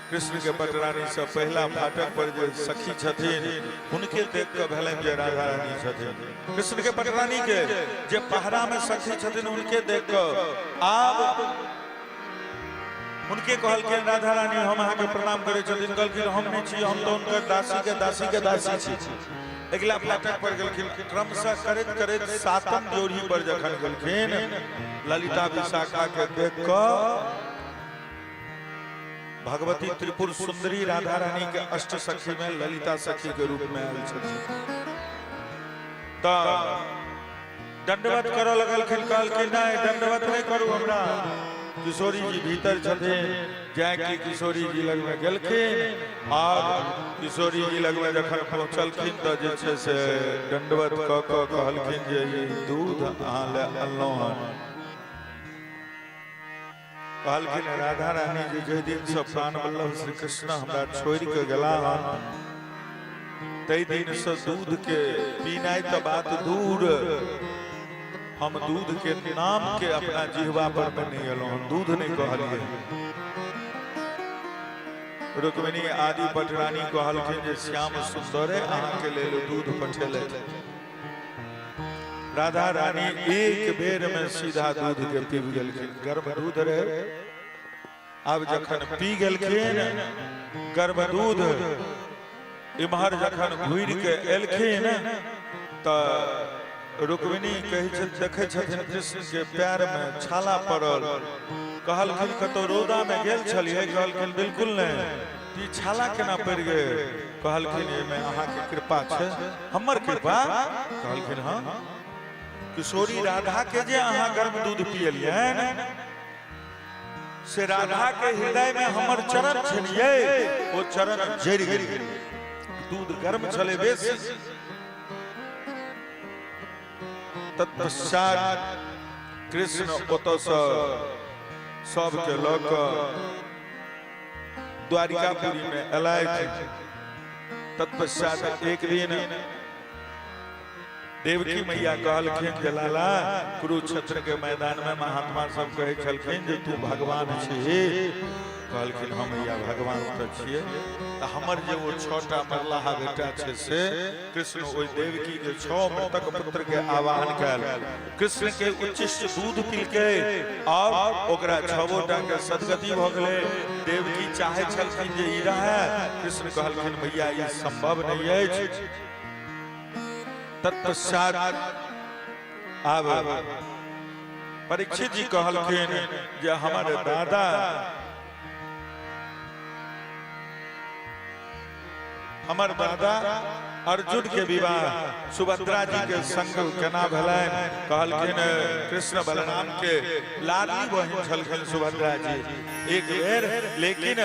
कृष्ण के पटरानी सब पहिला फाटक पर जे सखी छथिन, हुनके देख के भेलनि जे राधा रानी छथिन। कृष्ण के पटरानी के जे पहरा में सखी छथिन, हुनके देख के आब हुनके कहलखिन, राधा रानी, हम अहाँके प्रणाम करै छथिन। कहलखिन, हम नहि छी, हम तऽ हुनकर दासी के दासी के दासी छी। अगिला फाटक पर गेलखिन। क्रमशः करैत करैत सातम ड्योढ़ी पर जखन गेलखिन, ललिता विशाखा के देख कऽ भगवती त्रिपुर सुंदरी राधा रानी के अष्ट सखी में ललिता सखी के रूप में आयल छथिन, तऽ दंडवत करऽ लगलखिन। कहलखिन, नहि, दंडवत नहि करू हमरा, किशोरी जी भीतर छथिन। जाकि किशोरी जी लग में गेलखिन और किशोरी जी लग में जखन पहुँचलखिन तऽ जे छै से दंडवत कऽ कऽ कहलखिन जे ई दूध अहाँ लए अनलहुँ हन। कहलखिन राधा रानी जे जाहि दिन से प्राण वल्लभ श्री कृष्ण हमरा छोड़ि के गेला हन, ताहि दिन से दूध के पीनाइ तऽ बात दूर, हम दूध के नाम के अपना जिहवा पर में नहीं एलहुँ हन, दूध नहीं कहलिए। रुक्मिणी आदि पटरानी कहलखिन जे श्याम सुंदरे अहाँके लेल दूध पठेलथि। राधा रानी एक बेर में सीधा दूध के पीब गेलखिन। गर्म दूध रहे। आब जखन पी गेलखिन गर्म दूध, इम्हर जखन घुरि के एलखिन तऽ रुक्मिणी कहै छै, देखै छथिन कृष्ण के पैर में छाला पड़ल। कहलखिन, कतौ रौदा में गेल छलियै? कहलखिन, बिल्कुल नहि। ई छाला केना पड़ि गेल? कहलखिन, एहिमे अहाँके कृपा छै। हमर कृपा? कहलखिन, हँ, किशोरी राधा के जे अहाँ गर्म दूध पियलियनि से राधा के हृदय में हमर चरण छलियै, ओ चरण जरि गेल। दूध गर्म छलै बेसी। तत्पश्चात कृष्ण ओतऽसँ सबके लऽ कऽ द्वारिकापुरी में एलथि। तत्पश्चात एक दिन देवकी मैया कहलखिन जे लाला, कुरुक्षेत्र के मैदान में महात्मा सब कहै छलखिन जे तू भगवान छी। कहलखिन, हम मैया भगवान तऽ छियै, तऽ हमर जे ओ 6टा मरलाहा बेटा छै से। कृष्ण ओहि देवकी के 6 मृतक पुत्र के आवाहन कयल। कृष्ण के उच्चिष्ट दूध पीलकै और ओकरा 6गोटा के सदगति भऽ गेलै। देवकी चाहे छलखिन जे ई रहै। कृष्ण कहलखिन, भैया, ई संभव नहीं अछि। तत्पश्चात आब परीक्षित जी कहलखिन जे हमर दादा अर्जुन के विवाह सुभद्रा जी के संग केना भेलनि? कहलखिन, कृष्ण बलराम के लाडली बहिन छलखिन सुभद्रा जी। एक बेर लेकिन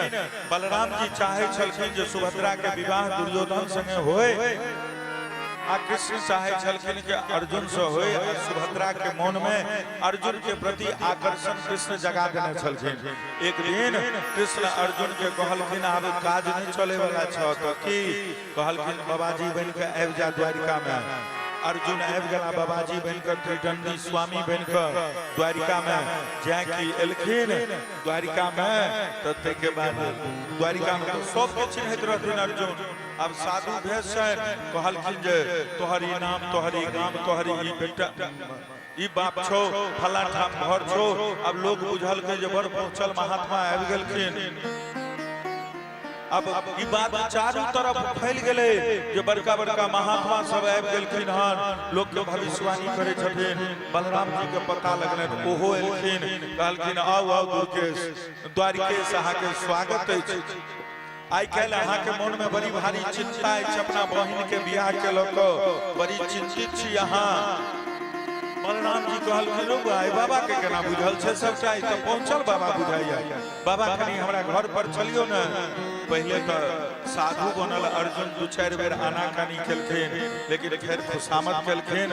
बलराम जी चाहे छलखिन जे सुभद्रा के विवाह दुर्योधन संगे होय आ कृष्ण चाहे छलखिन कि अर्जुन से होय। आ सुभद्रा के मन में अर्जुन के प्रति आकर्षण कृष्ण जगा देने छलखिन। एक दिन कृष्ण अर्जुन के कहलखिन, आब काज नहीं चले वाला छ। तो की? कहलखिन, बाबाजी बन के आबि जा द्वारिका में। अर्जुन आबि गेला बाबाजी बन के, त्रिदंडी स्वामी बन के द्वारिका में। जै कि एलखिन द्वारिका में तो ताहिके बाद द्वारिका में तो सबके चिन्हैत रहथिन अर्जुन। अब साधु भेष छनि। कहलखिन जे तोहर ई नाम, तोहर ई गाम, तोहर ई बेटा, ई बाप छौ, फला ठाम घर छौ। अब लोग बुझलकै जे बड़ पहुंचल महात्मा आबि गेलखिन। अब ई बात चारू तरफ फैल गेलै जे बड़का बड़का महात्मा सब आबि गेलखिन हन, लोक के भविष्यवाणी करै छथिन। बलराम जी के पता लगलनि, ओहो एलखिन। कहलखिन, आउ आउ दुर्गेश, द्वारिकेश, अहाँके स्वागत अछि। आइ काल्हि अहाँके मन में बड़ी भारी चिंता अछि, अपना बहिन के बियाह के लऽ कऽ बड़ी चिंतित छी अहाँ। बलराम जी कहलखिन, रौ भाई, बाबा के केना बुझल छै सबटा? ई तऽ पहुँचल बाबा बुझाइया। बाबा, कनी हमरा घर पर चलियौ ने। पहिले तऽ साधु बनल अर्जुन 2-4 बेर आनाकानी केलखिन, लेकिन फेर खुशामद केलखिन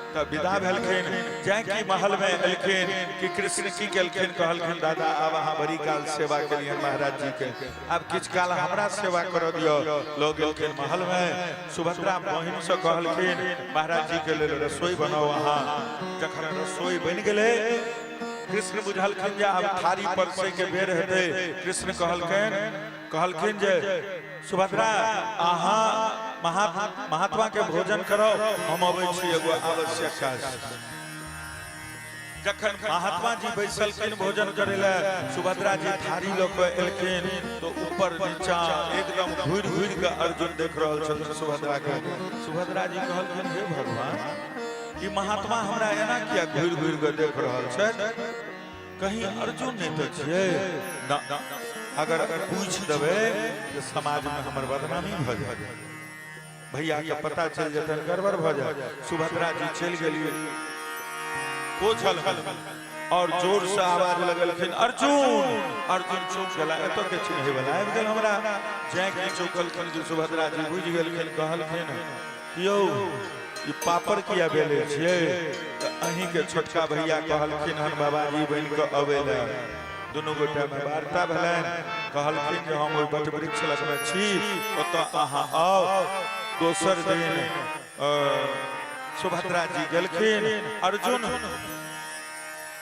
तऽ विदा भेलखिन। जैं कि महल में एलखिन कि कृष्ण की केलखिन? कहलखिन, दादा, आब अहाँ बड़ी काल सेवा केलियन महाराज जी के, आब किछु काल हमरा सेवा कर दियौ। लऽ गेलखिन महल में। सुभद्रा बहिन से कहलखिन, महाराज जी के लेल रसोई बनाओ अहाँ। जखन रसोई बनि गेलै, कृष्ण बुझलखिन जे आब थारी परसै के बेर हेतै। कृष्ण कहलखिन कहलखिन जे सुभद्रा, अहाँ महात्मा के भोजन करो, हम अबै छी, एगो आवश्यक काज। जखन महात्मा जी बैसलखिन भोजन करे ले, सुभद्रा जी थारी लऽ कऽ एलखिन तो ऊपर नीचा एकदम घुरि घुरि के अर्जुन देख रहल छथिन सुभद्रा के। सुभद्रा जी कहलखिन, हे भगवान, ई महात्मा हमरा एना किया घुरि घुरि के देख रहल छथि? कहीं अर्जुन नहि तऽ छियै न? अगर पूछि देबै तऽ समाज में हमर बदनामी भऽ जायत, भैया के पता चलि जेतनि, गड़बड़ भऽ जायत। सुभद्रा जी चलि गेलियै ओ छल और जोर से आवाज लगेलखिन, अर्जुन! अर्जुन चौंक गेला, एतऽ के चिन्है वाला आबि गेल हमरा। जैं कि चौंकलखिन कि सुभद्रा जी बुझि गेलखिन। कहलखिन, यौ, ई पापड़ किया बेले छियै? तऽ अहीं के छोटका भैया कहलखिन हन बाबाजी बनि कऽ अबै लए। दुनू गोटा में वार्ता भेलनि। कहलखिन जे हम ओहि बट वृक्ष लगमे छी, ओतऽ अहाँ आउ। दोसर दिन सुभद्रा जी गेलखिन। अर्जुन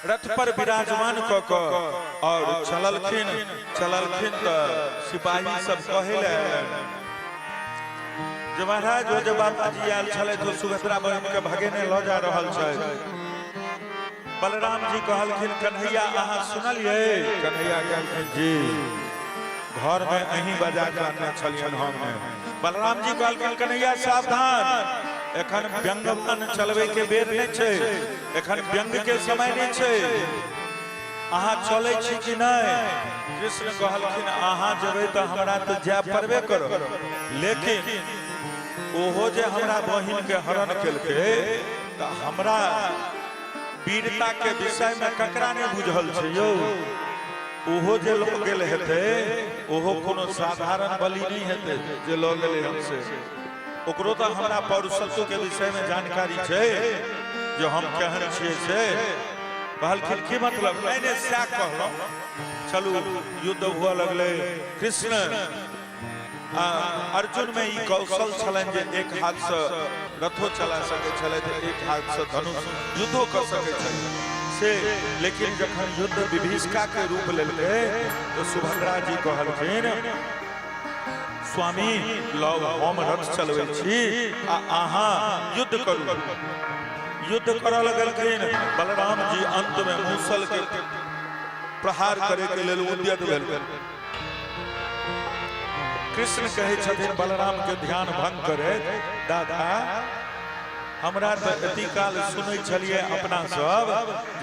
रथ पर विराजमान कऽ कऽ और चललखिन। चललखिन तऽ सिपाही सब कहै लए अयलनि जे महाराज, ओ जे बाबाजी आयल छलथि, ओ सुभद्रा बहिन के भगेने लऽ जा रहल छथि। बलराम जी कहलखिन, कन्हैया, अहाँ सुनलियै? कन्हैया कहलखिन, जी, घर में अहीं बजा के अनने छलियन, हम नहि। बलराम जी कहलखिन, कन्हैया, सावधान, एखन व्यंग्यवान चलबै के बेर नहि छै, एखन व्यंग्य के समय नहि छै। अहाँ चलै छी कि नहि? कृष्ण कहलखिन, अहाँ जेबै तऽ हमरा तऽ जाय पड़बे करत, लेकिन ओहो जे हमरा बहिन के हरण केलकै तऽ हमरा वीरता के विषय में ककरा नहि बुझल छै यौ? ओहो जे लऽ गेल हेतै ओहो कोनो साधारण बलि नहि हेतै जे लऽ गेलै हमसे। ओकरो तऽ हमरा पौरुषत्व के विषय में जानकारी छै जे हम केहन छियै से। कहलखिन की मतलब? नहि नहि सएह कहलहुँ। चलू युद्ध हुअ लगलै। कृष्ण आ अर्जुन में ई कौशल छलनि जे एक हाथ से रथो चला सकै छलथि, एक हाथ से धनुष युद्धो कऽ सकै छलथि से। लेकिन जखन युद्ध विभीषिका के रूप लेलकै तऽ सुभद्रा जी कहलखिन स्वामी लव हम रथ चलबै छी आ अहाँ युद्ध करू। युद्ध करऽ लगलखिन। बलराम जी अंत में मूसल के प्रहार करे के लेल उद्यत भेल। कृष्ण कहै छथिन बलराम के ध्यान भंग करैत, दादा हमरा तऽ एती काल सुनै छलियै अपना सब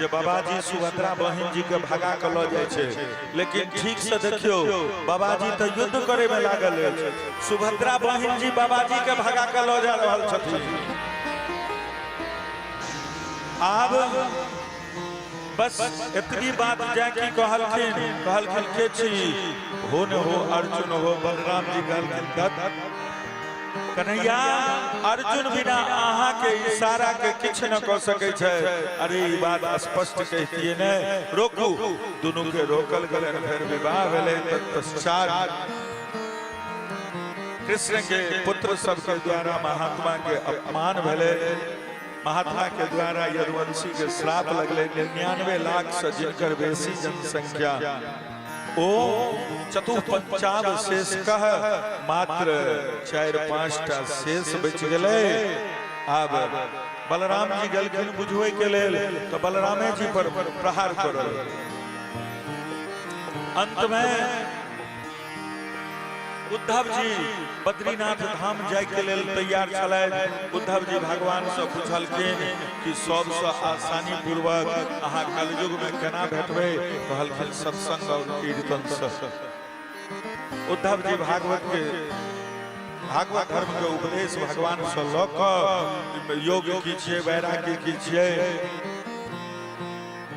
जे बाबाजी सुभद्रा बहिन जी के भगा के लऽ जाइ छै, लेकिन ठीक से देखियौ बाबाजी तऽ युद्ध करे में लागल अछि, सुभद्रा बहिन जी बाबाजी के भगा के लऽ जा रहल छथिन। आब बस एतबी बात जाय की कहलखिन, कहलखिन के छी? हो न हो अर्जुन हो। बलराम जी कहलखिन दत्त कन्हैया अर्जुन बिना अहाँ के इशारा के किछु न कऽ सकै छै। अरे ई बात स्पष्ट कहितियै ने, रोकू। दुनू के रोकल गेलनि, फेर विवाह भेलै। तत्पश्चात कृष्ण के पुत्र सबके द्वारा महात्मा के अपमान भेलै। महात्मा के द्वारा यदुवंशी के श्राप लगलै। 99 लाख से जिनकर बेसी जनसंख्या ओ चतुः शेष कह मात्र 4-5 टा शेष बचि गेलै। आब बलराम जी गेलखिन बुझबै के लेल तऽ बलरामे जी पर प्रहार करल। अंत में उद्धव जी बद्रीनाथ धाम जाय के लेल तैयार छलथि। उद्धव जी भगवान से पूछलखिन कि सबसे आसानी पूर्वक अहाँ कलयुग में केना भेटबै? कहलखिन सत्संग और कीर्तन से। उद्धव जी भागवत के भागवत धर्म के उपदेश भगवान से लऽ कऽ योग की छियै, वैराग्य की छियै,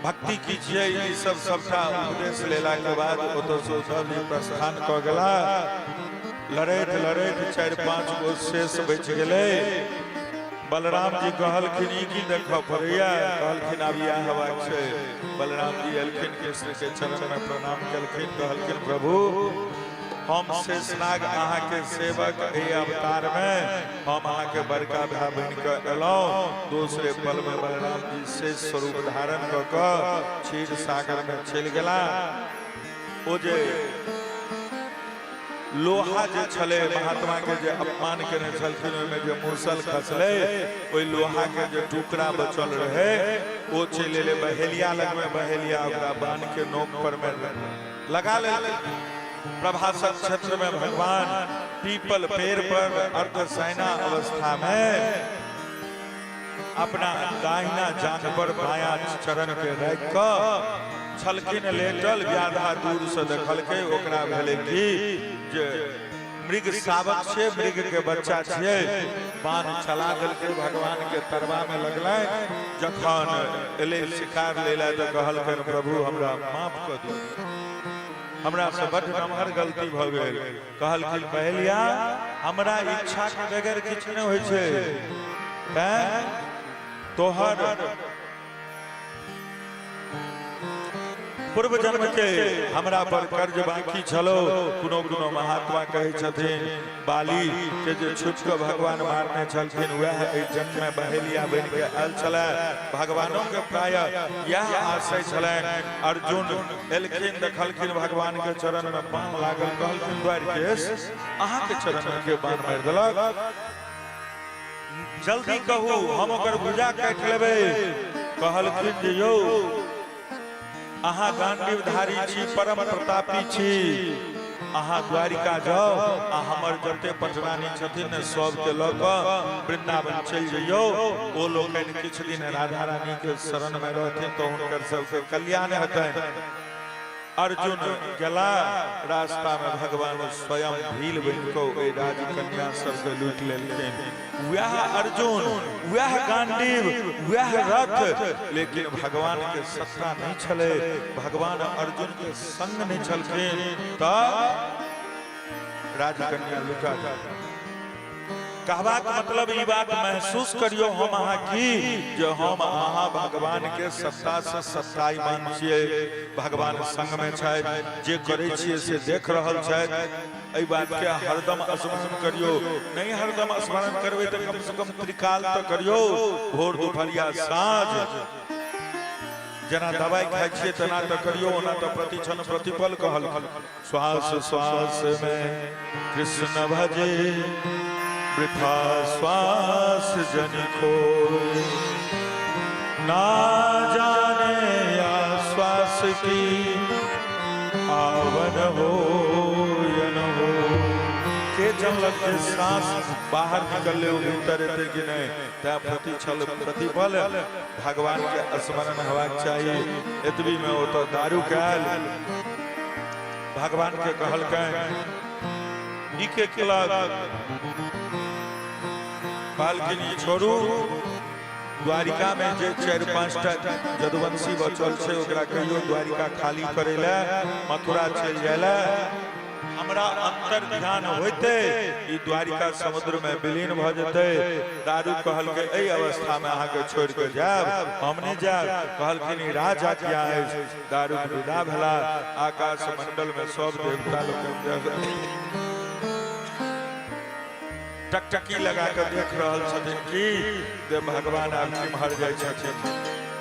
भक्ति की छियै, ई सब सबटा उपदेश लेला के बाद ओतऽ से उद्धव जी प्रस्थान कऽ गेला। लड़ैत लड़ैत 4-5 गो शेष बचि गेलै। बलराम जी कहलखिन ई की देखऽ पड़ैया? कहलखिन आब इएह हेबाक छै। बलराम जी एलखिन, कृष्ण के चरण में प्रणाम केलखिन, कहलखिन प्रभु हम शेषनाग अहाँ के सेवक एहि अवतार में हम अहाँ के बड़का भाई बनि कऽ एलहुँ। दूसरे पल में बलराम जी शेष स्वरूप धारण कऽ कऽ क्षीर सागर में चलि गेला। ओ जे लोहा जे छलै महात्मा के जे अपमान केने छलखिन ओहिमे जे मूसल खसलै ओहि लोहा के जे टुकड़ा बचल रहे ओ चलि एलै बहेलिया लगमे। बहेलिया ओकरा बाण के नोक पर में लगा लेलकै। प्रभासक क्षेत्र में भगवान पीपल पेड़ पर अर्धसैना अवस्था में अपना दाहिना जांघ पर बायां चरण के राखि कऽ छलखिन लेटल। व्याधा दूर से देखलकै, ओकरा भेलै कि जे मृग शावक छियै, मृग के बच्चा छियै। बाण चला देलकै, भगवान के तरवा में लगलै। जखन एलै शिकार लै तऽ कहलखिन प्रभु हमरा माफ कऽ दियौ, हमरा से बड्ड नमहर गलती भऽ गेल। कहलखिन बहेलिया हमरा इच्छा के बगैर किछु नहि होइ छै, तैं तोहर पूर्व जन्म के हमरा पर कर्ज बाकी छलो। कोनो कोनो महात्मा कहै छथिन बाली के जे छुप के भगवान मारने छलखिन वएह एहि जन्म में बहेलिया बनि के आयल छलै। भगवानों के प्राय यह आशय छलनि। अर्जुन एलखिन, देखलखिन भगवान के चरण में बाण लागल। कहलखिन द्वारिकेश अहाँ के चरण में के बाण मारि देलक? जल्दी कहू हम ओकर भुजा काटि लेबै। कहलखिन जे यौ अहाँ गांडीवधारी छी, परम प्रतापी छी, अहाँ द्वारिका जाउ आ हमर जते पटरानी छथिन ने सबके लऽ कऽ वृंदावन चलि जइयौ। ओ लोकनि किछु दिन राधा रानी के शरण में रहथिन तऽ हुनकर सबके कल्याण हेतनि। अर्जुन गेला, रास्ता में भगवान स्वयं भील बनि कऽ ओहि राजकन्या सबके लूटि लेलखिन। वएह अर्जुन, वएह गांडीव, वएह रथ, लेकिन भगवान के सत्ता नहीं छलै, भगवान अर्जुन के संग नहीं छलखिन, तऽ राजकन्या लुटा गेल। कहबाक मतलब ई बात महसूस करियो हम अहाँ की जे हम अहाँ भगवान के सत्ता से सत्तायमान छियै, भगवान संग में छथि, जे करै छियै से देख रहल छथि। एहि बात के हरदम स्मरण करियो, नहीं हरदम स्मरण करबै तऽ कम से कम त्रिकाल तऽ करियो, भोर दुपहरिया साँझ। जेना दवाई खाइ छियै तेना तऽ करियो, ओना तऽ प्रतिक्षण प्रतिपल कहल। श्वास श्वास में कृष्ण भजे वृथा श्वास जन खोए, ना जाने या श्वास की आवन हो या न हो। के जनलक जे सांस बाहर निकलले ओ भीतर एतै कि नहि? तैं प्रतिक्षण प्रतिपल भगवान के स्मरण हेबाक चाही। एतबी में ओतऽ दारू के आयल, भगवान के कहलकनि ई के केलक? कहलखिन ई छोड़ू, द्वारिका में जे 4-5 टा जदुवंशी बचल छै ओकरा कहियो द्वारिका खाली करै लए, मथुरा चलि जाय लए। हमरा अंतर ध्यान होइते ई द्वारिका समुद्र में विलीन भऽ जेतै। दारू कहलकै एहि अवस्था में अहाँके छोड़ि कऽ जायब? हम नहि जायब। कहलखिन ई राज आज्ञा अछि। दारू विदा भेला। आकाश मंडल में सब देवता लोकनि टकटकी लगा कऽ देख रहल छथिन कि जे भगवान आब किम्हर जाइ छथिन।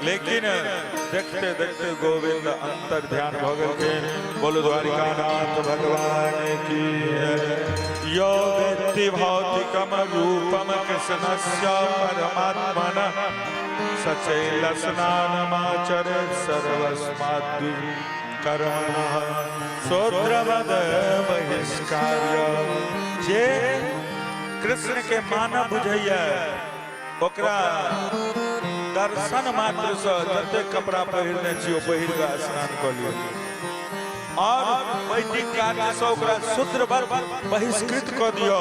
लेकिन देखते देखते गोविंद अंतर ध्यान भऽ गेलखिन। बोलो द्वारिकानाथ भगवान की जय। यो वेत्ति भौतिकम रूपम कृष्णस्य परमात्मनः सचैल स्नानमाचरे सर्वस्माद् कर्मणः शूद्रवद बहिष्कार्य। जे कृष्ण के मानव बुझैया ओकरा दर्शन मात्र से जते कपड़ा पहिरने छी ओ पहिर कऽ स्नान कऽ लिअ, और वैदिक कार्य से ओकरा शूद्रवत बहिष्कृत कऽ दियौ।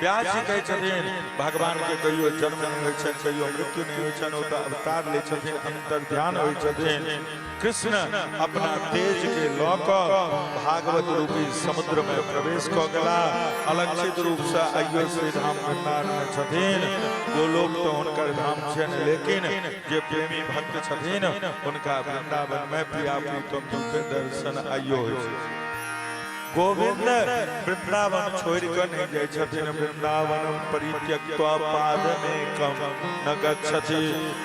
व्यास जी कहै छथिन भगवान के कहियो जन्म नहि होइ छनि, कहियो मृत्यु नहि होइ छनि, ओ तऽ अवतार लै छथिन, अंतर ध्यान होइ छथिन। कृष्ण अपना तेज के लऽ कऽ भागवत रूपी समुद्र में प्रवेश कऽ गेला। अलक्षित रूप से आइयो श्री धाम वृंदावन में छथिन। गोलोक तऽ हुनकर धाम छनि, लेकिन जे प्रेमी भक्त छथिन हुनका वृंदावन में प्रिया प्रीतम जी के दर्शन आइयो होइ छै। गोविंद वृंदावन छोड़ि कऽ नहि जाइ छथिन। वृंदावन परित्यक्त्वा पादमेकं न गच्छति।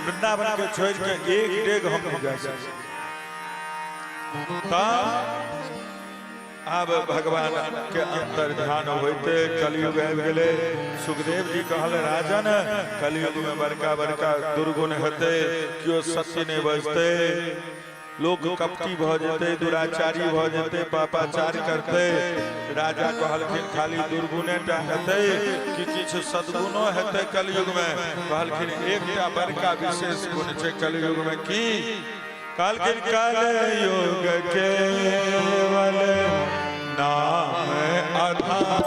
वृंदावन के छोड़ि कऽ एक डेग हम नहि जा सकै। तऽ आब भगवान के अंतर ध्यान होइते कलयुग आबि गेलै। सुखदेव जी कहल राजन कलयुग में बड़का बड़का दुर्गुण हेतै, केओ सत्य नहि बजतै, लोक कपटी भऽ जेतै, दुराचारी भऽ जेतै, पापाचार करतै। राजा कहलखिन खाली दुर्गुणे टा हेतै कि किछु सद्गुणो हेतै कलयुग में? कहलखिन एकटा बड़का विशेष गुण छै कलयुग में। की? कहलखिन कलयुग केवल नाम आधार,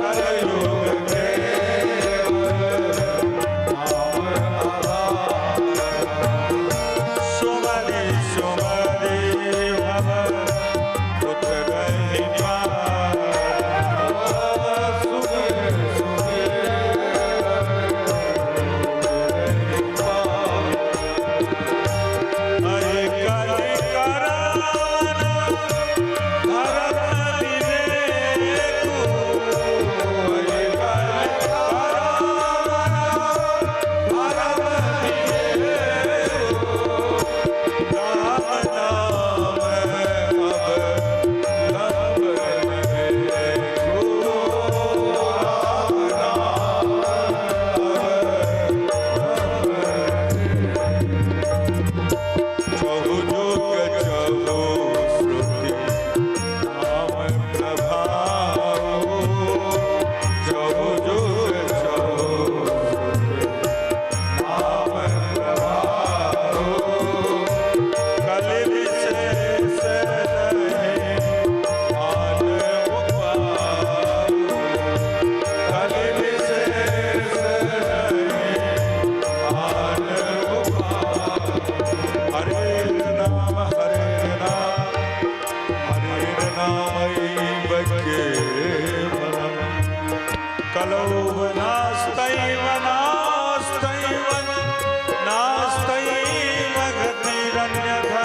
कलयुग केवल नाम आधार, सुमरि सुमरि भव उतरहि पार। सुमरि सुमरि उतरहि पार। हरि कलि करान भरत। कलौ नास्तैव नास्तैव नास्तैव गतिरन्यथा।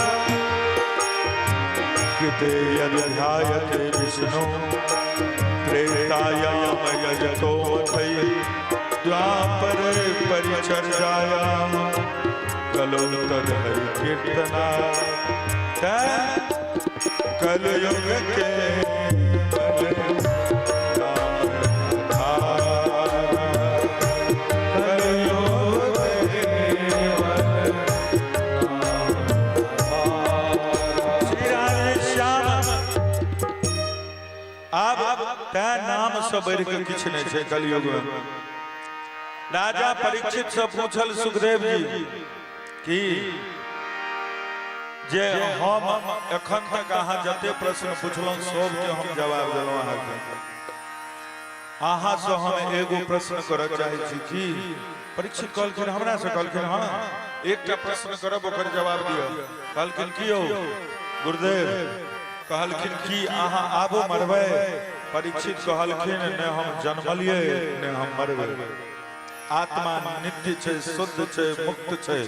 कृते यद् ध्यायते विष्णु त्रेतायाम यजतो मथै द्वापरे परिचर्यायाम कलौ तद हरि कीर्तना। कलयुग के नाम आधारा, कलयुग केवल श्री राधे श्याम। आब तैं नाम से बढ़ि के किछु नहि छै कलयुग में। राजा परीक्षित से पूछल सुखदेव जी की जे हम एखन तक अहाँ जते प्रश्न पुछलहुँ सबके हम जवाब देलहुँ अहाँके। अहाँ से हम एगो प्रश्न करऽ चाहै छी। की परीक्षित कहलखिन हमरा से? कहलखिन हँ, एकटा प्रश्न करब, ओकर जवाब दिअ। कहलखिन की यौ गुरुदेव? कहलखिन की अहाँ आबो मरबै? परीक्षित कहलखिन ने हम जन्मलियै ने हम मरबै। आत्मा नित्य छै, शुद्ध छै, मुक्त छै,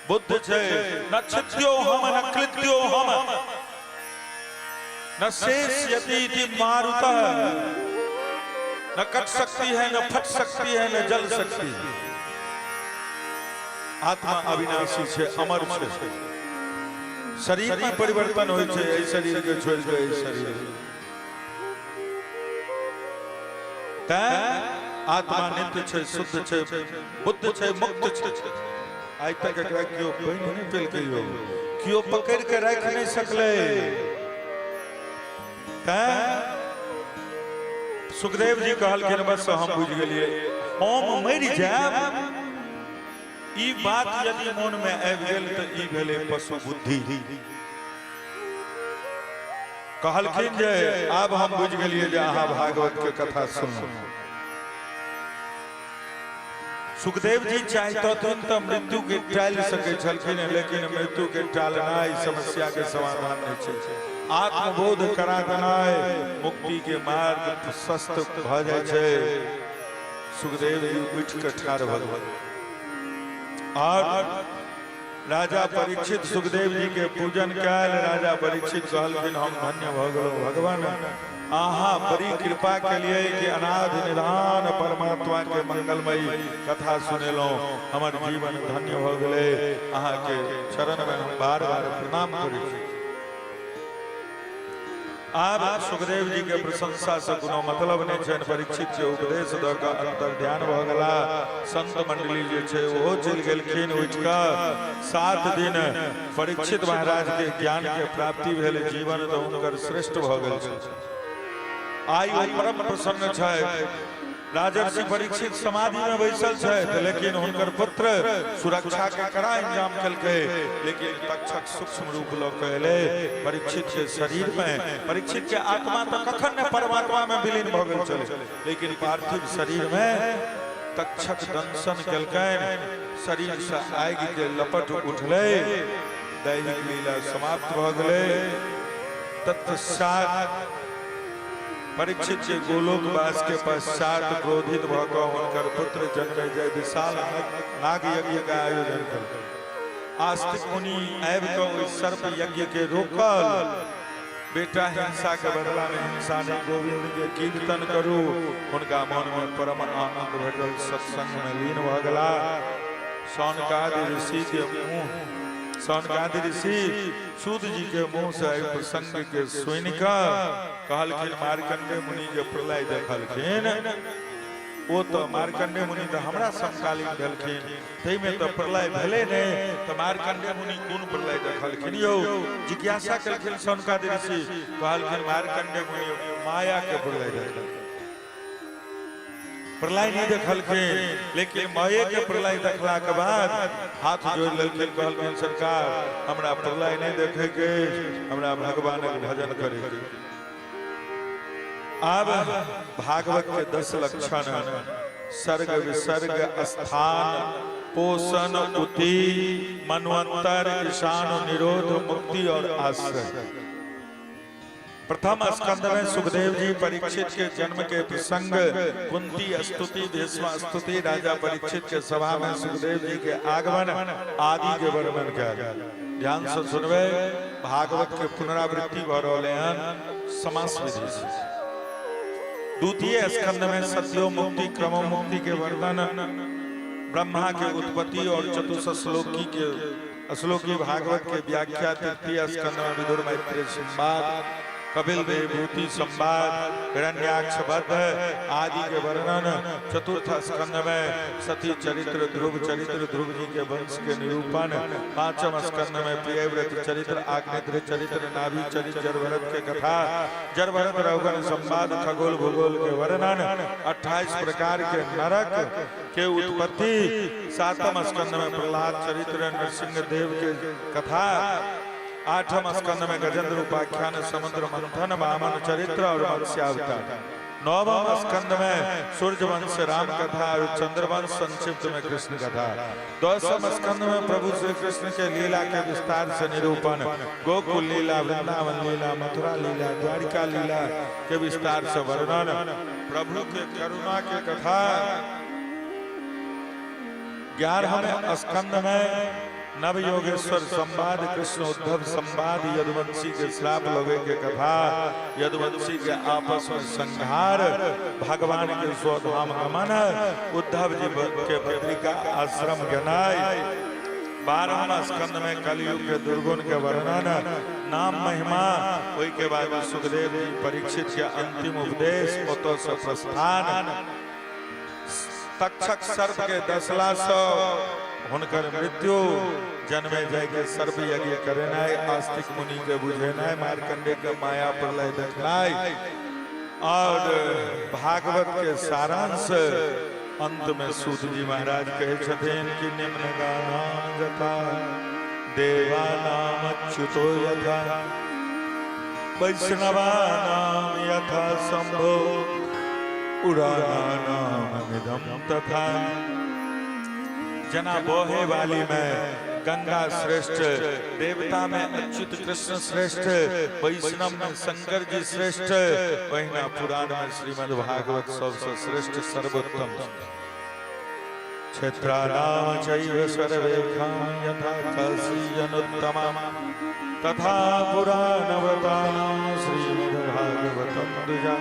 बुद्ध छै। न छित्यो हम न कृत्यो हम न शेष्यति इति मारुतः। न कट सकती है, न फट सकती है, न जल सकती है। आत्मा अविनाशी छै, अमर छै। शरीर में परिवर्तन होइ छै, एहि शरीर के छोड़ि के एहि शरीर। तैं आत्मा नित्य छै, शुद्ध छै, बुद्ध छै, मुक्त छै। आइ तक एकरा केओ बान्हि नहि पेलकै यौ, केओ पकड़ि के राखि नहि सकलै। तैं सुखदेव जी कहलखिन बस, हम बुझि गेलियै। हम मरि जायब ई बात यदि मन में आबि गेल तऽ ई भेलै पशु बुद्धि। कहलखिन जे आब हम बुझि गेलियै जे अहाँ भागवत के कथा सुनू। सुखदेव जी चाहितथिन तऽ मृत्यु के टालि सकै छलखिन, लेकिन मृत्यु के टालनाइ समस्या के समाधान नहि छै। आत्मबोध करा देनाइ मुक्ति के मार्ग प्रशस्त भऽ जाइ छै। सुखदेव जी उठि कऽ ठाढ़ भऽ गेल और राजा परीक्षित सुखदेव जी के पूजन कयल। राजा परीक्षित कहलखिन हम धन्य भऽ गेलहुँ भगवान, अहाँ बड़ी कृपा केलियै कि अनादि निधान परमात्मा के मंगलमयी कथा सुनेलहुँ। हमर जीवन धन्य भऽ गेलै। अहाँके चरण में हम बार बार प्रणाम करै छी। आब सुखदेव जी के प्रशंसा से कोनो मतलब नहि छनि। परीक्षित के उपदेश दऽ कऽ अंतर ध्यान भऽ गेला। संत मंडली जे छै ओहो चलि गेलखिन उठि कऽ। 7 दिन परीक्षित महाराज के ज्ञान के प्राप्ति भेल। जीवन तऽ हुनकर श्रेष्ठ भऽ गेल छै। आइ ओ परम प्रसन्न छथि। राजर्षि परीक्षित समाधि में बैसल छथि, लेकिन हुनकर पुत्र सुरक्षा के कड़ा इंतजाम केलकै, लेकिन तक्षक सूक्ष्म रूप लऽ के एलै परीक्षित के शरीर में। परीक्षित के आत्मा तऽ कखन ने परमात्मा में विलीन भऽ गेल छलै, लेकिन पार्थिव शरीर में तक्षक दंशन केलकनि। शरीर से आगि के लपट उठलै। दैहिक लीला समाप्त भऽ गेलै। तत्पश्चात परीक्षित के गोलोकवास के पश्चात क्रोधित भऽ कऽ हुनकर पुत्र जन्मेजय विशाल नाग यज्ञ के आयोजन केलकै। आस्तिक मुनि आबि कऽ ओहि सर्प यज्ञ के रोकल। बेटा, हिंसा के बदला में हिंसा नहि, गोविंद के कीर्तन करू। हुनका मन में परम आनंद भेटल, सत्संग में लीन भऽ गेला। सौनकादि ऋषि के मुंह, सौनकादि ऋषि सूत जी के मुंह से एहि प्रसंग के सुनि कऽ कहलखिन मार्कंडे मुनि जे प्रलय देखलखिन, ओ तऽ मार्कंडे मुनि तऽ हमरा समकालीन भेलखिन, ताहिमे तऽ प्रलय भेलै नहि, तऽ मार्कंडे मुनि कोन प्रलय देखलखिन यौ? जिज्ञासा केलखिन सौनकादि ऋषि। कहलखिन मार्कंडे मुनि माया के प्रलय देखलखिन, प्रलय नहि देखलखिन। लेकिन माये के प्रलय देखला के बाद हाथ जोड़ि लेलखिन। कहलखिन सरकार, हमरा प्रलय नहि देखे के अछि, हमरा भगवानक भजन करे के। आब भागवत के 10 लक्षण: सर्ग, विसर्ग, स्थान, पोषण, उति, मनवंतर, ईशान, निरोध, मुक्ति और आश्रय। प्रथम स्कंद में सुखदेव जी परीक्षित के जन्म के प्रसंग, कुंती स्तुति, भीष्म स्तुति, राजा परीक्षित के सभा में सुखदेव जी के आगमन आदि के वर्णन कयल। ध्यान से सुनबे, भागवत के पुनरावृत्ति भ रहल हन समास विधि से। द्वितीय स्कंद में सत्यो मुक्ति, क्रम मुक्ति के वर्णन, ब्रह्मा के उत्पत्ति और चतुर्थ श्लोकी के श्लोकी भागवत के व्याख्या। तृतीय स्कंद में विदुर मैत्रेय संवाद, कपिल देवभूति संवाद, हिरण्याक्ष वध आदि के वर्णन। चतुर्थ स्कंद में सती चरित्र, ध्रुव चरित्र, ध्रुव जी के वंश के निरूपण। पांचम स्कंद में प्रियव्रत चरित्र, आग्नेद्र चरित्र, नाभि चरित्र, जड़भरत के कथा, जड़भरत रघुगण संवाद, खगोल भूगोल के वर्णन, 28 प्रकार के नरक के उत्पत्ति। सातम स्कंद में प्रहलाद चरित्र, नरसिंह देव के कथा। आठम स्कंद में गजेंद्र उपाख्यान, समुद्र मंथन, वामन चरित्र और मत्स्यावतार। नवम स्कंद में सूर्यवंश राम कथा और चंद्रवंश संक्षिप्त में कृष्ण कथा। दसम स्कंद में प्रभु श्री कृष्ण के लीला के विस्तार से निरूपण, गोकुल लीला, वृंदावन लीला, मथुरा लीला, द्वारिका लीला के विस्तार से वर्णन, प्रभु के करुणा के कथा। 11वें स्कंद में नव योगेश्वर संवाद, कृष्ण उद्धव संवाद, यदुवंशी के श्राप लगे के कथा, यदुवंशी के आपस में संहार, भगवान के स्वधाम गमन, उद्धव जी के बद्रिका आश्रम गनाई। 12वां स्कंद में कलयुग के दुर्गुण के वर्णन, नाम महिमा, ओहि के बाद सुखदेव जी परीक्षित के अंतिम उपदेश, ओतऽ से प्रस्थान, तक्षक सर्प के दसला से हुनकर मृत्यु, जन्मे जय के सर्प यज्ञ करेनाइ, आस्तिक मुनि के बुझेनाइ, मार्कंडे के माया प्रलय देखनाइ और भागवत के सारांश। अंत में सूत जी महाराज कहै छथिन कि निम्न गानाम यथा देवानाम अच्युतो यथा वैष्णवानाम यथा शंभो पुराणानामिदं तथा। जना बहे वाली में गंगा श्रेष्ठ, देवता में अच्युत कृष्ण श्रेष्ठ, वैष्णव में शंकर जी श्रेष्ठ, वहिना पुराण में श्रीमद् भागवत सबसे श्रेष्ठ, सर्वोत्तम। क्षेत्राणाम चैव सर्वेषां यथा काशीयनुत्तमम् तथा पुराणव्रतानां श्रीमद्भागवतं द्विजा।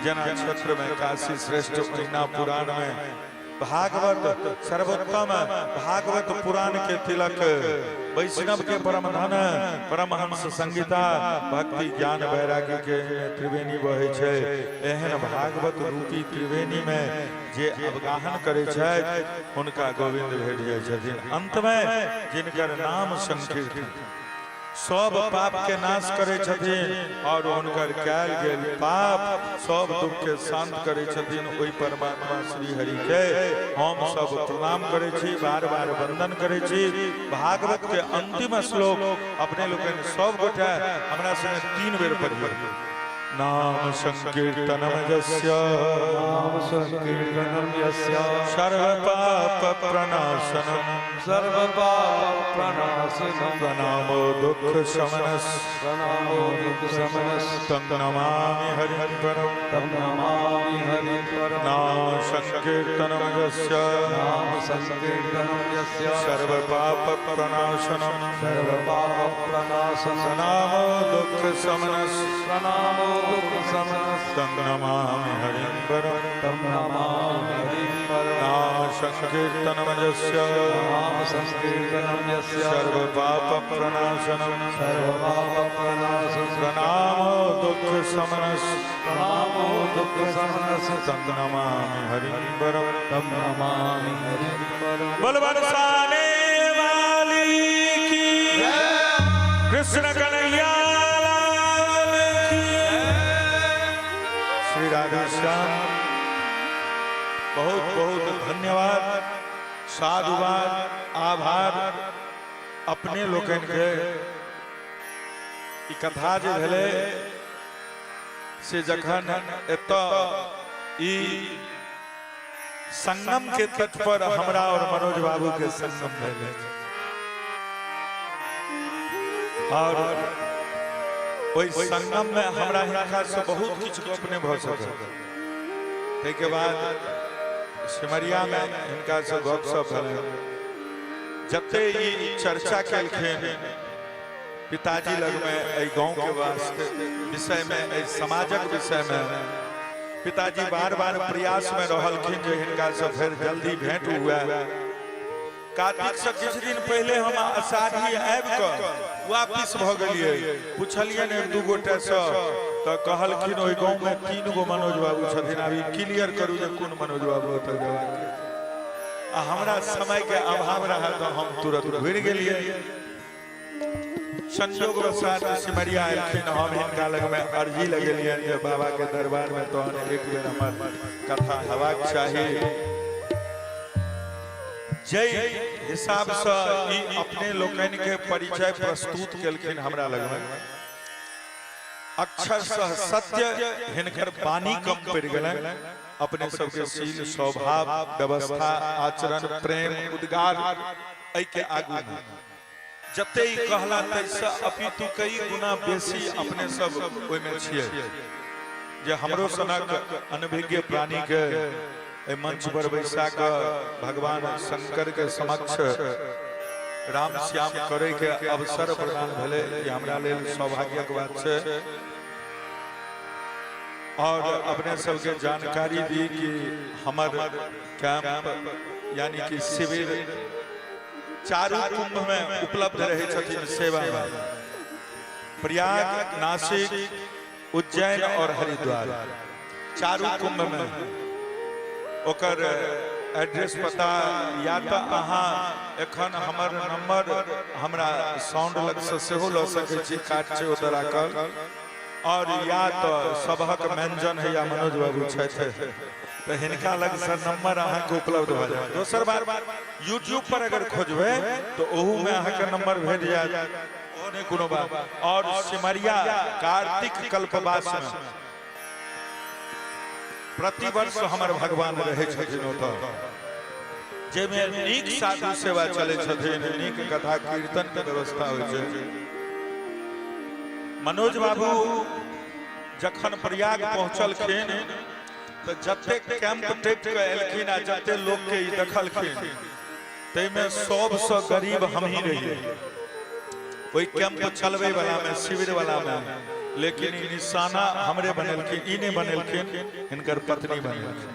जना क्षेत्र में काशी श्रेष्ठ, वहिना पुराण में भागवत सर्वोत्तम। भागवत पुराण के तिलक, वैष्णव के परम धन, परमहंस संहिता, भक्ति ज्ञान वैराग्य के त्रिवेणी बहे छै। एहन भागवत रूपी त्रिवेणी में जे अवगाहन करे छथि, हुनका गोविंद भेट जाइ छथिन। अंत में जिनकर नाम संकीर्तन सब पाप के नाश करे छथिन और हुनकर कयल गेल पाप सब दुख के शांत करे छथिन, ओहि परमात्मा श्री हरि के हम सब प्रणाम करे छी, बार बार वंदन करे छी। भागवत के अंतिम श्लोक अपने लोकनि सब गोटे हमरा संगे 3 बेर पढ़ियौ। नाम संकीर्तनम यस्य नाम संकीर्तनं यस्य सर्व पाप प्रणाशनम सर्व पाप प्रणाशनं प्रणामो दुःख शमनस् प्रणामो दुःख शमनस् तं नमामि हरिं परम् तं नमामि हरिं परम्। नाम संकीर्तनम यस्य नाम संकीर्तनं यस्य सर्व पाप प्रणाशनम सर्व पाप प्रणाशनं प्रणामो दुःख शमनस् प्रणामो दुःख शमनस् तं नमामि हरिं परम्। तं नमामि हरिं परम्। नाम संकीर्तनम यस्य नाम संकीर्तनं यस्य सर्व पाप प्रणाशनम सर्व पाप प्रणाशनं प्रणामो दुःख शमनस् प्रणामो दुःख शमनस् तं नमामि हरिं परम्। तं नमामि हरिं परम्। बोल बरसाने वाली की, कृष्ण कन्हैया लाल की। श्री राधे श्याम। बहुत बहुत धन्यवाद, साधुवाद, आभार अपने लोकनि के। ई कथा जे भेलै से जखन एतऽ ई संगम के तट पर हमरा और मनोज बाबू के संगम भेलै और ओहि संगम में हमरा हिनका से बहुत किछु गप नहि भऽ सकल। ताहिके बाद सिमरिया में हिनका से गप सप भेलै। जते ई चर्चा केलखिन पिताजी लगमे एहि गाँव के वास्ते विषय में, एहि समाजक विषय में, पिताजी बार बार प्रयास में रहलखिन जे हिनका से फेर जल्दी भेंट हुए। कार्तिक से किछु दिन पहले हम अषाढ़ी आबि कऽ वापिस भऽ गेलियै। पुछलियनि एक दू गोटे से तऽ कहलखिन ओहि गाँव में 3 गो मनोज बाबू छथिन, आब ई क्लियर करू जे कोन मनोज बाबू ओतऽ जेबाक। आ हमरा समय के अभाव रहल तऽ हम तुरंत घुरि गेलियै। संयोग वशात सिमरिया एलखिन, हम हिनका लग में अर्जी लगेलियनि जे बाबा के दरबार में तहन एक बेर हमर कथा हेबाक चाही। जै हिसाब से ई अपने लोकनि के परिचय प्रस्तुत केलखिन हमरा लग में, अक्षरशः सत्य हिनकर वाणी कम पड़ि गेलनि। अपने सबके शील स्वभाव, व्यवस्था, आचरण, प्रेम, उद्गार एहि के आगू में जते ई कहला तैसँ अपितु कई गुना बेसी अपने सब ओहिमे छियै जे हमरो सनक अनभिज्ञ प्राणी के एहि मंच पर बैसा कऽ भगवान शंकर के समक्ष राम श्याम करे के अवसर प्रदान भेलै, ई हमरा लेल सौभाग्यक बात छै। और अपने सबके जानकारी दी कि हमर कैंप यानी कि शिविर चारू कुंभ में उपलब्ध रहे छथिन सेवा में, प्रयाग, नासिक, उज्जैन और हरिद्वार, चारू कुंभ में। ओकर एड्रेस पता या तऽ अहाँ एखन हमर नंबर हमरा साउंड लग से सेहो लऽ सकै छी, कार्ड छै ओतऽ राखल, और या तऽ सबहक व्यंजन है या मनोज बाबू छथि तऽ हिनका लग से नंबर अहाँके उपलब्ध भऽ जायत। दोसर बात, यूट्यूब पर अगर खोजबै तऽ ओहूमे अहाँके नंबर भेट जायत, ओहो नहि कोनो बात। और सिमरिया कार्तिक कल्पवास में प्रतिवर्ष हमर भगवान रहै छथिन ओतऽ, जाहिमे नीक साधु सेवा चलै छथिन, नीक कथा कीर्तन के व्यवस्था होइ छै। मनोज बाबू जखन प्रयाग पहुँचलखिन तऽ जते कैंप टपि कऽ एलखिन आ जते लोक के ई देखलखिन ताहिमे सबसँ गरीब हमही रहियै ओहि कैंप चलबै वाला में, शिविर वाला में। लेकिन ई निशाना हमरे बनेलखिन, ई नहि बनेलखिन, हिनकर पत्नी बनेलखिन।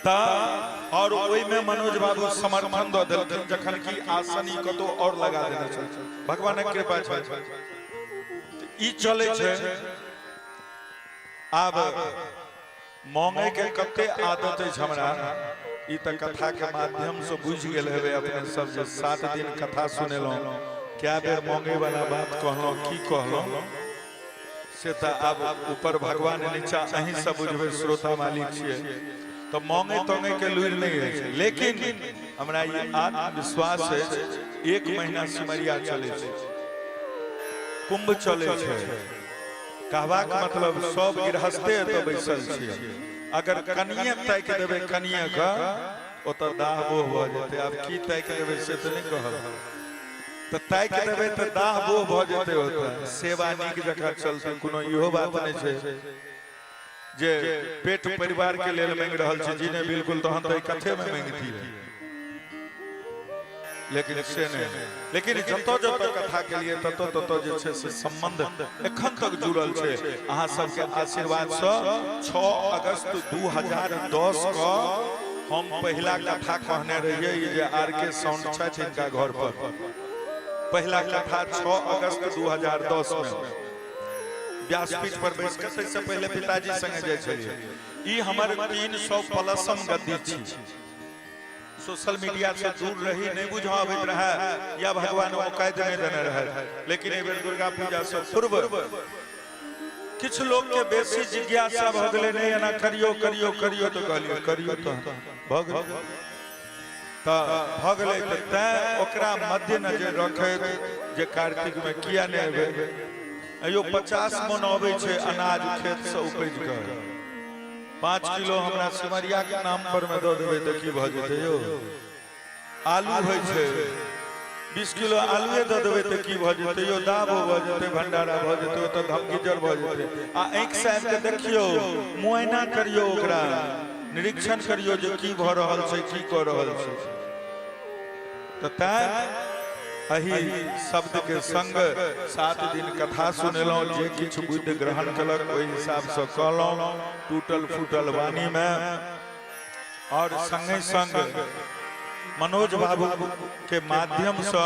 तऽ और ओहिमे मनोज बाबू समर्थन दऽ देलखिन, जखन कि आसन ई कतौ और लगा देने छल। भगवानक कृपा छै, ई चलै छै। आब मांगे के कते आदत अछि हमरा, ई तऽ कथा के माध्यम से बुझि गेल हेबै अपने सब जे 7 दिन कथा सुनेलहुँ, कए बेर मांगे वाला बात कहलहुँ, की कहलहुँ से तऽ आब ऊपर भगवान नीचा अहीं सब बुझबै, श्रोता मालिक छियै। तऽ मांगे तोंगे के लुरि नहि अछि, लेकिन हमरा ई आत्मविश्वास अछि 1 महीना सिमरिया चलै छै, कुंभ चलै छै, कहबाक मतलब सब गृहस्थे एतऽ बैसल छियै, अगर कनिये ताकि देबै कनिये के ओतऽ दाह बोह भऽ जेतै। आब की ताकि देबै से तऽ नहि कहब, तऽ ताकि देबै तऽ दाह बोह भऽ जेतै, ओतऽ सेवा नीक जकाँ चलतै। कोनो इहो बात नहि छै जे पेट परिवार के लेल मांगि रहल छी, जी नहि, बिल्कुल, तहन तऽ कथे में मांगितियै, लेकिन से नहि। लेकिन जतऽ जतऽ कथा के लिए ततऽ ततऽ जे छै से संबंध एखन तक जुड़ल छै अहाँ सबके आशीर्वाद से। 6 अगस्त 2010 के हम पहिला कथा कहने रहियै जे आर के साउंड छथि हिनका घर पर, पहिला कथा 6 अगस्त 2010 में व्यासपीठ पर बैस कऽ, ताहिसँ पहिले पिताजी संगे जाइ छलियै। ई हमर 300 प्लसम गद्दी छी। सोशल मीडिया से दूर रही, नहीं बुझा अबैत रहे या भगवान औकात नहीं देने रहे, लेकिन एहि बेर दुर्गा पूजा से पूर्व किछु लोग के बेसी जिज्ञासा भऽ गेलै, नहीं एना करियो करियो करियो, तऽ कहलियै करियो तऽ भऽ गेलै, तऽ भऽ गेलै। तऽ तैं ओकरा मद्देनजर रखैत जे कार्तिक में किया नहि एबै, अयो 50 मन अबै छै अनाज खेत से उपजि कऽ, 5 किलो हमरा सिमरिया के नाम पर में दऽ देबै तऽ की भऽ जेतै यौ? आलू होइ छै, 20 किलो आलुए दऽ देबै तऽ की भऽ जेतै यौ? दाबो भऽ जेतै, भंडारा भऽ जेतै, ओतऽ धमगिजर भऽ जेतै। आ आँखि से आबि कऽ देखियौ, मुआयना करियौ, ओकरा निरीक्षण करियौ जे की भऽ रहल छै, की कऽ रहल छै। तऽ तैं एहि शब्द के संग 7 दिन कथा सुनेलहुँ। जे किछु बुद्धि ग्रहण केलक, ओहि हिसाबसँ कहलहुँ टूटल फूटल वाणीमे। आओर संगे संग मनोज बाबू के माध्यमसँ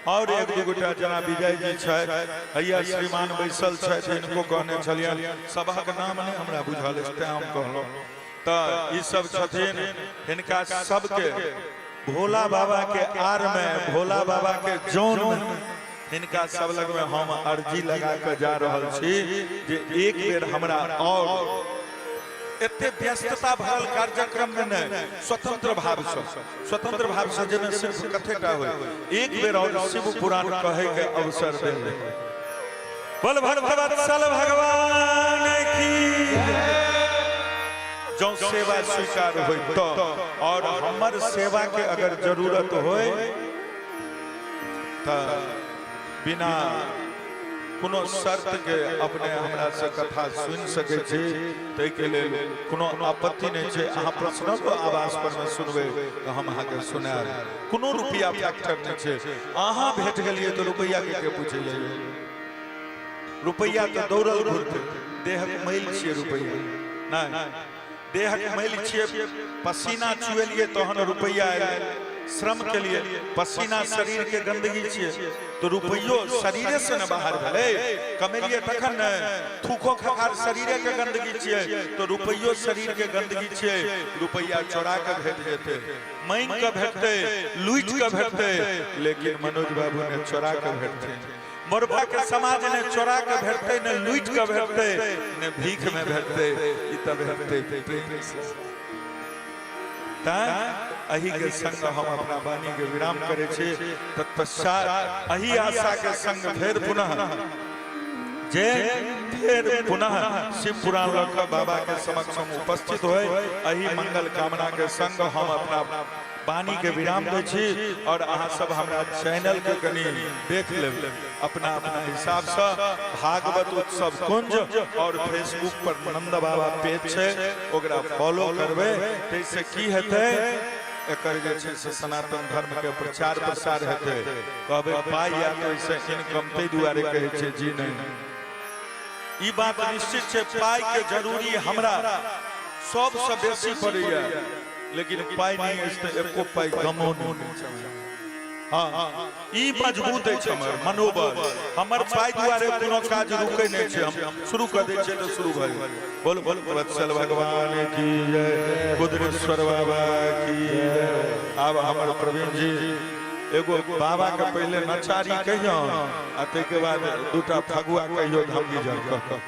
और एक दू गोटा, जेना विजय जी छथि, हैया श्रीमान बैसल छथि, हिनको कहने छलियनि। सभक नाम नहि हमरा बुझल अछि, तें हम कहलहुँ। तऽ ई सब छथिन, हिनका सबके भोला बाबा के आर में, भोला बाबा के जौन में, हिनका सब लग में हम अर्जी लगा के जा रहल छी जे एक बेर हमरा और एते व्यस्तता भरल कार्यक्रम में नहि, स्वतंत्र भाव से, स्वतंत्र भाव से, जाहिमे सिर्फ कथेटा होय, एक बेर और शिव पुराण कहे के अवसर दे। बोल भक्तवत्सल भगवान की। जौं सेवा स्वीकार होय तो, और हमर सेवा के अगर जरूरत होय तऽ बिना कोनो शर्त के अपने हमरा से कथा सुनि सकै छी। ताहिके लेल कोनो आपत्ति नहि छै। अहाँ पर्सनल आवास पर मे सुनबै तऽ हम अहाँके सुनायब। कोनो रुपैआ फैक्टर नहि छै। अहाँ भेट गेलियै तऽ रुपैआ के के पूछै जाइए? रुपैआ तऽ दौड़ल घुरतै। देहक मैल छियै रुपैआ। नहि, देहक मैल छियै। पसीना चुएलियै तहन रुपैआ एलै। श्रम के लिए पसीना शरीर के गंदगी छियै, तो रुपैयो शरीरे से ने बाहर भेलै। कमेलियै तखन ने। थूको खखार शरीरे के गंदगी छियै, तो रुपैयो शरीर के गंदगी छियै। रुपैया चोरा के भेट जेतै, मांगि के भेटतै, लूटि के भेटतै, लेकिन मनोज बाबू ने चोरा के भेटतै, मोरबा के समाज ने चोरा के भेटतै, ने लूटि के भेटतै, ने भीख में भेटतै। ई तऽ भेटतै प्रेम से। तैं एहि के संग हम अपना वाणी के विराम करै छी। तत्पश्चात एहि आशा के संग फेर पुनः जे फेर पुनः शिव पुराण लऽ कऽ बाबा के समक्ष हम उपस्थित होय, एहि मंगल कामना के संग हम अपना वाणी के विराम दै छी। और अहाँ सब हमरा चैनल के कनि देख लेब अपना अपना हिसाब से, भागवत उत्सव कुंज, और फेसबुक पर नंद बाबा पेज छै, ओकरा फॉलो करबै। ताहिसँ की हेतै? एकर जे छै से सनातन धर्म के प्रचार प्रसार हेतै। कहबै पाइ या तऽ ओहिसँ इनकम, ताहि दुआरे कहै छै जी नहि। ई बात निश्चित छै, पाइ के जरूरी हमरा सबसँ बेसी पड़ैया, लेकिन पाइ नहि अछि तऽ एको पाइ गमो नहि चाही। हँ, ई मजबूत अछि हमर मनोबल। हमर पाइ दुआरे कोनो काज रुकै नहि छै। हम शुरू कऽ दै छियै तऽ शुरू भऽ जाइ। बोल बोल वत्सल भगवान की जय, कुदरेश्वर बाबा की जय। आब हमर प्रवीण जी एगो बाबा के पहिले नचारी कहियो आ ताहिके बाद दूटा फगुआ कहियो धमगी जल कऽ।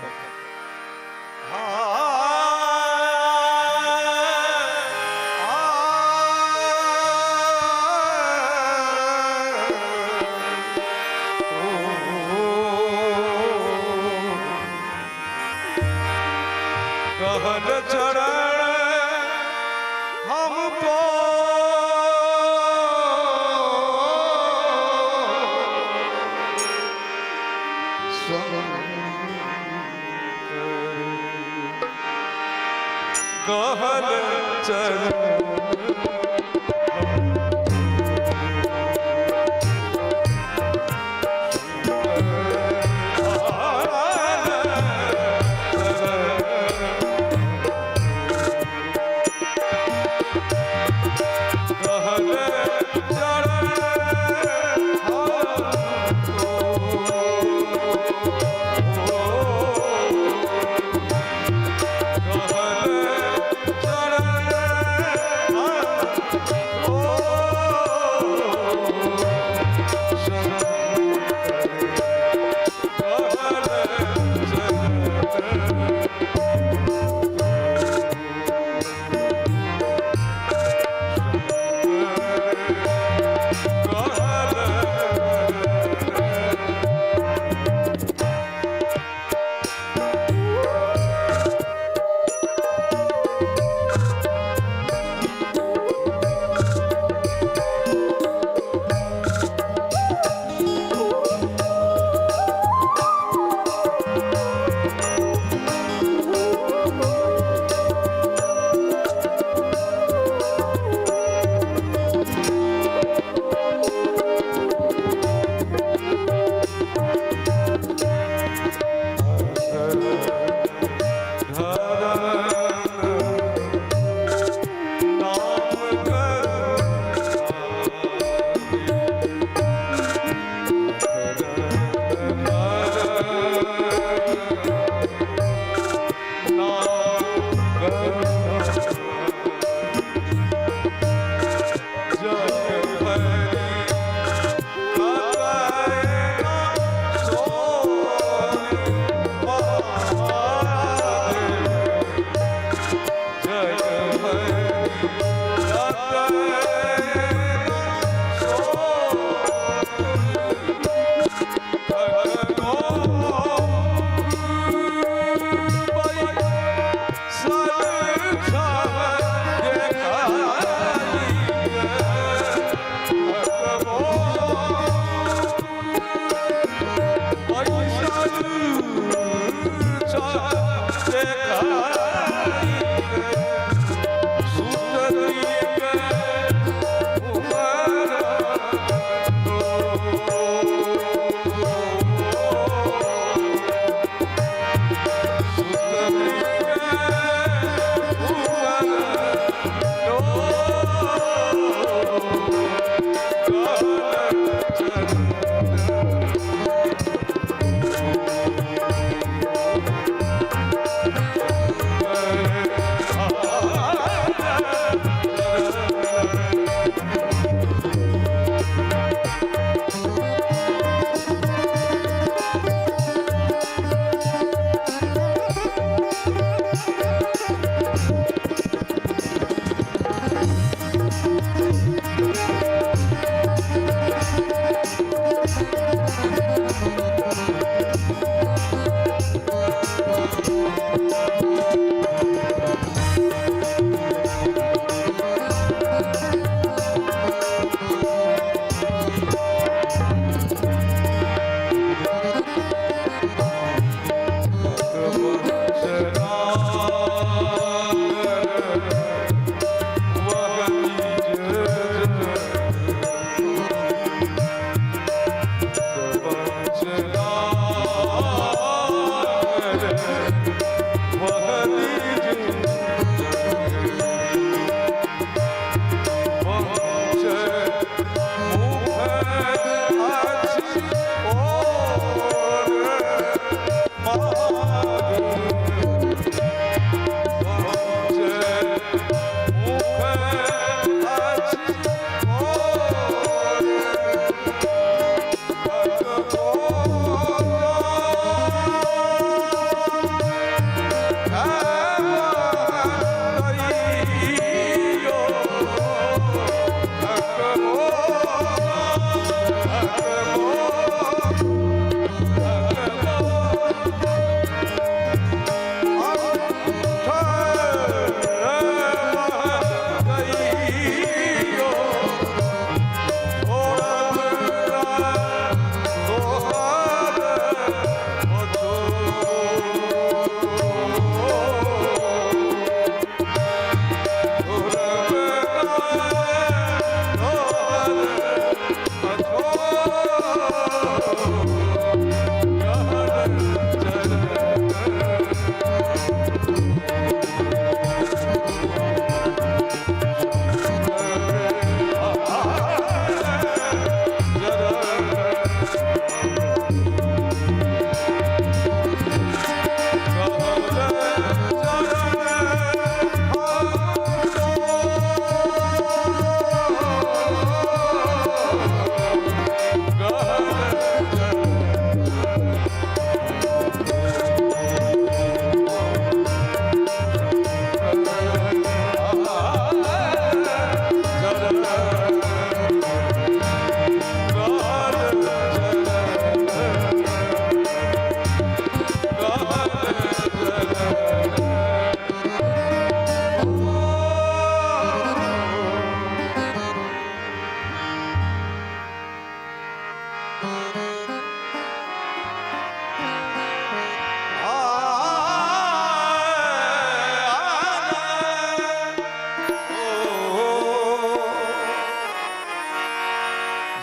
कहल चरण हमको कहल चरण। कहल चरण हमको, कहल चरण।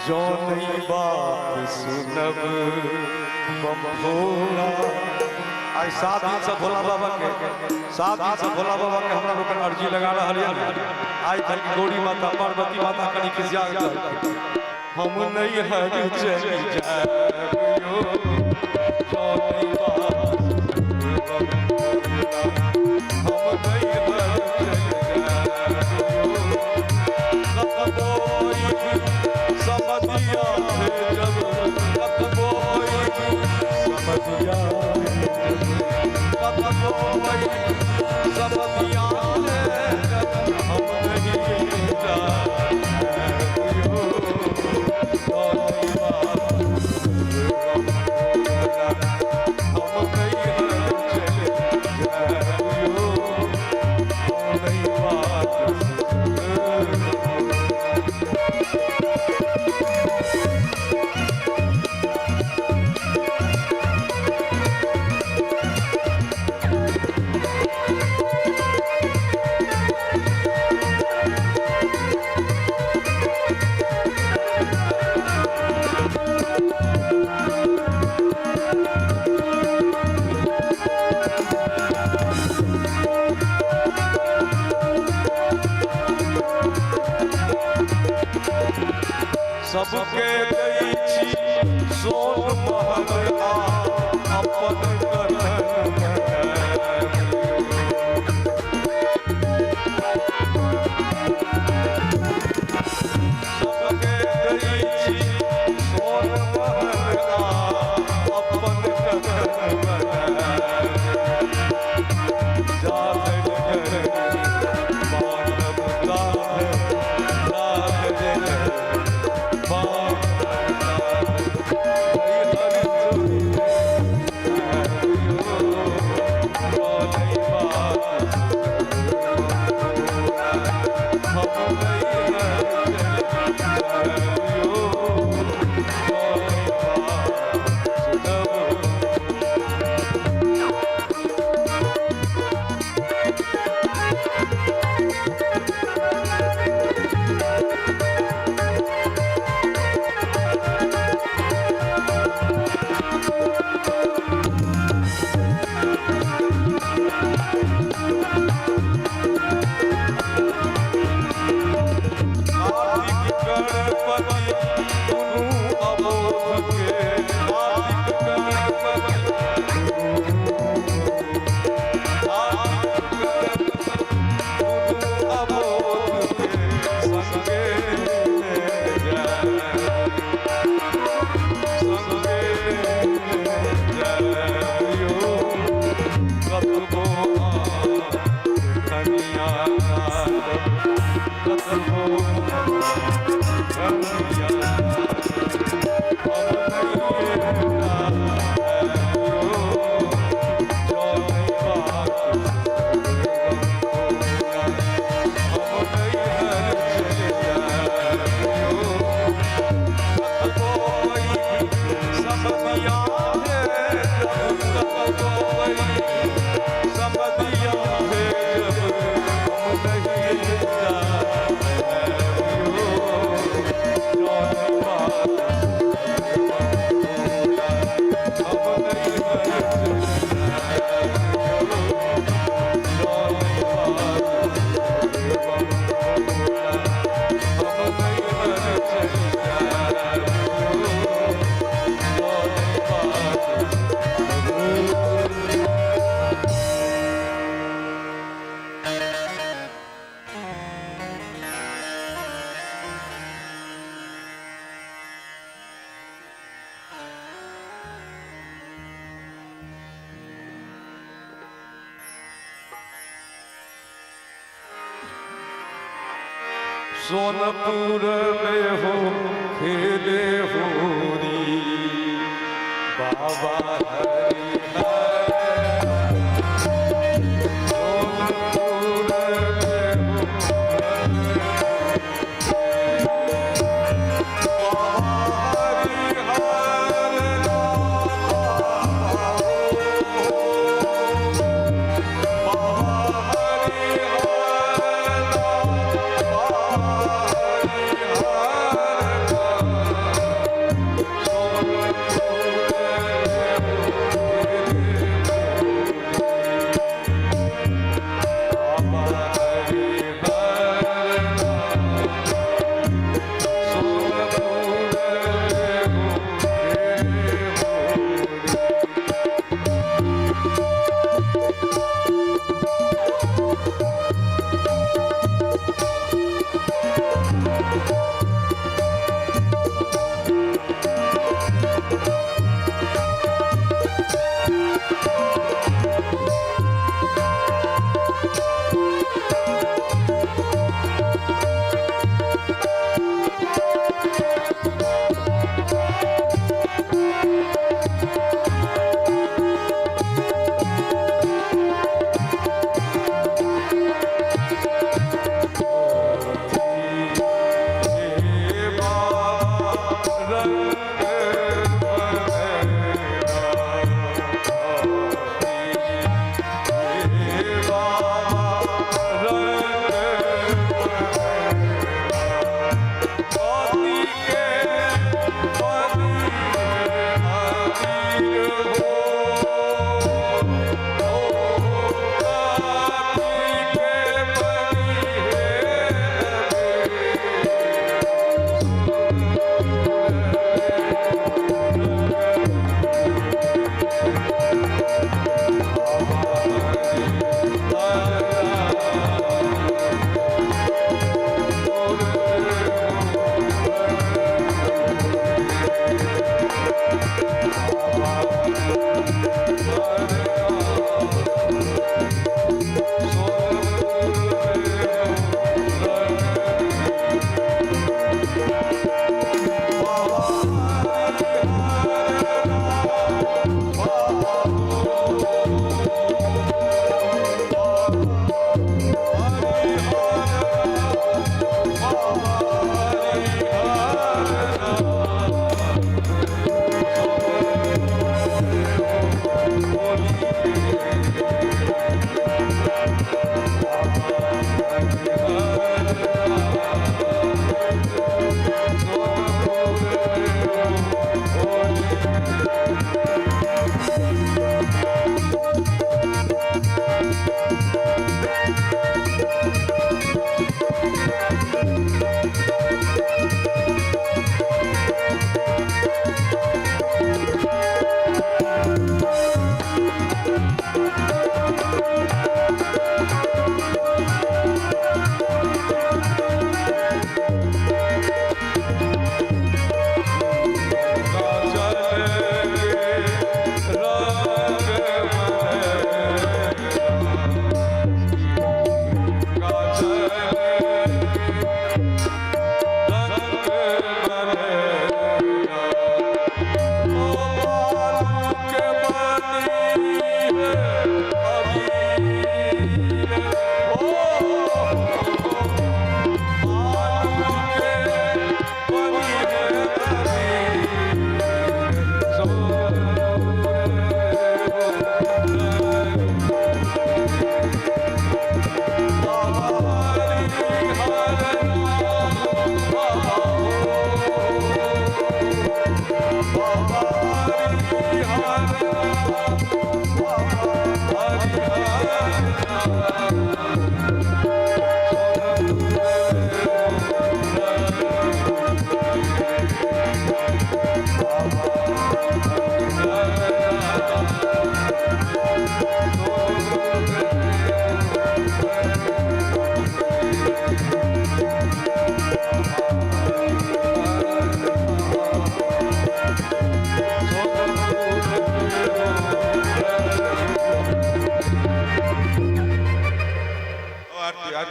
जो नहीं बात सुनब बम भोला। आइ 7 दिन से भोला बाबा के 7 दिन से भोला बाबा के हमरा लोकन अर्जी लगा रहल ये। आइ तक गौरी माता पार्वती माता कनी खिसिया गेल, हम नहीं हर चली जाइयो जो नहीं बात सुनब बम भोला। हम नहीं हर चली जाइयो कतबोई समधिया भेजब कतबोई समधिया कतबोई समधिया भेजब हम सबके दै छी सोन महल आ अपन कथन बनाबियौ। सबके दै छी सोन महल आ अपन कथन बनाबियौ। जा धरि धरनी मानव ताधरि, जा धरि धरनी मानव ताधरि। हरि चलि आबियौ, जनै बात हम नैहर चलि जाइयो, जनै बात सुनब। कार्तिक गणपति दुनू अबोध के, कार्तिक गणपति कार्तिक गणपति दुनू अबोध के संगे जाय, संगे जाइयो। कतबो कनिया कतबो कनिया सोनपुर में हो खेले होरी बाबा हरि हर। सोनपुर में हो बाबा हरि हर बाबा हरि हर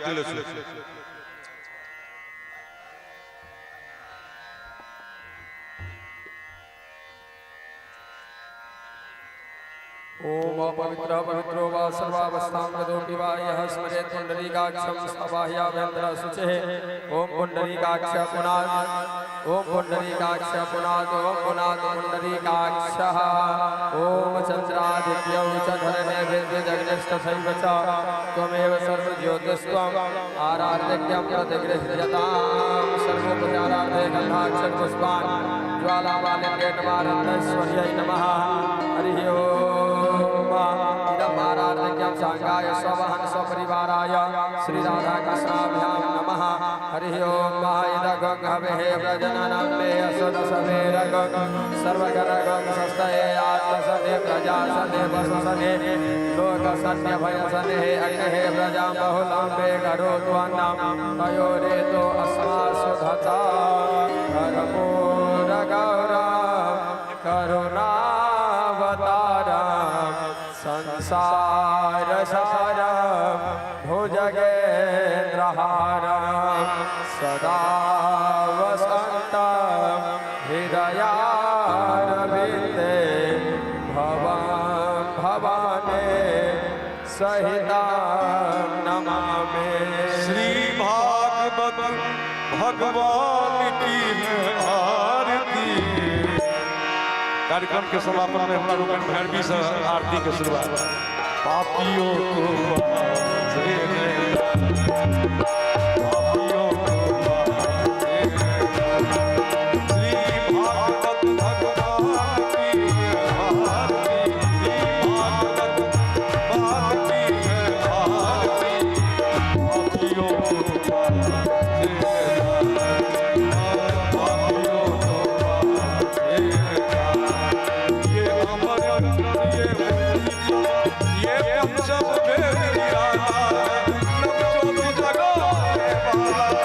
ब्लेस you. ओम अपवित्र पवित्रो वा सर्वावस्थां गतोऽपि वा यः स्मरेत् पुण्डरीकाक्षं सबाह्याभ्यन्तर शुचेः। ओम पुण्डरीकाक्ष पुनात्, ओम पुण्डरीकाक्ष पुनात्, ओम पुनात् पुण्डरीकाक्षः। ओम चन्द्रादित्यौ च धरणे विद्युदग्निस्तथैव च त्वमेव सर्वज्योतिस्त्वम् आराध्यं प्रतिगृह्यतां। सर्वोपचारार्थे गन्धाक्षरपुष्पान् ज्वालामालिन्ये नमारत्नेश्वर्यै नमः। हरिः ओम। इदम् आराध्यं साङ्गाय स्ववहन स्वपरिवाराय श्री राधाकृष्णाभ्यां नमः। हरिः ओम। इदगं व्रजननं मे असदसवेरगं सर्वगरगं सस्तये आत्मसने प्रजासने वससने लोकसन्यभयसने अग्नेः व्रजां बहुलां मे करोत्वन्नां तयोरेतो अस्मासु धता। कर्पूरगौरा करुणावतारा संसार सारा भुजगेन्द्रहारा सदा वसन्तं हृदयारविन्दे भवां भवाने सहितां नमामि। श्री भागवत भगवान की आरती। कार्यक्रम के समापन में हमरा लोकनि भैरवी से आरती के शुरुआत। पापियों को पाप से पापियों को पाप से। श्री भागवत भगवान की आरती। श्री भागवत भगवान की आरती। पापियों को पाप से पापियों को पाप से। ये अमर ये ये पंचम वेद निराला है। नव ज्योति जगाने वाला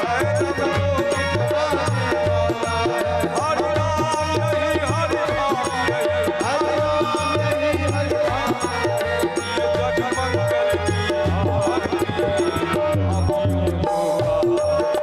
है। नव ज्योति जगाने वाला है। हरि नाम यही हरि नाम यही हरि नाम यही हरि नाम यही। ये जगमंगल की आरती। पापियों को पाप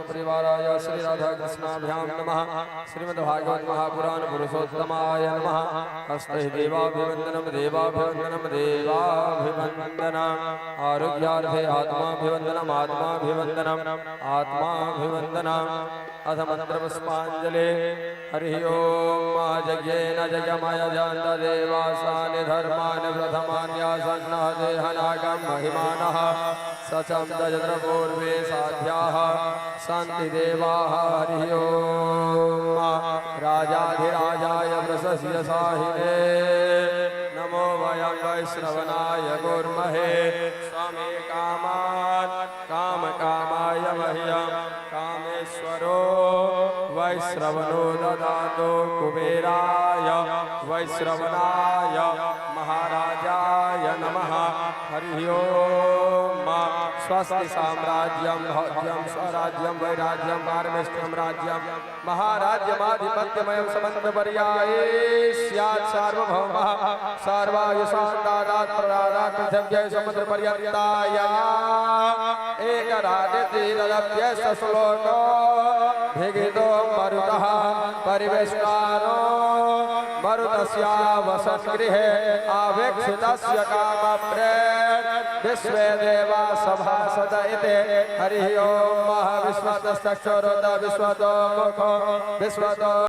सपरिवाराय श्री राधा कृष्णाभ्यां नमः। श्रीमद्भागवत महापुराण पुरुषोत्तमाय नमः। हस्तैः देवाभिवन्दनं देवाभिवन्दनं देवाभिवन्दनम्। आरोग्यार्थे आत्माभिवन्दनम् आत्माभिवन्दनम् आत्माभिवन्दनम्। अथ मन्त्रपुष्पाञ्जलि। हरिः ओम। जज्ञेन जगमय जन्त देवासानि धर्मान् प्रथमान्यासन्नः देहनागं महिमानः सचं तजत्र पूर्वे साध्याः सन्ति देवाः। हरिः ओम। राजाधिराजाय वृषस्य साहिने नमो वयं वैश्रवणाय गुर्महे। स्वामी कामान् काम कामाय मह्यं कामेश्वरो वैश्रवणो ददातु कुबेराय वैश्रवणाय महाराजाय नमः। हरिः ओम। स्वस्ति साम्राज्यं भौज्यं स्वराज्यं वैराज्यं पारमेष्ठ्यं राज्यं महाराज्यमाधिपत्यमयं समन्तपर्याये स्यात् सार्वभौमः सार्वायुषां दादात् प्रदादात् पृथिव्यै समुद्रपर्यन्ताय एकरादितिरप्यस्य श्लोको भिगितो मरुतः परिवेष्टानो मरुतस्यावसद्गृहे आवेक्षितस्य कामप्रेत विश्वे देवा सभासद इति। हरिः ओम। विश्वतश्चक्षुरुत विश्वतो मुखो विश्वतो